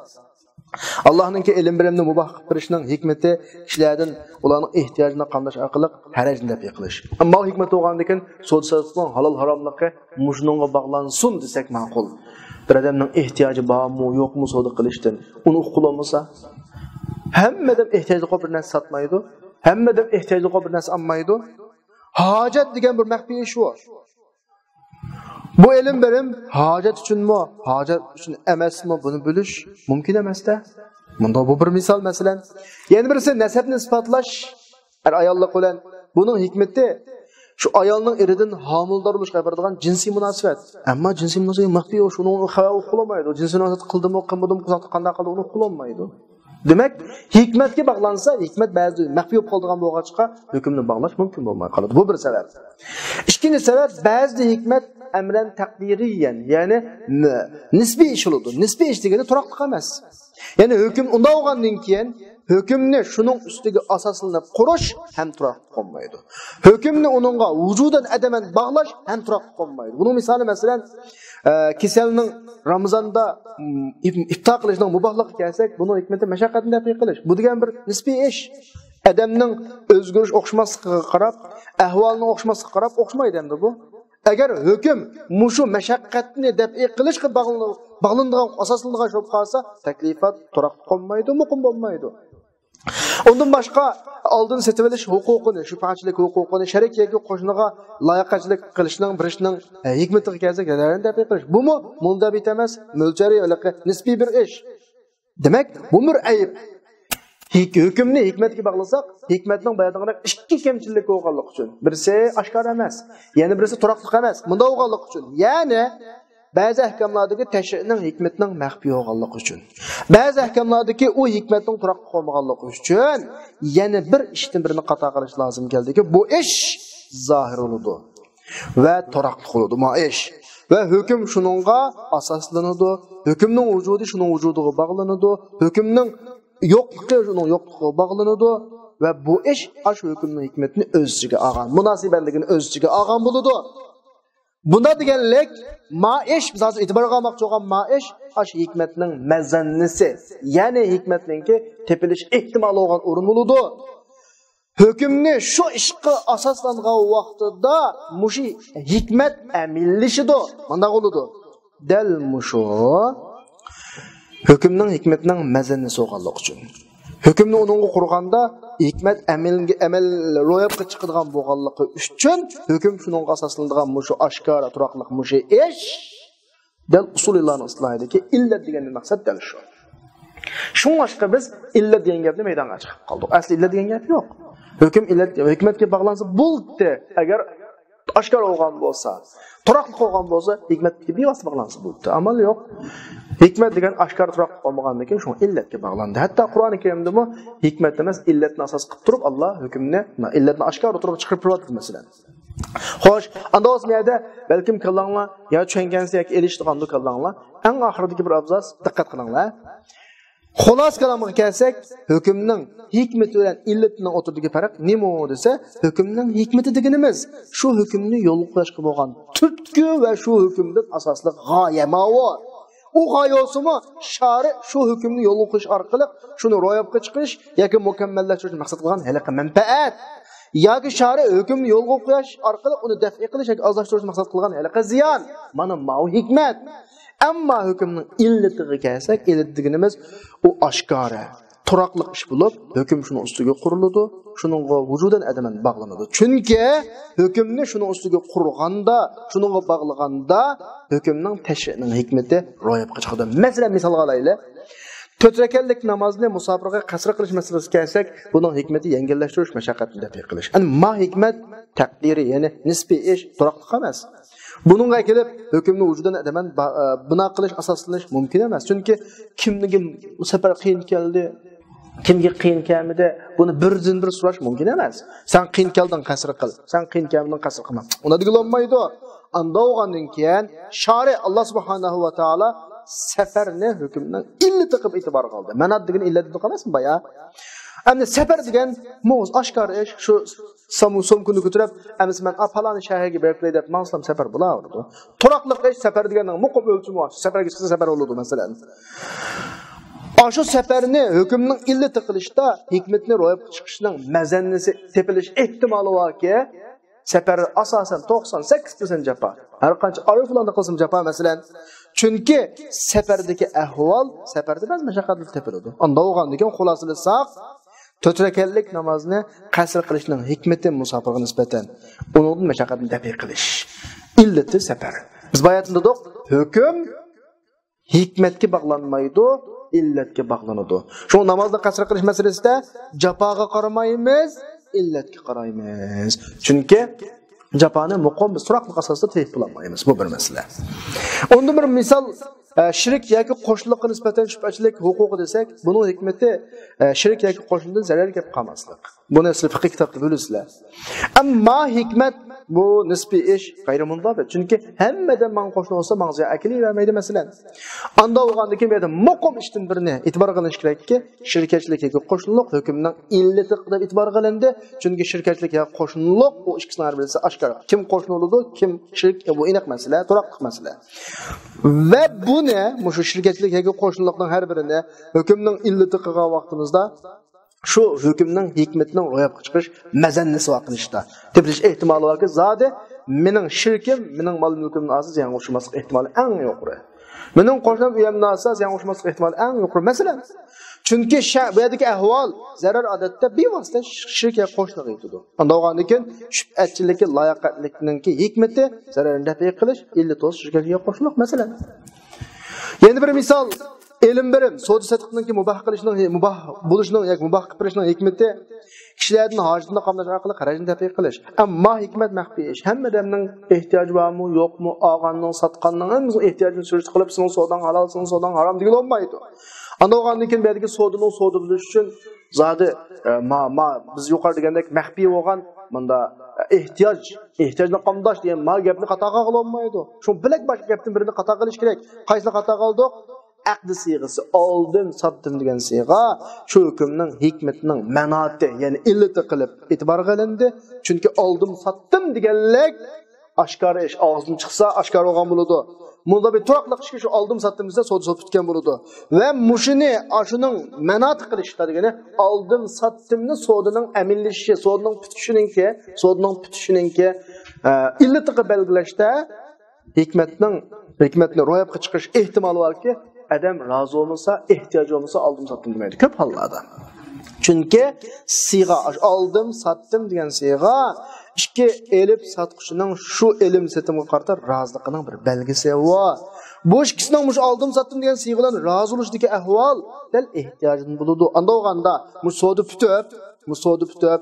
ئاللاھنىڭكى ئىلىم بېرىمنى مۇباھ قىلىپ بېرىشنىڭ ھېكمىتى كىشىلەردىن ئۇلارنىڭ ئېھتىياجىنى قامداش ئارقىلىق ھەرەجنى دەپئى قىلىش. مال ھېكمەت بولغاندىكىن سودا سېتىقنىڭ ھالال ھاراملىقى مۇشۇنىڭغا باغلانسۇن دېسەك ماقۇل. بىر ئادەمنىڭ ئېھتىياجى بارمۇ يوقمۇ سودا قىلىشتىن ئۇنى ئۇققىلى بولمىسا، ھەممە ئادەم ئېھتىياجلىق بولۇپ بىر نەرسە ساتمايدۇ. ھەممە ئادەم ئېھتىياجلىق بولۇپ بىر نەرسە ئالمايدۇ. ھاجەت دېگەن بىر مەخپىي ئىش بۇ. بۇ ئىلىم بېرىم ھاجەت ئۈچۈنمۇ، ھاجەت ئۈچۈن ئەمەسمۇ، بۇنى بىلىش مۇمكىن ئەمەستە. مۇنداق بۇ بىر مىسال، مەسىلەن. يەنە بىرسى نەسەبنى ئىسپاتلاش، ئەر ئاياللىق بىلەن. بۇنىڭ ھېكمىتى شۇ ئايالنىڭ ئېرىدىن ھامىلىدار بولۇشقا ئەپ بېرىدىغان جىنسىي مۇناسىۋەت. ئەمما جىنسىي مۇناسىۋەت مەخپىي، شۇنىڭ خەۋەر ئۇقۇلمايدۇ. جىنسىي مۇناسىۋەت قىلدىمۇ، قىلمىدىمۇ، قانداق قىلدى، ئۇنى ئۇقۇلمايدۇ. دېمەك، ھېكمەتكە باغلانسا، ھېكمەت بەزىدە مەخپىي بولۇپ قالىدىغان بولغاچقا، ھۆكۈمنى باغلاش مۇمكىن بولماي قالىدۇ. بۇ بىر سەۋەب. ئىككىنچى سەۋەب، بەزىدە ھېكمەت ئەمرەن تەقدىرىيەن، يەنى ن-، نىسپىي ئىش بولىدۇ. نىسپىي ئىش دېگىنى تۇراقلىق ئەمەس. يەنى ھۆكۈم ئۇنداق بولغاندىن كېيىن، ھۆكۈمنى شۇنىڭ ئۈستىگە ئاساسلىنىپ قۇرۇش ھەم تۇراقلىق بولمايدۇ. ھۆكۈمنى ئۇنىڭغا ۋۇجۇدەن ئەدەمەن باغلاش ھەم تۇراقلىق بولمايدۇ. بۇنىڭ مىسالى، مەسىلەن، ئە، كېسەلنىڭ رامىزاندا، م، ئىپ-، ئىپتار قىلىشنىڭ مۇباھلىقىغا كەلسەك، بۇنىڭ ھېكمىتى مەشەققەتنى دەپئى قىلىش. بۇ دېگەن بىر نىسپىي ئىش. ئادەمنىڭ ئۆزگىرىش ئوخشىماسلىقىغا قاراپ، ئەھۋالنىڭ ئوخشىماسلىقىغا قاراپ ئوخشىمايدۇ ئەمدى بۇ. ئەگەر ھۆكۈم مۇشۇ مەشەققەتنى دەپئى قىلىشقا باغلىنىدىغان، ئاساسلىنىدىغان بولۇپ قالسا، تەكلىپات تۇراقلىق بولمايدۇ، مۇقىم بولمايدۇ. ئۇندىن باشقا، ئالدىن سېتىۋېلىش ھوقۇقىنى، شۈبھەچىلىك ھوقۇقىنى، شەرىك ياكى قوشنىغا لاياقەنچىلىك قىلىشنىڭ، بېرىشنىڭ، ئە، ھېكمىتىگە كەلسەك، زەرەرنى دەپئى قىلىش. بۇمۇ مۇندەبىت ئەمەس، مۆلچەرى ھېلىقى نىسپىي بىر ئىش. دېمەك، بۇ بىر ئەيىب. ھېك-، ھۆكۈمنى ھېكمەتكە باغلىساق، ھېكمەتنىڭ باياتىنقىدەك ئىككى كەمچىلىك بولغانلىقى ئۈچۈن، بىرسى ئاشكارا ئەمەس، يەنە بىرسى تۇراقلىق ئەمەس، مۇنداق بولغانلىقى ئۈچۈن، يەنى بەزى ئەھكاملاردىكى تەشرىئنىڭ ھېكمىتىنىڭ مەخپىي بولغانلىقى ئۈچۈن، بەزى ئەھكاملاردىكى ئۇ ھېكمەتنىڭ تۇراقلىق بولمىغانلىقى ئۈچۈن، يەنە بىر ئىشتىن بىرىنى قاتا قىلىش لازىم كەلدىكى، بۇ ئىش زاھىر بولىدۇ ۋە تۇراقلىق بولىدۇ، ما ئىش. ۋە ھۆكۈم شۇنىڭغا ئاساسلىنىدۇ. ھۆكۈمنىڭ ۋۇجۇدى شۇنىڭ ۋۇجۇدىغا باغلىنىدۇ. ھۆكۈمنىڭ يوقلۇقى شۇنىڭ يوقلۇقىغا باغلىنىدۇ. ۋە بۇ ئىش ئاشۇ ھۆكۈمنىڭ ھېكمىتىنى ئۆز ئىچىگە ئالغان، مۇناسىۋەتلىكىنى ئۆز ئىچىگە ئالغان بولىدۇ. بۇنداق دېگەنلىك، ما ئىش، بىز ھازىر ئېتىبارغا ئالماقچى بولغان ما ئىش، ئاشۇ ھېكمەتنىڭ مەزەننىسى، يەنى ھېكمەتنىڭكى تېپىلىش ئېھتىمالى بولغان ئورۇن بولىدۇ. ھۆكۈمنى شۇ ئىشقا ئاساسلانغان ۋاقتىدا مۇشۇ ھېكمەت ئەمەللىشىدۇ. مانداق بولىدۇ. دەل مۇشۇ ھۆكۈمنىڭ ھېكمەتنىڭ مەزەننىسى بولغانلىقى ئۈچۈن. ھۆكۈمنى ئۇنىڭغا قۇرغاندا ھېكمەت ئەمەلگە، ئەمەل روياپقا چىقىدىغان بولغانلىقى ئۈچۈن ھۆكۈم شۇنىڭغا ئاساسلىنىدىغان مۇشۇ ئاشكارا تۇراقلىق مۇشۇ ئىش. دەل ئۇسۇلىيلارنىڭ ئىستىلاھىدىكى ئىللەت دېگەندىن مەقسەت دەل شۇ. شۇڭلاشقا بىز ئىللەت دېگەن گەپنى مەيدانغا چىقىرىپ قالدۇق. ئەسلى ئىللەت دېگەن گەپ يوق. ھۆكۈم ئىللەت، ھېكمەتكە باغلانسا بولدى. ئەگەر ئاشكارا بولغان بولسا، تۇراقلىق بولغان بولسا، ھېكمەتكە بىۋاسىتە باغلانسا بولدى. ئامال يوق. ھېكمەت دېگەن ئاشكارا تۇراقلىق بولمىغاندىن كېيىن شۇڭا ئىللەتكە باغلاندى. ھەتتا قۇرئانى كەرىمدىمۇ ھېكمەتنى ئەمەس، ئىللەتنى ئاساس قىلىپ تۇرۇپ ئاللا ھۆكۈمنى، ئىللەتنى ئاشكارا ئوتتۇرىغا چىقىرىپ تۇرۇۋاتىدۇ مەسىلەن. خوش، ئاندا بولسا بۇ يەردە بەلكىم كاللاڭلار يا چۈشەنگەنسە ياكى ئېلىشىدىغاندۇ كاللاڭلار. ئەڭ ئاخىرىدىكى بىر ئابزاس، دىققەت قىلىڭلار. خۇلاسە كالامغا كەلسەك، ھۆكۈمنىڭ ھېكمىتى بىلەن ئىللىتىنىڭ ئوتتۇرىدىكى پەرق نېمە دېسە، ھۆكۈمنىڭ ھېكمىتى دېگىنىمىز شۇ ھۆكۈمنى يولغا قويۇشقا بولغان تۈرتكە ۋە شۇ ھۆكۈمدىن ئاساسلىق غايە ماۋۇ. ئۇ غايە بولسىمۇ، شارى شۇ ھۆكۈمنى يولغا قويۇش ئارقىلىق شۇنى روياپقا چىقىرىش ياكى مۇكەممەللەشتۈرۈش مەقسەت قىلغان ھېلىقى مەنپەئەت ياكى شارى ھۆكۈمنى يولغا قويۇش ئارقىلىق ئۇنى دەفئى قىلىش ياكى ئازلاشتۇرۇش مەقسەت قىلغان ھېلىقى زىيان. مانا ماۋۇ ھېكمەت. ئەمما ھۆكۈمنىڭ ئىللىتىگە كەلسەك، ئىللىتى دېگىنىمىز ئۇ ئاشكارا، تۇراقلىق ئىش بولۇپ، ھۆكۈم شۇنىڭ ئۈستىگە قۇرۇلىدۇ، شۇنىڭغا ۋۇجۇدەن ئەدەمەن باغلىنىدۇ. چۈنكى ھۆكۈمنى شۇنىڭ ئۈستىگە قۇرغاندا، شۇنىڭغا باغلىغاندا، ھۆكۈمنىڭ تەشرىئىنىڭ ھېكمىتى روياپقا چىقىدۇ. مەسىلەن، مىسالغا ئالايلى. تۆت رەكەتلىك نامازنى مۇساپىرغا قەسرى قىلىش مەسىلىسىگە كەلسەك، بۇنىڭ ھېكمىتى يەڭگىللەشتۈرۈش، مەشەققەتنى دەپئى قىلىش. ئەمدى ما ھېكمەت تەقدىرى، يەنى نىسپىي ئىش، تۇراقلىق ئەمەس. بۇنىڭغا كېلىپ ھۆكۈمنى ۋۇجۇدەن ئەدەمەن با-، ئە، بىنا قىلىش، ئاساسلىنىش مۇمكىن ئەمەس. چۈنكى كىمنىڭكى سەپەر قىيىن كەلدى، كىمگە قىيىن كەلمىدى، بۇنى بىردىن بىر سوراش مۇمكىن ئەمەس. سەن قىيىن كەلدىڭ، قەسرى قىل. سەن قىيىن كەلمىدىڭ، قەسرى قىلما. ئۇنداق دېگىلى بولمايدۇ. ئاندا بولغاندىن كېيىن شارى ئاللا سۇبھانەھۇ ۋە تائالا سەپەرنى ھۆكۈمنىڭ ئىللىتى قىلىپ ئېتىبارغا ئالدى. مەنئەت دېگەن ئىللەت دېدۇق ئەمەسمۇ بايا؟ ئەمدى سەپەر دېگەن مۇز ئاشكارا ئىش، شۇ سوم-، سومكىنى كۆتۈرۈپ، ئەمىسە مەن، ئا، پالانى شەھەرگە بېرىپ كېلەي دەپ ماڭسىلام سەپەر بولاۋېرىدۇ. تۇراقلىق ئىش، سەپەر دېگەننىڭ مۇقىم ئۆلچىمى بار. سەپەرگە چىقسا سەپەر بولىدۇ، مەسىلەن. ئاشۇ سەپەرنى ھۆكۈمنىڭ ئىللىتى قىلىشتا ھېكمىتىنى روياپقا چىقىشنىڭ مەزەننىسى تېپىلىش ئېھتىمالى باركى، سەپەردە ئاساسەن توقسان سەككىز پىرسەنت جاپا. ھەر قانچە ئارىفلارنى قىلسىمۇ جاپا، مەسىلەن. چۈنكى سەپەردىكى ئەھۋال سەپەردە بەزى مەشەققەتلەر تېپىلىدۇ. ئانداق بولغاندىن كېيىن خۇلاسىلىساق، تۆت رەكەتلىك نامازنى قەسىر قىلىشنىڭ ھېكمىتى مۇساپىرغا نىسبەتەن ئۇنىڭدىن مەشەققەتنى دەپئى قىلىش. ئىللىتى سەپەر. بىز باياتىن دېدۇق، ھۆكۈم ھېكمەتكە باغلانمايدۇ، ئىللەتكە باغلىنىدۇ. شۇڭا نامازنى قەسىر قىلىش مەسىلىسىدە جاپاغا قارىمايمىز، ئىللەتكە قارايمىز. چۈنكى جاپانى مۇقىم، بىز تۇراقلىق ئاساستا تېپىپ بولالمايمىز. بۇ بىر مەسىلە. ئۇندىن بىر مىسال، ئە، شېرىك ياكى قوشنىلىققا نىسبەتەن شۈبھەچىلىك ھوقۇقى دېسەك، بۇنىڭ ھېكمىتى، ئە، شېرىك ياكى قوشنىدىن زەرەر كېلىپ قالماسلىق. بۇنى ئەسلى فىقھىي كىتابتا بىلىسىلەر. ئەمما ھېكمەت بۇ نىسپىي ئىش، غەيرىي مۇنزەبىت. چۈنكى ھەممە ئادەم ماڭا قوشنا بولسا، ماڭا زىيان ئەكېلىۋەرمەيدۇ، مەسىلەن. ئاندا بولغاندىن كېيىن بۇ يەردە مۇقىم ئىشتىن بىرنى ئېتىبارغا ئېلىش كېرەككى، شېرىكەتچىلىك ياكى قوشنىلىق ھۆكۈمنىڭ ئىللىتى دەپ ئېتىبارغا ئېلىندى. چۈنكى شېرىكەتچىلىك ياكى قوشنىلىق، ئۇ ئىككىسىنىڭ ھەر بىرسى ئاشكارا. كىم قوشنا بولىدۇ، كىم شېرىك، بۇ ئېنىق مەسىلە، تۇراقلىق مەسىلە. ۋە بۇنى، مۇشۇ شېرىكەتچىلىك ياكى قوشنىلىقنىڭ ھەر بىرىنى ھۆكۈمنىڭ ئىللىتى قىلغان ۋاقتىمىزدا، شۇ ھۆكۈمنىڭ ھېكمىتىنىڭ روياپقا چىقىش مەزەننىسى ۋاقىتتا تېپىلىش ئېھتىمالى باركى، زادى مېنىڭ شېرىكىم، مېنىڭ مال-مۈلكۈمدىن ئالسا زىيانغا ئۇچرىماسلىق ئېھتىمالى ئەڭ يۇقىرى. مېنىڭ قوشنام ئۆيۈمدىن ئالسا زىيانغا ئۇچرىماسلىق ئېھتىمالى ئەڭ يۇقىرى. مەسىلەن، چۈنكى شە-، بۇ يەردىكى ئەھۋال، زەرەر ئادەتتە بىۋاسىتە شېرىك يا قوشنىغا يېتىدۇ. ئانداق بولغاندىن كېيىن شۈبھەچىلىكى، لاياقەتلىكنىڭكى ھېكمىتى زەرەرنى دەپئى قىلىش، ئىللىتى بولسا شېرىك يا قوشنىلىق. مەسىلەن، يەنە بىر مىسال، ئېلىم بېرىم، سودا سېتىقنىڭكى مۇباھ قىلىشنىڭ، مۇباھ بولۇشىنىڭ ياكى مۇباھ قىلىپ بېرىشنىڭ ھېكمىتى، كىشىلەردىن ھاجىتىنى قامداش ئارقىلىق خەرجنى دەپئى قىلىش. ئەمما ھېكمەت مەخپىي ئىش. ھەممە ئادەمنىڭ ئېھتىياجى بارمۇ، يوقمۇ، ئالغاننىڭ، ساتقاننىڭ ھەممىسىنىڭ ئېھتىياجىنى سۈرۈشتە قىلىپ، سېنىڭ سوداڭ ھالال، سېنىڭ سوداڭ ھارام دېگىلى بولمايدۇ. ئانداق بولغاندىن كېيىن بۇ يەردىكى سودىنىڭ سودا بولۇشى ئۈچۈن زادى، ئە، ما، ما، بىز يۇقىرىدا دېگەندەك مەخپىي بولغان مۇندا، ئە، ئېھتىياج، ئېھتىياجنى قامداش دېگەن ما گەپنى خاتا قىلغىلى بولمايدۇ. شۇ بىلەك باشقا گەپتىن بىرنى خاتا قىلىش كېرەك. قايسىنى خاتا قىلدۇق؟ ئەقدى سىيغىسى، ئالدىم، ساتتىم دېگەن سىيغا شۇ ھۆكۈمنىڭ ھېكمىتىنىڭ مەناتى، يەنى ئىللىتى قىلىپ ئېتىبارغا ئېلىندى. چۈنكى ئالدىم، ساتتىم دېگەنلىك ئاشكارا ئىش، ئاغزىدىن چىقسا ئاشكارا بولغان بولىدۇ. مۇندا بىر تۇراقلىق ئىشكە شۇ ئالدىم، ساتتىم دېسە سودا سوت پۈتكەن بولىدۇ. ۋە مۇشۇنى، ئاشۇنىڭ مەناتى قىلىشتا دېگىنى ئالدىم، ساتتىمنى سودىنىڭ ئەمەلىيلىشىشى، سودىنىڭ پۈتۈشىنىڭكى، سودىنىڭ پۈتۈشىنىڭكى، ئە، ئىللىتىغا بەلگىلەشتە ھېكمەتنىڭ، ھېكمەتنى روياپقا چىقىرىش ئېھتىمالى باركى، ئادەم رازى بولمىسا، ئېھتىياج بولمىسا، ئالدىم ساتتىم دېمەيدۇ كۆپ ھاللاردا. چۈنكى سىيغا، ئالدىم ساتتىم دېگەن سىيغا ئىككى ئېلىپ ساتقۇچىنىڭ شۇ ئېلىم سېتىمغا قارىتا رازىلىقىنىڭ بىر بەلگىسى. ۋە بۇ ئىككىسىنىڭ مۇشۇ ئالدىم ساتتىم دېگەن سىيغا بىلەن رازى بولۇشىدىكى ئەھۋال دەل ئېھتىياجدىن بولىدۇ. ئانداق بولغاندا، مۇشۇ سودا پۈتۈپ، مۇشۇ سودا پۈتۈپ،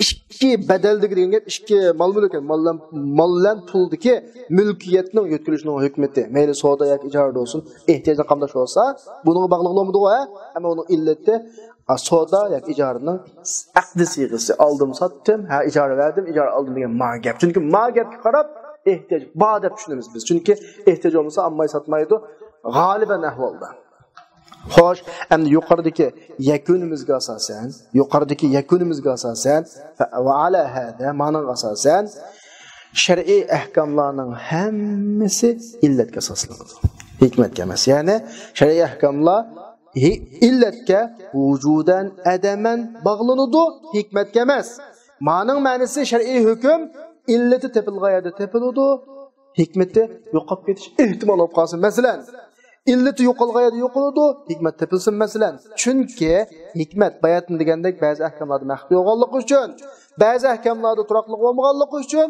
ئىككى بەدەلدىكى دېگەن گەپ، ئىككى مال مۈلۈك، مال بىلەن، مال بىلەن پۇلدىكى مۈلكىيەتنىڭ يۆتكىلىشىنىڭ ھۆكمىتى، مەيلى سودا ياكى ئىجارە بولسۇن، ئېھتىياجنى قامداش بولسا، بۇنىڭغا باغلىق بولمىدىغۇ، ھە؟ ئەمما ئۇنىڭ ئىللىتى، ئا، سودا ياكى ئىجارىنىڭ ئەقدى سىيغىسى، ئالدىم ساتتىم، ھە، ئىجارە بەردىم، ئىجارە ئالدىم دېگەن ما گەپ. چۈنكى ما گەپكە قاراپ ئېھتىياج بار دەپ چۈشىنىمىز بىز. چۈنكى ئېھتىياج بولمىسا ئالماي ساتمايدۇ، غالىبەن ئەھۋالدا. خوش، ئەمدى يۇقىرىدىكى يەكۈنىمىزگە ئاساسەن، يۇقىرىدىكى يەكۈنىمىزگە ئاساسەن، ۋە ئالا ھەزا، مانىڭغا ئاساسەن، شەرئىي ئەھكاملارنىڭ ھەممىسى ئىللەتكە ئاساسلىنىدۇ. ھېكمەتكە ئەمەس. يەنى شەرئىي ئەھكاملار ھې-، ئىللەتكە ۋۇجۇدەن ئەدەمەن باغلىنىدۇ، ھېكمەتكە ئەمەس. مانىڭ مەنىسى شەرئىي ھۆكۈم ئىللىتى تېپىلغان يەردە تېپىلىدۇ، ھېكمىتى يوقاپ كېتىش ئېھتىمالى بولۇپ قالسۇن. مەسىلەن، ئىللىتى يوقالغان يەردە يوقىلىدۇ، ھېكمەت تېپىلسۇن، مەسىلەن. چۈنكى ھېكمەت باياتىن دېگەندەك بەزى ئەھكاملاردا مەخپىي بولغانلىقى ئۈچۈن، بەزى ئەھكاملاردا تۇراقلىق بولمىغانلىقى ئۈچۈن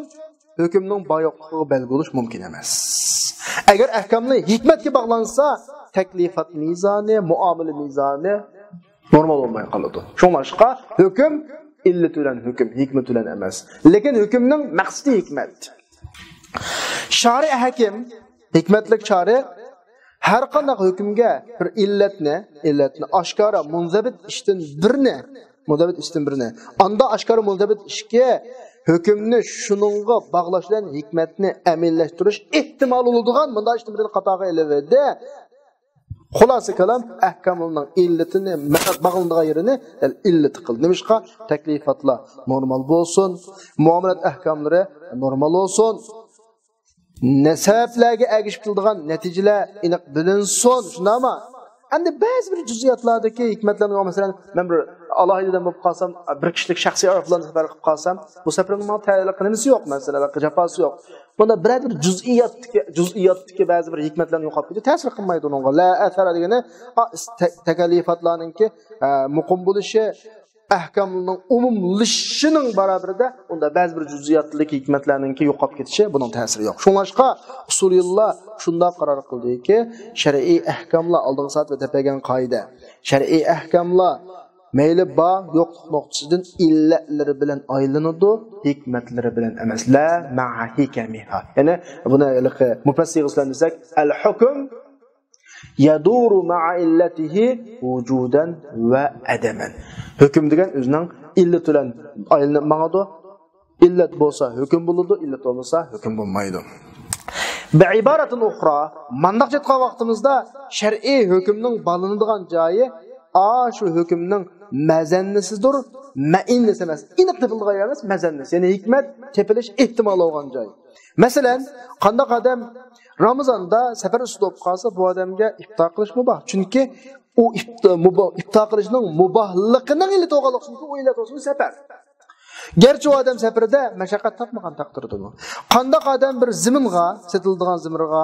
ھۆكۈمنىڭ بار يوقلۇقىغا بەلگە بولۇش مۇمكىن ئەمەس. ئەگەر ئەھكامنى ھېكمەتكە باغلانسا، تەكلىپات مىزانى، مۇئامىلە مىزانى نورمال بولماي قالىدۇ. شۇڭلاشقا ھۆكۈم ئىللىتى بىلەن ھۆكۈم، ھېكمىتى بىلەن ئەمەس. لېكىن ھۆكۈمنىڭ مەقسىتى ھېكمەت. شارى ھەكىم، ھېكمەتلىك شارى ھەر قانداق ھۆكۈمگە بىر ئىللەتنى، ئىللەتنى ئاشكارا مۇنزەبىت ئىشتىن بىرنى، مۇنزەبىت ئىشتىن بىرنى، ئاندا ئاشكارا مۇنزەبىت ئىشكە ھۆكۈمنى شۇنىڭغا باغلاش بىلەن ھېكمەتنى ئەمەلىيلەشتۈرۈش ئېھتىمالى بولىدىغان مۇنداق ئىشتىن بىرنى قاتارغا ئېلىۋەردى. خۇلاسە كالام، ئەھكاملارنىڭ ئىللىتىنى، مەقسەت باغلىنىدىغان يېرىنى دەل ئىللىتى قىلدى. نېمىشقا؟ تەكلىپاتلار نورمال بولسۇن، مۇئامىلات ئەھكاملىرى نورمال بولسۇن، نە-، سەۋەبلەرگە ئەگىشىپ كېلىدىغان نەتىجىلەر ئېنىق بىلىنسۇن، شۇنداقمۇ؟ ئەمدى بەزى بىر جۈزئىياتلاردىكى ھېكمەتلەرنى، مەسىلەن، مەن بىر ئالاھىدە ئادەم بولۇپ قالسام، بىر كىشىلىك شەخسىي ئايروپىلاندا سەپەر قىلىپ قالسام، بۇ سەپىرىمنىڭ ماڭا تەلىقى نېمىسى يوق، مەسىلەن، جاپاسى يوق. بۇندا بىرەر بىر جۈزئىياتتىكى، جۈزئىياتتىكى بەزى بىر ھېكمەتلەرنى يوقاپ كېتىدۇ، تەسىر قىلمايدۇ ئۇنىڭغا. لا ئەسەر دېگىنى، ئا، س-، تە-، تەكەللىپاتلارنىڭكى، ئە، مۇقىم بولۇشى، ئەھكامنىڭ ئومۇملىشىشىنىڭ بارابىرىدە ئۇندا بەزى بىر جۈزئىياتلىق ھېكمەتلەرنىڭكى يوقاپ كېتىشى، بۇنىڭ تەسىرى يوق. شۇڭلاشقا ئۇسۇلىيلار شۇنداق قارار قىلدىكى، شەرئىي ئەھكاملار ئالدىنقى سائەتتە دەپ بەرگەن قائىدە، شەرئىي ئەھكاملار مەيلى بار، يوقلۇق نۇقتىسىدىن ئىللەتلىرى بىلەن ئايلىنىدۇ، ھېكمەتلىرى بىلەن ئەمەس. لا مەئا ھىكەمىھا. يەنى بۇنى ھېلىقى مۇپەسسىرگە سۆزلەم دېسەك، ئەل ھۇكم يەدۇرۇ مەئا ئىللەتىھى ۋۇجۇدەن ۋە ئەدەمەن. ھۆكۈم دېگەن ئۆزىنىڭ ئىللىتى بىلەن ئايلىنىپ ماڭىدۇ. ئىللەت بولسا ھۆكۈم بولىدۇ، ئىللەت بولمىسا ھۆكۈم بولمايدۇ. بىئىبارەتىن ئۇخرا، مانداقچە ئېيتقان ۋاقتىمىزدا شەرئىي ھۆكۈمنىڭ باغلىنىدىغان جايى ئاشۇ ھۆكۈمنىڭ مەزەننىسىدۇر، مەئىننىسى ئەمەس، ئېنىق تېپىلىدىغان يەر ئەمەس، مەزەننىسى، يەنى ھېكمەت تېپىلىش ئېھتىمالى بولغان جاي. مەسىلەن، قانداق ئادەم رامىزاندا سەپەر ئۈستىدە بولۇپ قالسا، بۇ ئادەمگە ئىپتار قىلىش مۇباھ. چۈنكى ئۇ ئىپت-، مۇبا-، ئىپتار قىلىشنىڭ مۇباھلىقىنىڭ ئىللىتى بولغانلىقى، چۈنكى ئۇ ئىللەت بولسىمۇ سەپەر. گەرچە ئۇ ئادەم سەپىرىدە مەشەققەت تاپمىغان تەقدىردىمۇ. قانداق ئادەم بىر زېمىنغا، سېتىلىدىغان زېمىنغا،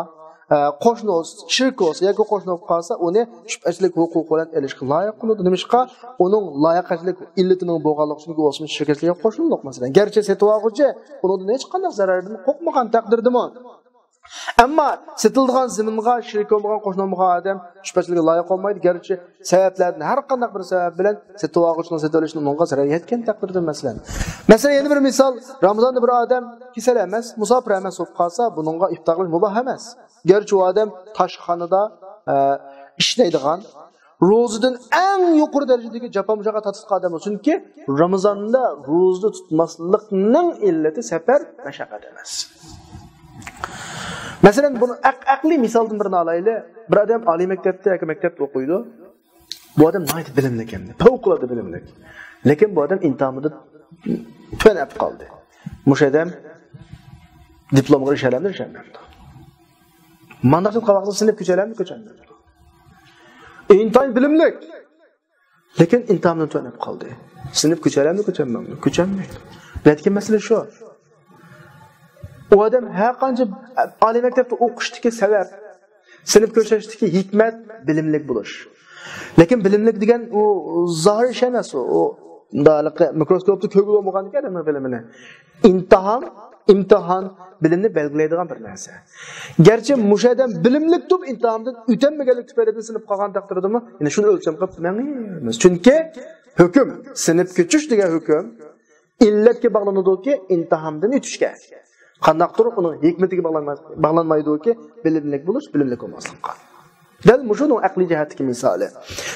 ئە، قوشنا بولسا، شېرىك بولسا ياكى قوشنا بولۇپ قالسا، ئۇنى شۈبھىچىلىك ھوقۇقى بىلەن ئېلىشقا لايىق قىلىدۇ. نېمىشقا؟ ئۇنىڭ لايىقەچىلىك ئىللىتىنىڭ بولغانلىقى، چۈنكى ئۇ ئوسمان شېرىكچىلىككە قوشۇلدۇق، مەسىلەن. گەرچە سېتىۋالغۇچى ئۇنىڭدىن ھېچقانداق زەرەردىن قورقمىغان تەقدىردىمۇ. ئەمما سېتىلىدىغان زېمىنغا شېرىك بولمىغان، قوشنا بولمىغان ئادەم شۈبھىچىلىككە لايىق بولمايدۇ. گەرچە سەۋەبلەردىن، ھەر قانداق بىر سەۋەب بىلەن سېتىۋالغۇچىنىڭ سېتىۋېلىشىنىڭ ئۇنىڭغا زەرەر يەتكەن تەقدىردە، مەسىلەن. مەسىلەن، يەنە بىر مىسال، رامىزاندا بىر ئادەم كېسەل ئەمەس، مۇساپىر ئەمەس بولۇپ قالسا، بۇنىڭغا ئىپتار قىلىش مۇباھ ئەمەس. گەرچە ئۇ ئادەم تاشخانىدا، ئە، ئىشلەيدىغان، روزىدىن ئەڭ يۇقىرى دەرىجىدىكى جاپا مۇشەققەت تارتىۋاتقان ئادەم بولسۇنكى، رامىزاندا روزا تۇتماسلىقنىڭ ئىللىتى سەپەر، مەشەققەت ئەمەس. مەسىلەن، بۇنى ئەق-، ئەقلىي مىسالدىن بىرنى ئالايلى. بىر ئادەم ئالىي مەكتەپتە ياكى مەكتەپتە ئوقۇيدۇ. بۇ ئادەم ناھايىتى بىلىملىك ئەمدى، پەۋقۇلئاددە بىلىملىك. لېكىن بۇ ئادەم ئىمتىھاندا تۆۋەن ئەپ قالدى. مۇشۇ ئادەم دىپلومغا ئېرىشەلەمدۇ، ئېرىشەلمەمدۇ؟ مانداق قىلىپ قالغانسا سىنىپ كۆچەلەمدۇ، كۆچەلمەمدۇ؟ ئىنتايىن بىلىملىك. لېكىن ئىمتىھاندىن تۆۋەن ئەپ قالدى. سىنىپ كۆچەلەمدۇ، كۆچەلمەمدۇ؟ كۆچەلمەيدۇ. نەتىجە مەسىلە شۇ. ئۇ ئادەم ھەر قانچە ئالىي مەكتەپتە ئوقۇشتىكى سەۋەب، سىنىپ كۆچەشتىكى ھېكمەت بىلىملىك بولۇش. لېكىن بىلىملىك دېگەن ئۇ زاھىر ئىش ئەمەس ئۇ. ئۇ مۇنداق ھېلىقى مىكروسكوپتا كۆرگىلى بولمىغاندىكى ئادەمنىڭ بىلىمىنى. ئىمتىھان، ئىمتىھان بىلىمنى بەلگىلەيدىغان بىر نەرسە. گەرچە مۇشۇ ئادەم بىلىملىك تۇرۇپ ئىمتىھاندىن ئۆتەلمىگەنلىك تۈپەيلىدىن سىنىپ قالغان تەقدىردىمۇ، يەنە شۇنى ئۆلچەم قىلىپ مېڭىمىز. چۈنكى ھۆكۈم، سىنىپ كۆچۈش دېگەن ھۆكۈم ئىللەتكە باغلىنىدۇكى، ئىمتىھاندىن ئۆتۈشكە. قانداقتۇر ئۇنىڭ ھېكمىتىگە باغلانماي-، باغلانمايدۇكى، بىلىملىك بولۇش، بىلىملىك بولماسلىققا. دەل مۇشۇنىڭ ئەقلىي جەھەتتىكى مىسالى.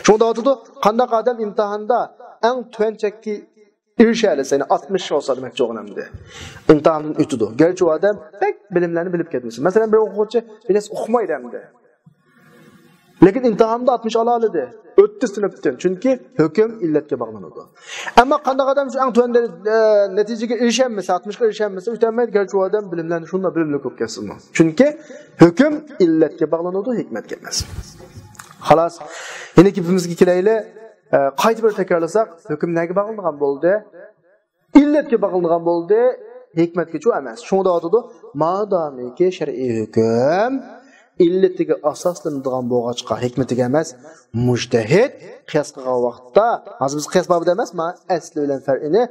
شۇڭا دەۋاتىدۇ، قانداق ئادەم ئىمتىھاندا ئەڭ تۆۋەن چەككە ئېرىشەلىسە، يەنى ئاتمىش بولسا دېمەكچى بولغىنىمدە. ئىمتىھاندىن ئۆتىدۇ. گەرچە ئۇ ئادەم بەك بىلىملەرنى بىلىپ كەتمىسە. مەسىلەن، بىر ئوقۇغۇچى بىر نەرسە ئۇقمايدۇ ئەمدى. لېكىن ئىمتىھاندا ئاتمىش ئالالىدى. ئۆتتى سىنىپتىن. چۈنكى ھۆكۈم ئىللەتكە باغلىنىدۇ. ئەمما قانداق ئادەم شۇ ئەڭ تۆۋەن دەرىجە-، ئە، نەتىجىگە ئېرىشەلمىسە، ئاتمىشقا ئېرىشەلمىسە، ئۆتەلمەيدۇ. گەرچە ئۇ ئادەم بىلىملەرنى شۇنداق بىلىملىك بولۇپ كەتسىمۇ. چۈنكى ھۆكۈم ئىللەتكە باغلىنىدۇ، ھېكمەتكە ئەمەس. خالاس. يەنە گېپىمىزگە كېلەيلى. ئە، قايتا بىر تەكرارلىساق، ھۆكۈم نەگە باغلانغان بولدى؟ ئىللەتكە باغلىنىدىغان بولدى، ھېكمەتكىچۇ ئەمەس. شۇڭا دەۋاتىدۇ، مادامىكى شەرئىي ھۆكۈم ئىللىتىگە ئاساسلىنىدىغان بولغاچقا، ھېكمىتىگە ئەمەس، مۇجتەھىد قىياس قىلغان ۋاقىتتا، ھازىر بىز قىياس بابىدا ئەمەس، مانا ئەسلى بىلەن پەرئىنى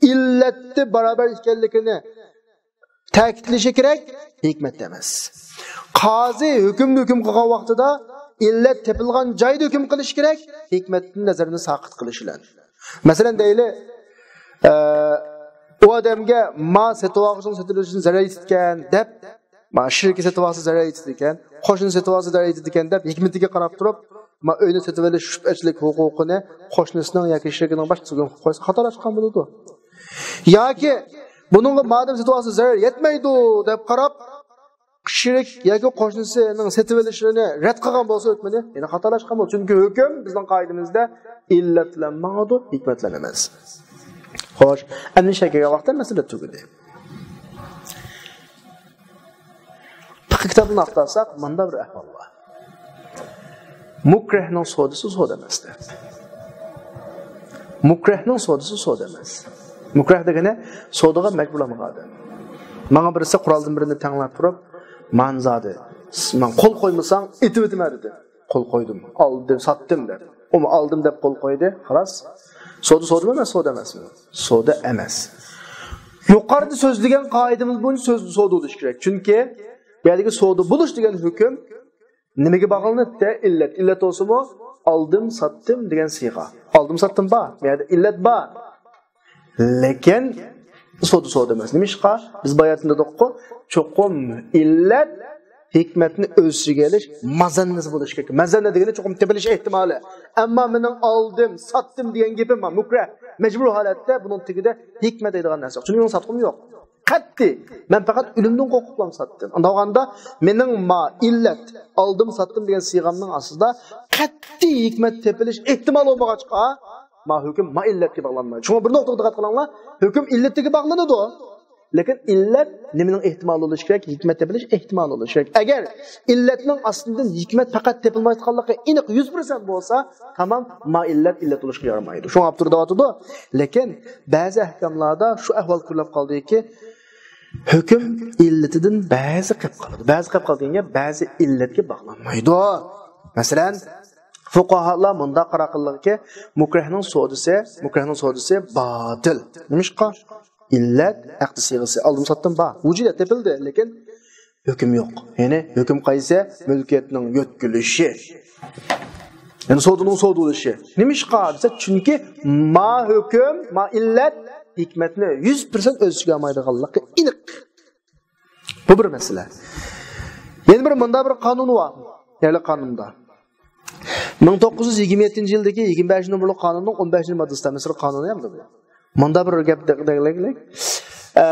ئىللەتتە باراۋەر ئىكەنلىكىنى تەكىتلىشى كېرەك، ھېكمەتتە ئەمەس. قازى ھۆكۈمنى ھۆكۈم قىلغان ۋاقتىدا ئىللەت تېپىلغان جايدا ھۆكۈم قىلىشى كېرەك، ھېكمەتتىن نەزىرىنى ساقىت قىلىش بىلەن. مەسىلەن، دەيلى، ئە، ئۇ ئادەمگە ما سېتىۋالغۇچىنىڭ سېتىۋېلىشىدىن زەرەر يېتىدىكەن دەپ، ما شېرىكى سېتىۋالسا زەرەر يېتىدىكەن، قوشنا سېتىۋالسا زەرەر يېتىدىكەن دەپ، ھېكمىتىگە قاراپ تۇرۇپ، ما ئۆينى سېتىۋېلىش شۈبھەچىلىك ھوقۇقىنى قوشنىسىنىڭ ياكى شېرىكىنىڭ باشقىسىغا قويسا خاتالاشقان بولىدۇ. ياكى بۇنىڭغا مادەم سېتىۋالسا زەرەر يەتمەيدۇ دەپ قاراپ، شېرىك ياكى قوشنىسىنىڭ سېتىۋېلىشىنى رەت قىلغان بولسا ھۆكمىنى، يەنە خاتالاشقان بولىدۇ. چۈنكى ھۆكۈم بىزنىڭ قائىدىمىزدە ئىللەت بىلەن ماڭىدۇ، ھېكمەت بىلەن ئەمەس. خوش، ئەمدى شەرھكە كەلگەن ۋاقىتتا مەسىلە تۈگىدى. پىقىھ كىتابىنى ئاختۇرساق، مۇندا بىر ئەھۋال بار. مۇكرەھنىڭ سودىسى سودا ئەمەس دەپ. مۇكرەھنىڭ سودىسى سودا ئەمەس. مۇكرەھ دېگىنى سودىغا مەجبۇرلانغان ئادەم. ماڭا بىرسى قورالدىن بىرنى تەڭلەپ تۇرۇپ، مانا زادى، ماڭا قول قويمىساڭ ئېتىۋېتىمەن دېدى. قول قويدۇم، ئالدىم، ساتتىم دەپ. ئۇمۇ ئالدىم دەپ قول قويدى، خالاس. سودا سودىمۇ ئەمەس، سودا ئەمەسمۇ؟ سودا ئەمەس. يۇقىرىدا سۆزلىگەن قائىدىمىز بويىچە سۆز سودا بولۇشى كېرەك. چۈنكى بۇ يەردىكى سودا بولۇش دېگەن ھۆكۈم نېمىگە باغلىنىدۇ؟ ئىللەت. ئىللەت بولسىمۇ، ئالدىم، ساتتىم دېگەن سىيغا. ئالدىم، ساتتىم بار. بۇ يەردە ئىللەت بار. لېكىن سودا سودا ئەمەس. نېمىشقا؟ بىز باياتىن دېدۇققۇ، چوقۇم ئىللەت ھېكمەتنى ئۆز ئىچىگە ئېلىش مازەننىسى بولۇشى كېرەك. مازەننە دېگىنى چوقۇم تېپىلىش ئېھتىمالى. ئەمما مېنىڭ ئالدىم، ساتتىم دېگەن گېپىم بار. مۇكرەھ، مەجبۇر ھالەتتە بۇنىڭ تېگىدە ھېكمەت دەيدىغان نەرسە يوق. چۈنكى مېنىڭ ساتقۇم يوق. قەتئىي. مەن پەقەت ئۆلۈمدىن قورقۇپلا ساتتىم. ئانداق بولغاندا مېنىڭ ما ئىللەت، ئالدىم، ساتتىم دېگەن سىيغامنىڭ ئاستىدا قەتئىي ھېكمەت تېپىلىش ئېھتىمالى بولمىغاچقا، ما ھۆكۈم ما ئىللەتكە باغلانمايدۇ. شۇڭا بىر نۇقتىغا دىققەت قىلىڭلار، ھۆكۈم ئىللىتىگە باغلىنىدۇ. لېكىن ئىللەت نېمىنىڭ ئېھتىمالى بولۇشى كېرەك؟ ھېكمەت تېپىلىش ئېھتىمالى بولۇشى كېرەك. ئەگەر ئىللەتنىڭ ئاستىدىن ھېكمەت پەقەت تېپىلمايدىغانلىقى ئېنىق يۈز پىرسەنت بولسا، تامام، ما ئىللەت ئىللەت بولۇشقا يارىمايدۇ. شۇڭا ئاپتور دەۋاتىدۇ، لېكىن بەزى ئەھكاملاردا شۇ ئەھۋال كۆرۈلۈپ قالدىكى، ھۆكۈم ئىللىتىدىن بەزى قېلىپ قالىدۇ. بەزى قېلىپ قالىدۇ دېگەن گەپ بەزى ئىللەتكە باغلانمايدۇ. مەسىلەن، فۇقاھالار مۇنداق قارار قىلدىكى، مۇكرەھنىڭ سودىسى، مۇكرەھنىڭ سودىسى باتىل. نېمىشقا؟ ئىللەت، ئەقدى سىيغىسى، ئالدىم ساتتىم بار. ۋۇجۇدە تېپىلدى، لېكىن ھۆكۈم يوق. يەنى ھۆكۈم قايسى؟ مۈلكىيەتنىڭ يۆتكىلىشى. يەنى سودىنىڭ سودا بولۇشى. نېمىشقا دېسە، چۈنكى ما ھۆكۈم، ما ئىللەت ھېكمەتنى يۈز پىرسەنت ئۆز ئىچىگە ئالمايدىغانلىقى ئېنىق. بۇ بىر مەسىلە. يەنە بىر مۇندا بىر قانۇن بار. يەرلىك قانۇندا. مىڭ توققۇز يۈز يىگىرمە يەتتىنچى يىلدىكى يىگىرمە بەشىنچى نومۇرلۇق قانۇننىڭ ئون بەشىنچى ماددىسى، مىسىر قانۇنى ھەمدە بۇ. مۇندا بىر گەپ دەگلەك. ئە،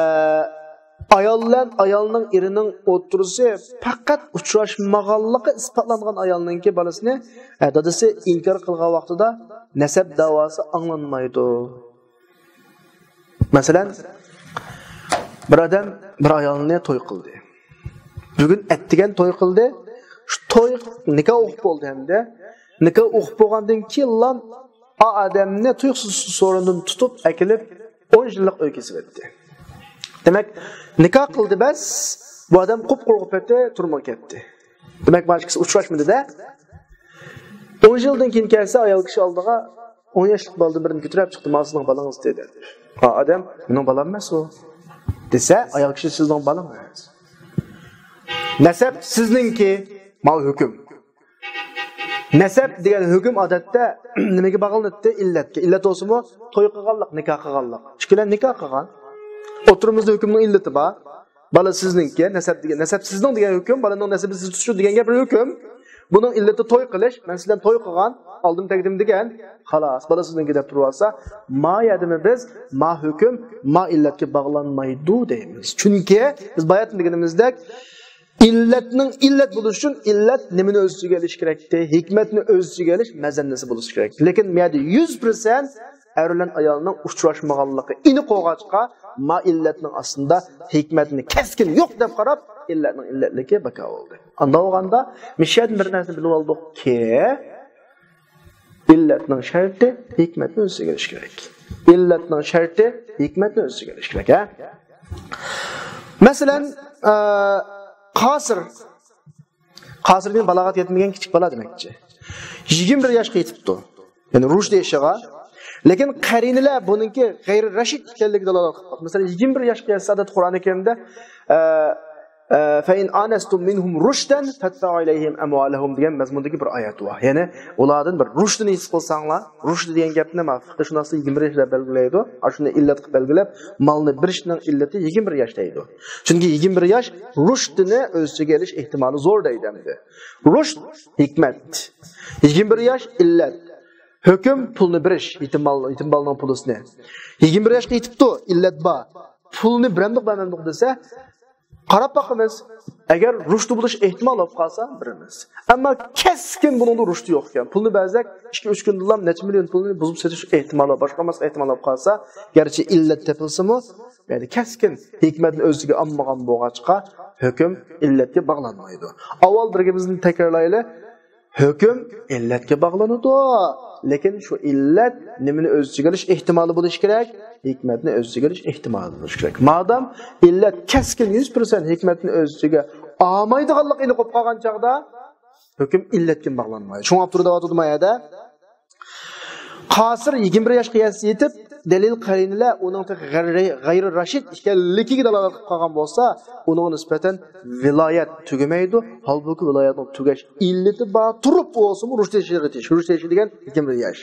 ئايال بىلەن ئايالنىڭ ئېرىنىڭ ئوتتۇرىسى پەقەت ئۇچراشمىغانلىقى ئىسپاتلانغان ئايالنىڭكى بالىسىنى، ئە، دادىسى ئىنكار قىلغان ۋاقتىدا نەسەب داۋاسى ئاڭلانمايدۇ. مەسىلەن، بىر ئادەم بىر ئايالنى توي قىلدى. بۈگۈن ئەتىگەن توي قىلدى. شۇ توي، نىكاھ ئوقۇپ بولدى ھەمدە. نىكاھ ئوقۇپ بولغاندىن كېيىنلا ئا ئادەمنى تۇيۇقسىز سورۇندىن تۇتۇپ ئەكېلىپ، ئون يىللىق ئۆي كېسىۋەتتى. دېمەك، نىكاھ قىلدى بەس، بۇ ئادەم قۇپقۇرۇق بولۇپ كەتتى، تۈرمىگە كەتتى. دېمەك، مانا ئىككىسى ئۇچراشمىدى-دە. ئون يىلدىن كېيىن كەلسە، ئايال كىشى ئالدىغا ئون ياشلىق بالىدىن بىرنى كۆتۈرۈپ چىقتى، مانا سىزنىڭ بالىڭىز دېدى. ھا، ئادەم، مېنىڭ بالام ئەمەس ئۇ، دېسە، ئايال كىشى سىزنىڭ بالىڭىز. نەسەب سىزنىڭكى، ماۋۇ ھۆكۈم. نەسەب دېگەن ھۆكۈم ئادەتتە نېمىگە باغلىنىدۇ؟ ئىللەتكە. ئىللەت بولسىمۇ، توي قىلغانلىق، نىكاھ قىلغانلىق. ئىككىلەن نىكاھ قىلغان. ئوتتۇرىمىزدا ھۆكۈمنىڭ ئىللىتى بار. بالا سىزنىڭكى، نەسەب دېگەن، نەسەب سىزنىڭ دېگەن ھۆكۈم، بالىنىڭ نەسىبى سىز تۇتۇشۇ دېگەن گەپ بىر ھۆكۈم. بۇنىڭ ئىللىتى توي قىلىش، مەن سىز بىلەن توي قىلغان، ئالدىم تەگدىم دېگەن، خالاس، بالا سىزنىڭكى دەپ تۇرۇۋالسا، ما يەردىمۇ بىز ما ھۆكۈم، ما ئىللەتكە باغلانمايدۇ دەيمىز. چۈنكى بىز باياتىن دېگىنىمىزدەك، ئىللەتنىڭ ئىللەت بولۇشى ئۈچۈن ئىللەت نېمىنى ئۆز ئىچىگە ئېلىشى كېرەكتى؟ ھېكمەتنى ئۆز ئىچىگە ئېلىش مەزەننىسى بولۇشى كېرەك. لېكىن بۇ يەردە يۈز پىرسەنت ئەر بىلەن ئايالنىڭ ئۇچراشمىغانلىقى ئېنىق بولغاچقا، ما ئىللەتنىڭ ئاستىدا ھېكمەتنى كەسكىن يوق دەپ قاراپ، ئىللەتنىڭ ئىللەتلىكى بىكار بولدى. ئانداق بولغاندا، مىشەدىن بىر نەرسىنى بىلىپ ئالدۇقكى، ئىللەتنىڭ شەرتى ھېكمەتنى ئۆز ئىچىگە ئېلىشى كېرەك. ئىللەتنىڭ شەرتى ھېكمەتنى ئۆز ئىچىگە ئېلىشى كېرەك، ھە؟ مەسىلەن، ئە، قاسىر. قاسىر دېگەن بالاغەت يەتمىگەن كىچىك بالا دېمەكچى. يىگىرمە بىر ياشقا يېتىپتۇ. يەنى رۇشد يېشىغا. لېكىن قەرىنىلەر بۇنىڭكى غەيرىي رەشىد ئىكەنلىكىگە دالالەت قىلىپ قالىدۇ. مەسىلەن، يىگىرمە بىر ياشقا يەتسە، ئادەتتە قۇرئانى كەرىمدە، ئە، ئە، فَإِنْ آنَسْتُمْ مِنْهُمْ رُشْدًا فَادْفَعُوا إِلَيْهِمْ أَمْوَالَهُمْ دېگەن مەزمۇندىكى بىر ئايەت بار. يەنى ئۇلاردىن بىر رۇشدنى ھېس قىلساڭلار، رۇشد دېگەن گەپنى ما فىقىھشۇناسلار يىگىرمە بىر ياشتا بەلگىلەيدۇ. ئاشۇنى ئىللەت قىلىپ بەلگىلەپ، مالنى بېرىشنىڭ ئىللىتى يىگىرمە بىر ياش دەيدۇ. چۈنكى يىگىرمە بىر ياش رۇشدنى ئۆز ئىچىگە ئېلىش ئېھتىمالى زور دەيدۇ ئەمدى. رۇشد، ھېكمەت. يىگىرمە بىر ياش ئىللەت. ھۆكۈم پۇلنى بېرىش، يېتىم بال-، يېتىم بالىنىڭ پۇلىسىنى. يىگىرمە بىر ياشقا يېتىپتۇ، ئىللەت بار. پۇلنى بېرەمدۇق، بەرمەمدۇق دېسە، قاراپ باقىمىز. ئەگەر رۇشدى بولۇش ئېھتىمالى بولۇپ قالسا، بېرىمىز. ئەمما كەسكىن بۇنىڭدا رۇشدى يوق ئىكەن. پۇلنى بەرسەك، ئىككى، ئۈچ كۈندىلا نەچچە مىليون پۇلنى بۇزۇپ سېتىش ئېھتىمالى بار، باشقۇرماسلىق ئېھتىمالى بولۇپ قالسا، گەرچە ئىللەت تېپىلسىمۇ، يەنى كەسكىن ھېكمەتنى ئۆز ئىچىگە ئالمىغان بولغاچقا، ھۆكۈم ئىللەتكە باغلانمايدۇ. ئاۋۋال بىر گېپىمىزنى تەكرارلايلى. ھۆكۈم ئىللەتكە باغلىنىدۇ. لېكىن شۇ ئىللەت نېمىنى ئۆز ئىچىگە ئېلىش ئېھتىمالى بولۇشى كېرەك؟ ھېكمەتنى ئۆز ئىچىگە ئېلىش ئېھتىمالى بولۇشى كېرەك. مادام ئىللەت كەسكىن يۈز پىرسەنت ھېكمەتنى ئۆز ئىچىگە ئالمايدىغانلىققا ئېنىق بولۇپ قالغان چاغدا، ھۆكۈم ئىللەتكە باغلانمايدۇ. شۇڭا ئاپتور دەۋاتىدۇ ما يەردە. قاسىر يىگىرمە بىر ياشقا يەتسە يېتىپ، دەلىل قەرىنىلەر ئۇنىڭ تېخى غەيرى، غەيرى راشىد ئىكەنلىكىگە دالالەت قىلىپ قالغان بولسا، ئۇنىڭغا نىسبەتەن ۋىلايەت تۈگىمەيدۇ. ھالبۇكى، ۋىلايەتنىڭ تۈگەش ئىللىتى بار تۇرۇپ بولسىمۇ، رۇشدى يېشىغا يېتىش. رۇشدى يېشى دېگەن يىگىرمە بىر ياش.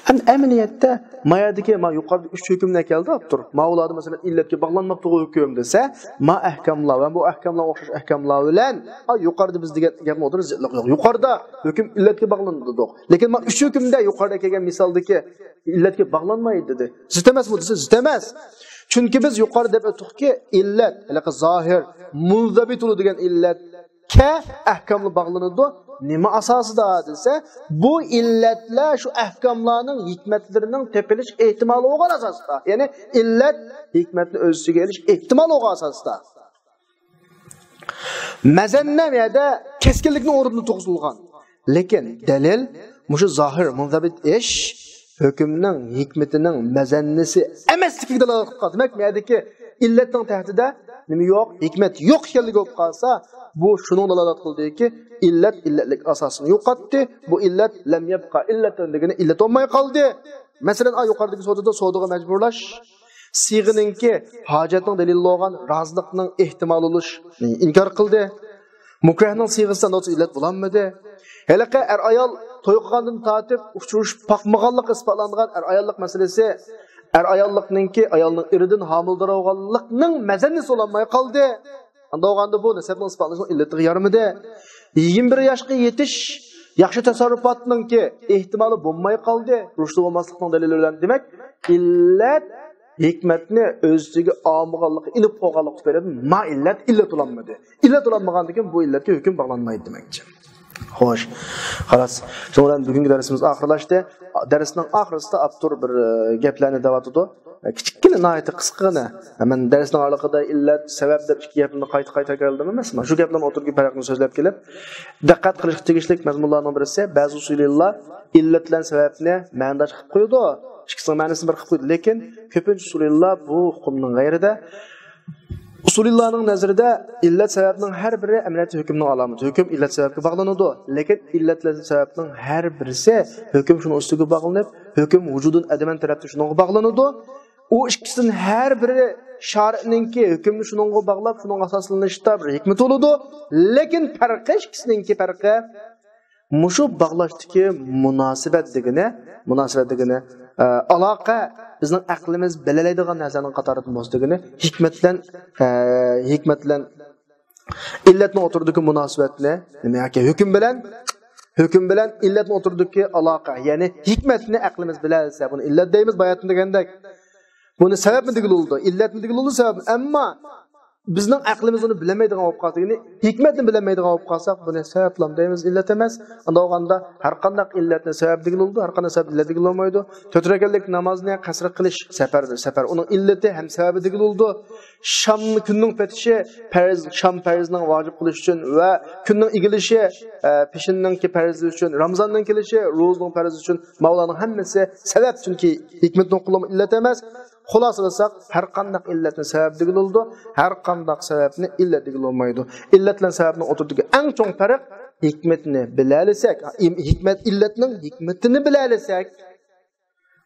ئەمدى ئەمەلىيەتتە، ما يەردىكى، ما يۇقىرىدا ئۈچ ھۆكۈمنى ئەكەلدى ئاپتور. ماۋۇلاردا، مەسىلەن، ئىللەتكە باغلانماپتىغۇ ھۆكۈم دېسە، ما ئەھكاملار ۋە بۇ ئەھكاملارغا ئوخشاش ئەھكاملار بىلەن، ئا، يۇقىرىدا بىز دېگەن گەپنىڭ ئوتتۇرىدا زىتلىق يوق. يۇقىرىدا ھۆكۈم ئىللەتكە باغلىنىدۇ دېدۇق. لېكىن ما ئۈچ ھۆكۈمدە يۇقىرىدا كەلگەن مىسالدىكى ئىللەتكە باغلانمايدۇ دېدى. زىت ئەمەسمۇ دېسە، زىت ئەمەس. چۈنكى بىز يۇقىرىدا دەپ ئۆتتۇقكى، ئىللەت، ھېلىقى زاھىر، مۇنزەبىتۇلۇ دېگەن ئىللەتكە ئەھكاملا باغلىنىدۇ. نېمە ئاساسىدا دېسە، بۇ ئىللەتلەر شۇ ئەھكاملارنىڭ ھېكمەتلىرىنىڭ تېپىلىش ئېھتىمالى بولغان ئاساستا. يەنى ئىللەت ھېكمەتنى ئۆز ئىچىگە ئېلىش ئېھتىمالى بولغان ئاساستا. مەزەننە بۇ يەردە كەسكىنلىكنىڭ ئورنىدا تۇرغۇزۇلغان. لېكىن دەلىل مۇشۇ زاھىر، مۇنزەبىت ئىش ھۆكۈمنىڭ ھېكمىتىنىڭ مەزەننىسى ئەمەسلىكىگە دالالەت قىلىپ قالدى. دېمەك، بۇ يەردىكى ئىللەتنىڭ تەھتىدە نېمە يوق؟ ھېكمەت يوق ئىكەنلىكى بولۇپ قالسا، بۇ شۇنىڭغا دالالەت قىلدىكى، ئىللەت ئىللەتلىك ئاساسىنى يوقاتتى. بۇ ئىللەت لەم يەبقا ئىللەتەن دېگىنى ئىللەت بولماي قالدى. مەسىلەن، ئا، يۇقىرىدىكى سودىدا سودىغا مەجبۇرلاش سىيغىنىڭكى ھاجەتنىڭ دەلىلى بولغان رازىلىقنىڭ ئېھتىمال بولۇشىنى ئىنكار قىلدى. مۇكرەھنىڭ سىيغىسى ئاندىن ئىللەت بولالمىدى. ھېلىقى ئەر-ئايال توي قىلغاندىن تارتىپ ئۇچرىشىپ باقمىغانلىقى ئىسپاتلانغان ئەر-ئاياللىق مەسىلىسى، ئەر-ئاياللىقنىڭكى ئايالنىڭ ئېرىدىن ھامىلىدار بولغانلىقنىڭ مەزەننىسى بولالماي قالدى. ئانداق بولغاندا بۇ نەسەبنىڭ ئىسپاتلىنىشىنىڭ ئىللىتىگە يارىمىدى. يىگىرمە بىر ياشقا يېتىش ياخشى تەسەررۇپاتنىڭكى ئېھتىمالى بولماي قالدى، رۇشدى بولماسلىقنىڭ دەلىلى بىلەن. دېمەك، ئىللەت ھېكمەتنى ئۆز ئىچىگە ئالمىغانلىقى، ئېلىپ قويغانلىقى تۈپەيلى ما ئىللەت ئىللەت بولالمىدى. ئىللەت بولالمىغاندىن كېيىن بۇ ئىللەتكە ھۆكۈم باغلانمايدۇ دېمەكچى. خوش. خالاس. شۇنىڭ بىلەن بۈگۈنكى دەرسىمىز ئاخىرلاشتى. دەرسنىڭ ئاخىرىسىدا ئاپتور بىر، ئە، گەپلەرنى دەۋاتىدۇ. ئە، كىچىككىنە، ناھايىتى قىسقىغىنە. مەن دەرسنىڭ ئارىلىقىدا ئىللەت، سەۋەب دەپ ئىككى گەپنى قايتا-قايتا تەكرارلىدىم ئەمەسمۇ؟ شۇ گەپلەرنىڭ ئوتتۇرىدىكى پەرقنى سۆزلەپ كېلىپ، دىققەت قىلىشقا تېگىشلىك مەزمۇنلارنىڭ بىرسى، بەزى ئۇسۇلىللار ئىللەت بىلەن سەۋەبنى مەنىداش قىلىپ قويىدۇ. ئىككىسىنىڭ مەنىسىنى بىر قىلىپ قويىدۇ. لېكىن كۆپىنچە ئۇسۇلىللار بۇ ئۇقۇمنىڭ غەيرىدە. ئۇسۇلىللارنىڭ نەزىرىدە ئىللەت سەۋەبنىڭ ھەر بىرى ئەمەلىيەتتە ھۆكۈمنىڭ ئالامىتى. ھۆكۈم ئىللەت سەۋەبكە باغلىنىدۇ. لېكىن ئىللەت بىلەن سەۋەبنىڭ ھەر بىرسى ھۆكۈم شۇنىڭ ئۈستىگە باغلىنىپ، ھۆكۈم ۋۇجۇدۇن ئەدەمەن تەرەپتە شۇنىڭغا باغلىنىدۇ. ئۇ ئىككىسىدىن ھەر بىرى شارىئنىڭكى ھۆكۈمنى شۇنىڭغا باغلاپ، شۇنىڭغا ئاساسلىنىشتا بىر ھېكمىتى بولىدۇ. لېكىن پەرقى، ئىككىسىنىڭكى پەرقى، مۇشۇ باغلاشتىكى مۇناسىۋەت دېگىنى، مۇناسىۋەت دېگىنى، ئە، ئالاقە، بىزنىڭ ئەقلىمىز بىلەلەيدىغان نەرسىنىڭ قاتارىدىن بولسا دېگىنى، ھېكمەت بىلەن، ئە، ھېكمەت بىلەن ئىللەتنىڭ ئوتتۇرىدىكى مۇناسىۋەتنى، نېمە ياكى ھۆكۈم بىلەن، ھۆكۈم بىلەن ئىللەتنىڭ ئوتتۇرىدىكى ئالاقە، يەنى ھېكمەتنى ئەقلىمىز بىلەلىسە، بۇنى ئىللەت دەيمىز، باياتىن دېگەندەك. بۇنى سەۋەبمۇ دېگىلى بولىدۇ، ئىللەتمۇ دېگىلى بولىدۇ، سەۋەب. ئەمما بىزنىڭ ئەقلىمىز ئۇنى بىلەلمەيدىغان بولۇپ قالسا، يەنى ھېكمەتنى بىلەلمەيدىغان بولۇپ قالساق، بۇنى سەۋەبلام دەيمىز، ئىللەت ئەمەس. ئۇنداق بولغاندا ھەر قانداق ئىللەتنى سەۋەب دېگىلى بولىدۇ، ھەر قانداق سەۋەب ئىللەت دېگىلى بولمايدۇ. تۆت رەكەتلىك نامازنى قەسرى قىلىش سەپەردە سەپەر. ئۇنىڭ ئىللىتى ھەم سەۋەبى دېگىلى بولىدۇ. شام كۈننىڭ پېتىشى پەرز، شام پەرزنىڭ ۋاجىپ قىلىش ئۈچۈن ۋە كۈننىڭ ئېگىلىشى، ئە، پېشىننىڭكى پەرزى ئۈچۈن، رامىزاننىڭ كېلىشى، روزىنىڭ پەرزى ئۈچۈن، ماۋۇلارنىڭ ھەممىسى سەۋەب، چۈنكى ھېكمەتنى ئۇقۇلۇم ئىللەت ئەمەس. خۇلاسىلىساق، ھەر قانداق ئىللەتنى سەۋەب دېگىلى بولىدۇ، ھەر قانداق سەۋەبنى ئىللەت دېگىلى بولمايدۇ. ئىللەت بىلەن سەۋەبنىڭ ئوتتۇرىدىكى ئەڭ چوڭ پەرق، ھېكمەتنى بىلەلىسەك، ھېكمەت، ئىللەتنىڭ ھېكمىتىنى بىلەلىسەك،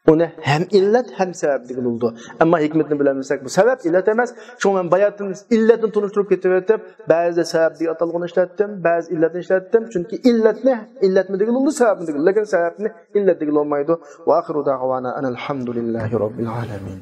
ئۇنى ھەم ئىللەت، ھەم سەۋەب دېگىلى بولىدۇ. ئەمما ھېكمەتنى بىلەلمىسەك، بۇ سەۋەب ئىللەت ئەمەس. شۇڭا مەن باياتىن ئىللەتنى تونۇشتۇرۇپ كېتىۋېتىپ، بەزىدە سەۋەب دېگەن ئاتالغۇنى ئىشلەتتىم، بەزى ئىللەتنى ئىشلەتتىم. چۈنكى ئىللەتنى ئىللەتمۇ دېگىلى بولىدۇ، سەۋەبمۇ دېگىلى بولىدۇ. لېكىن سەۋەبنى ئىللەت دېگىلى بولمايدۇ. ۋە ئاخىرۇ دەئۋانا ئەنىل ھەمدۇلىللاھى رەببىل ئالەمىن.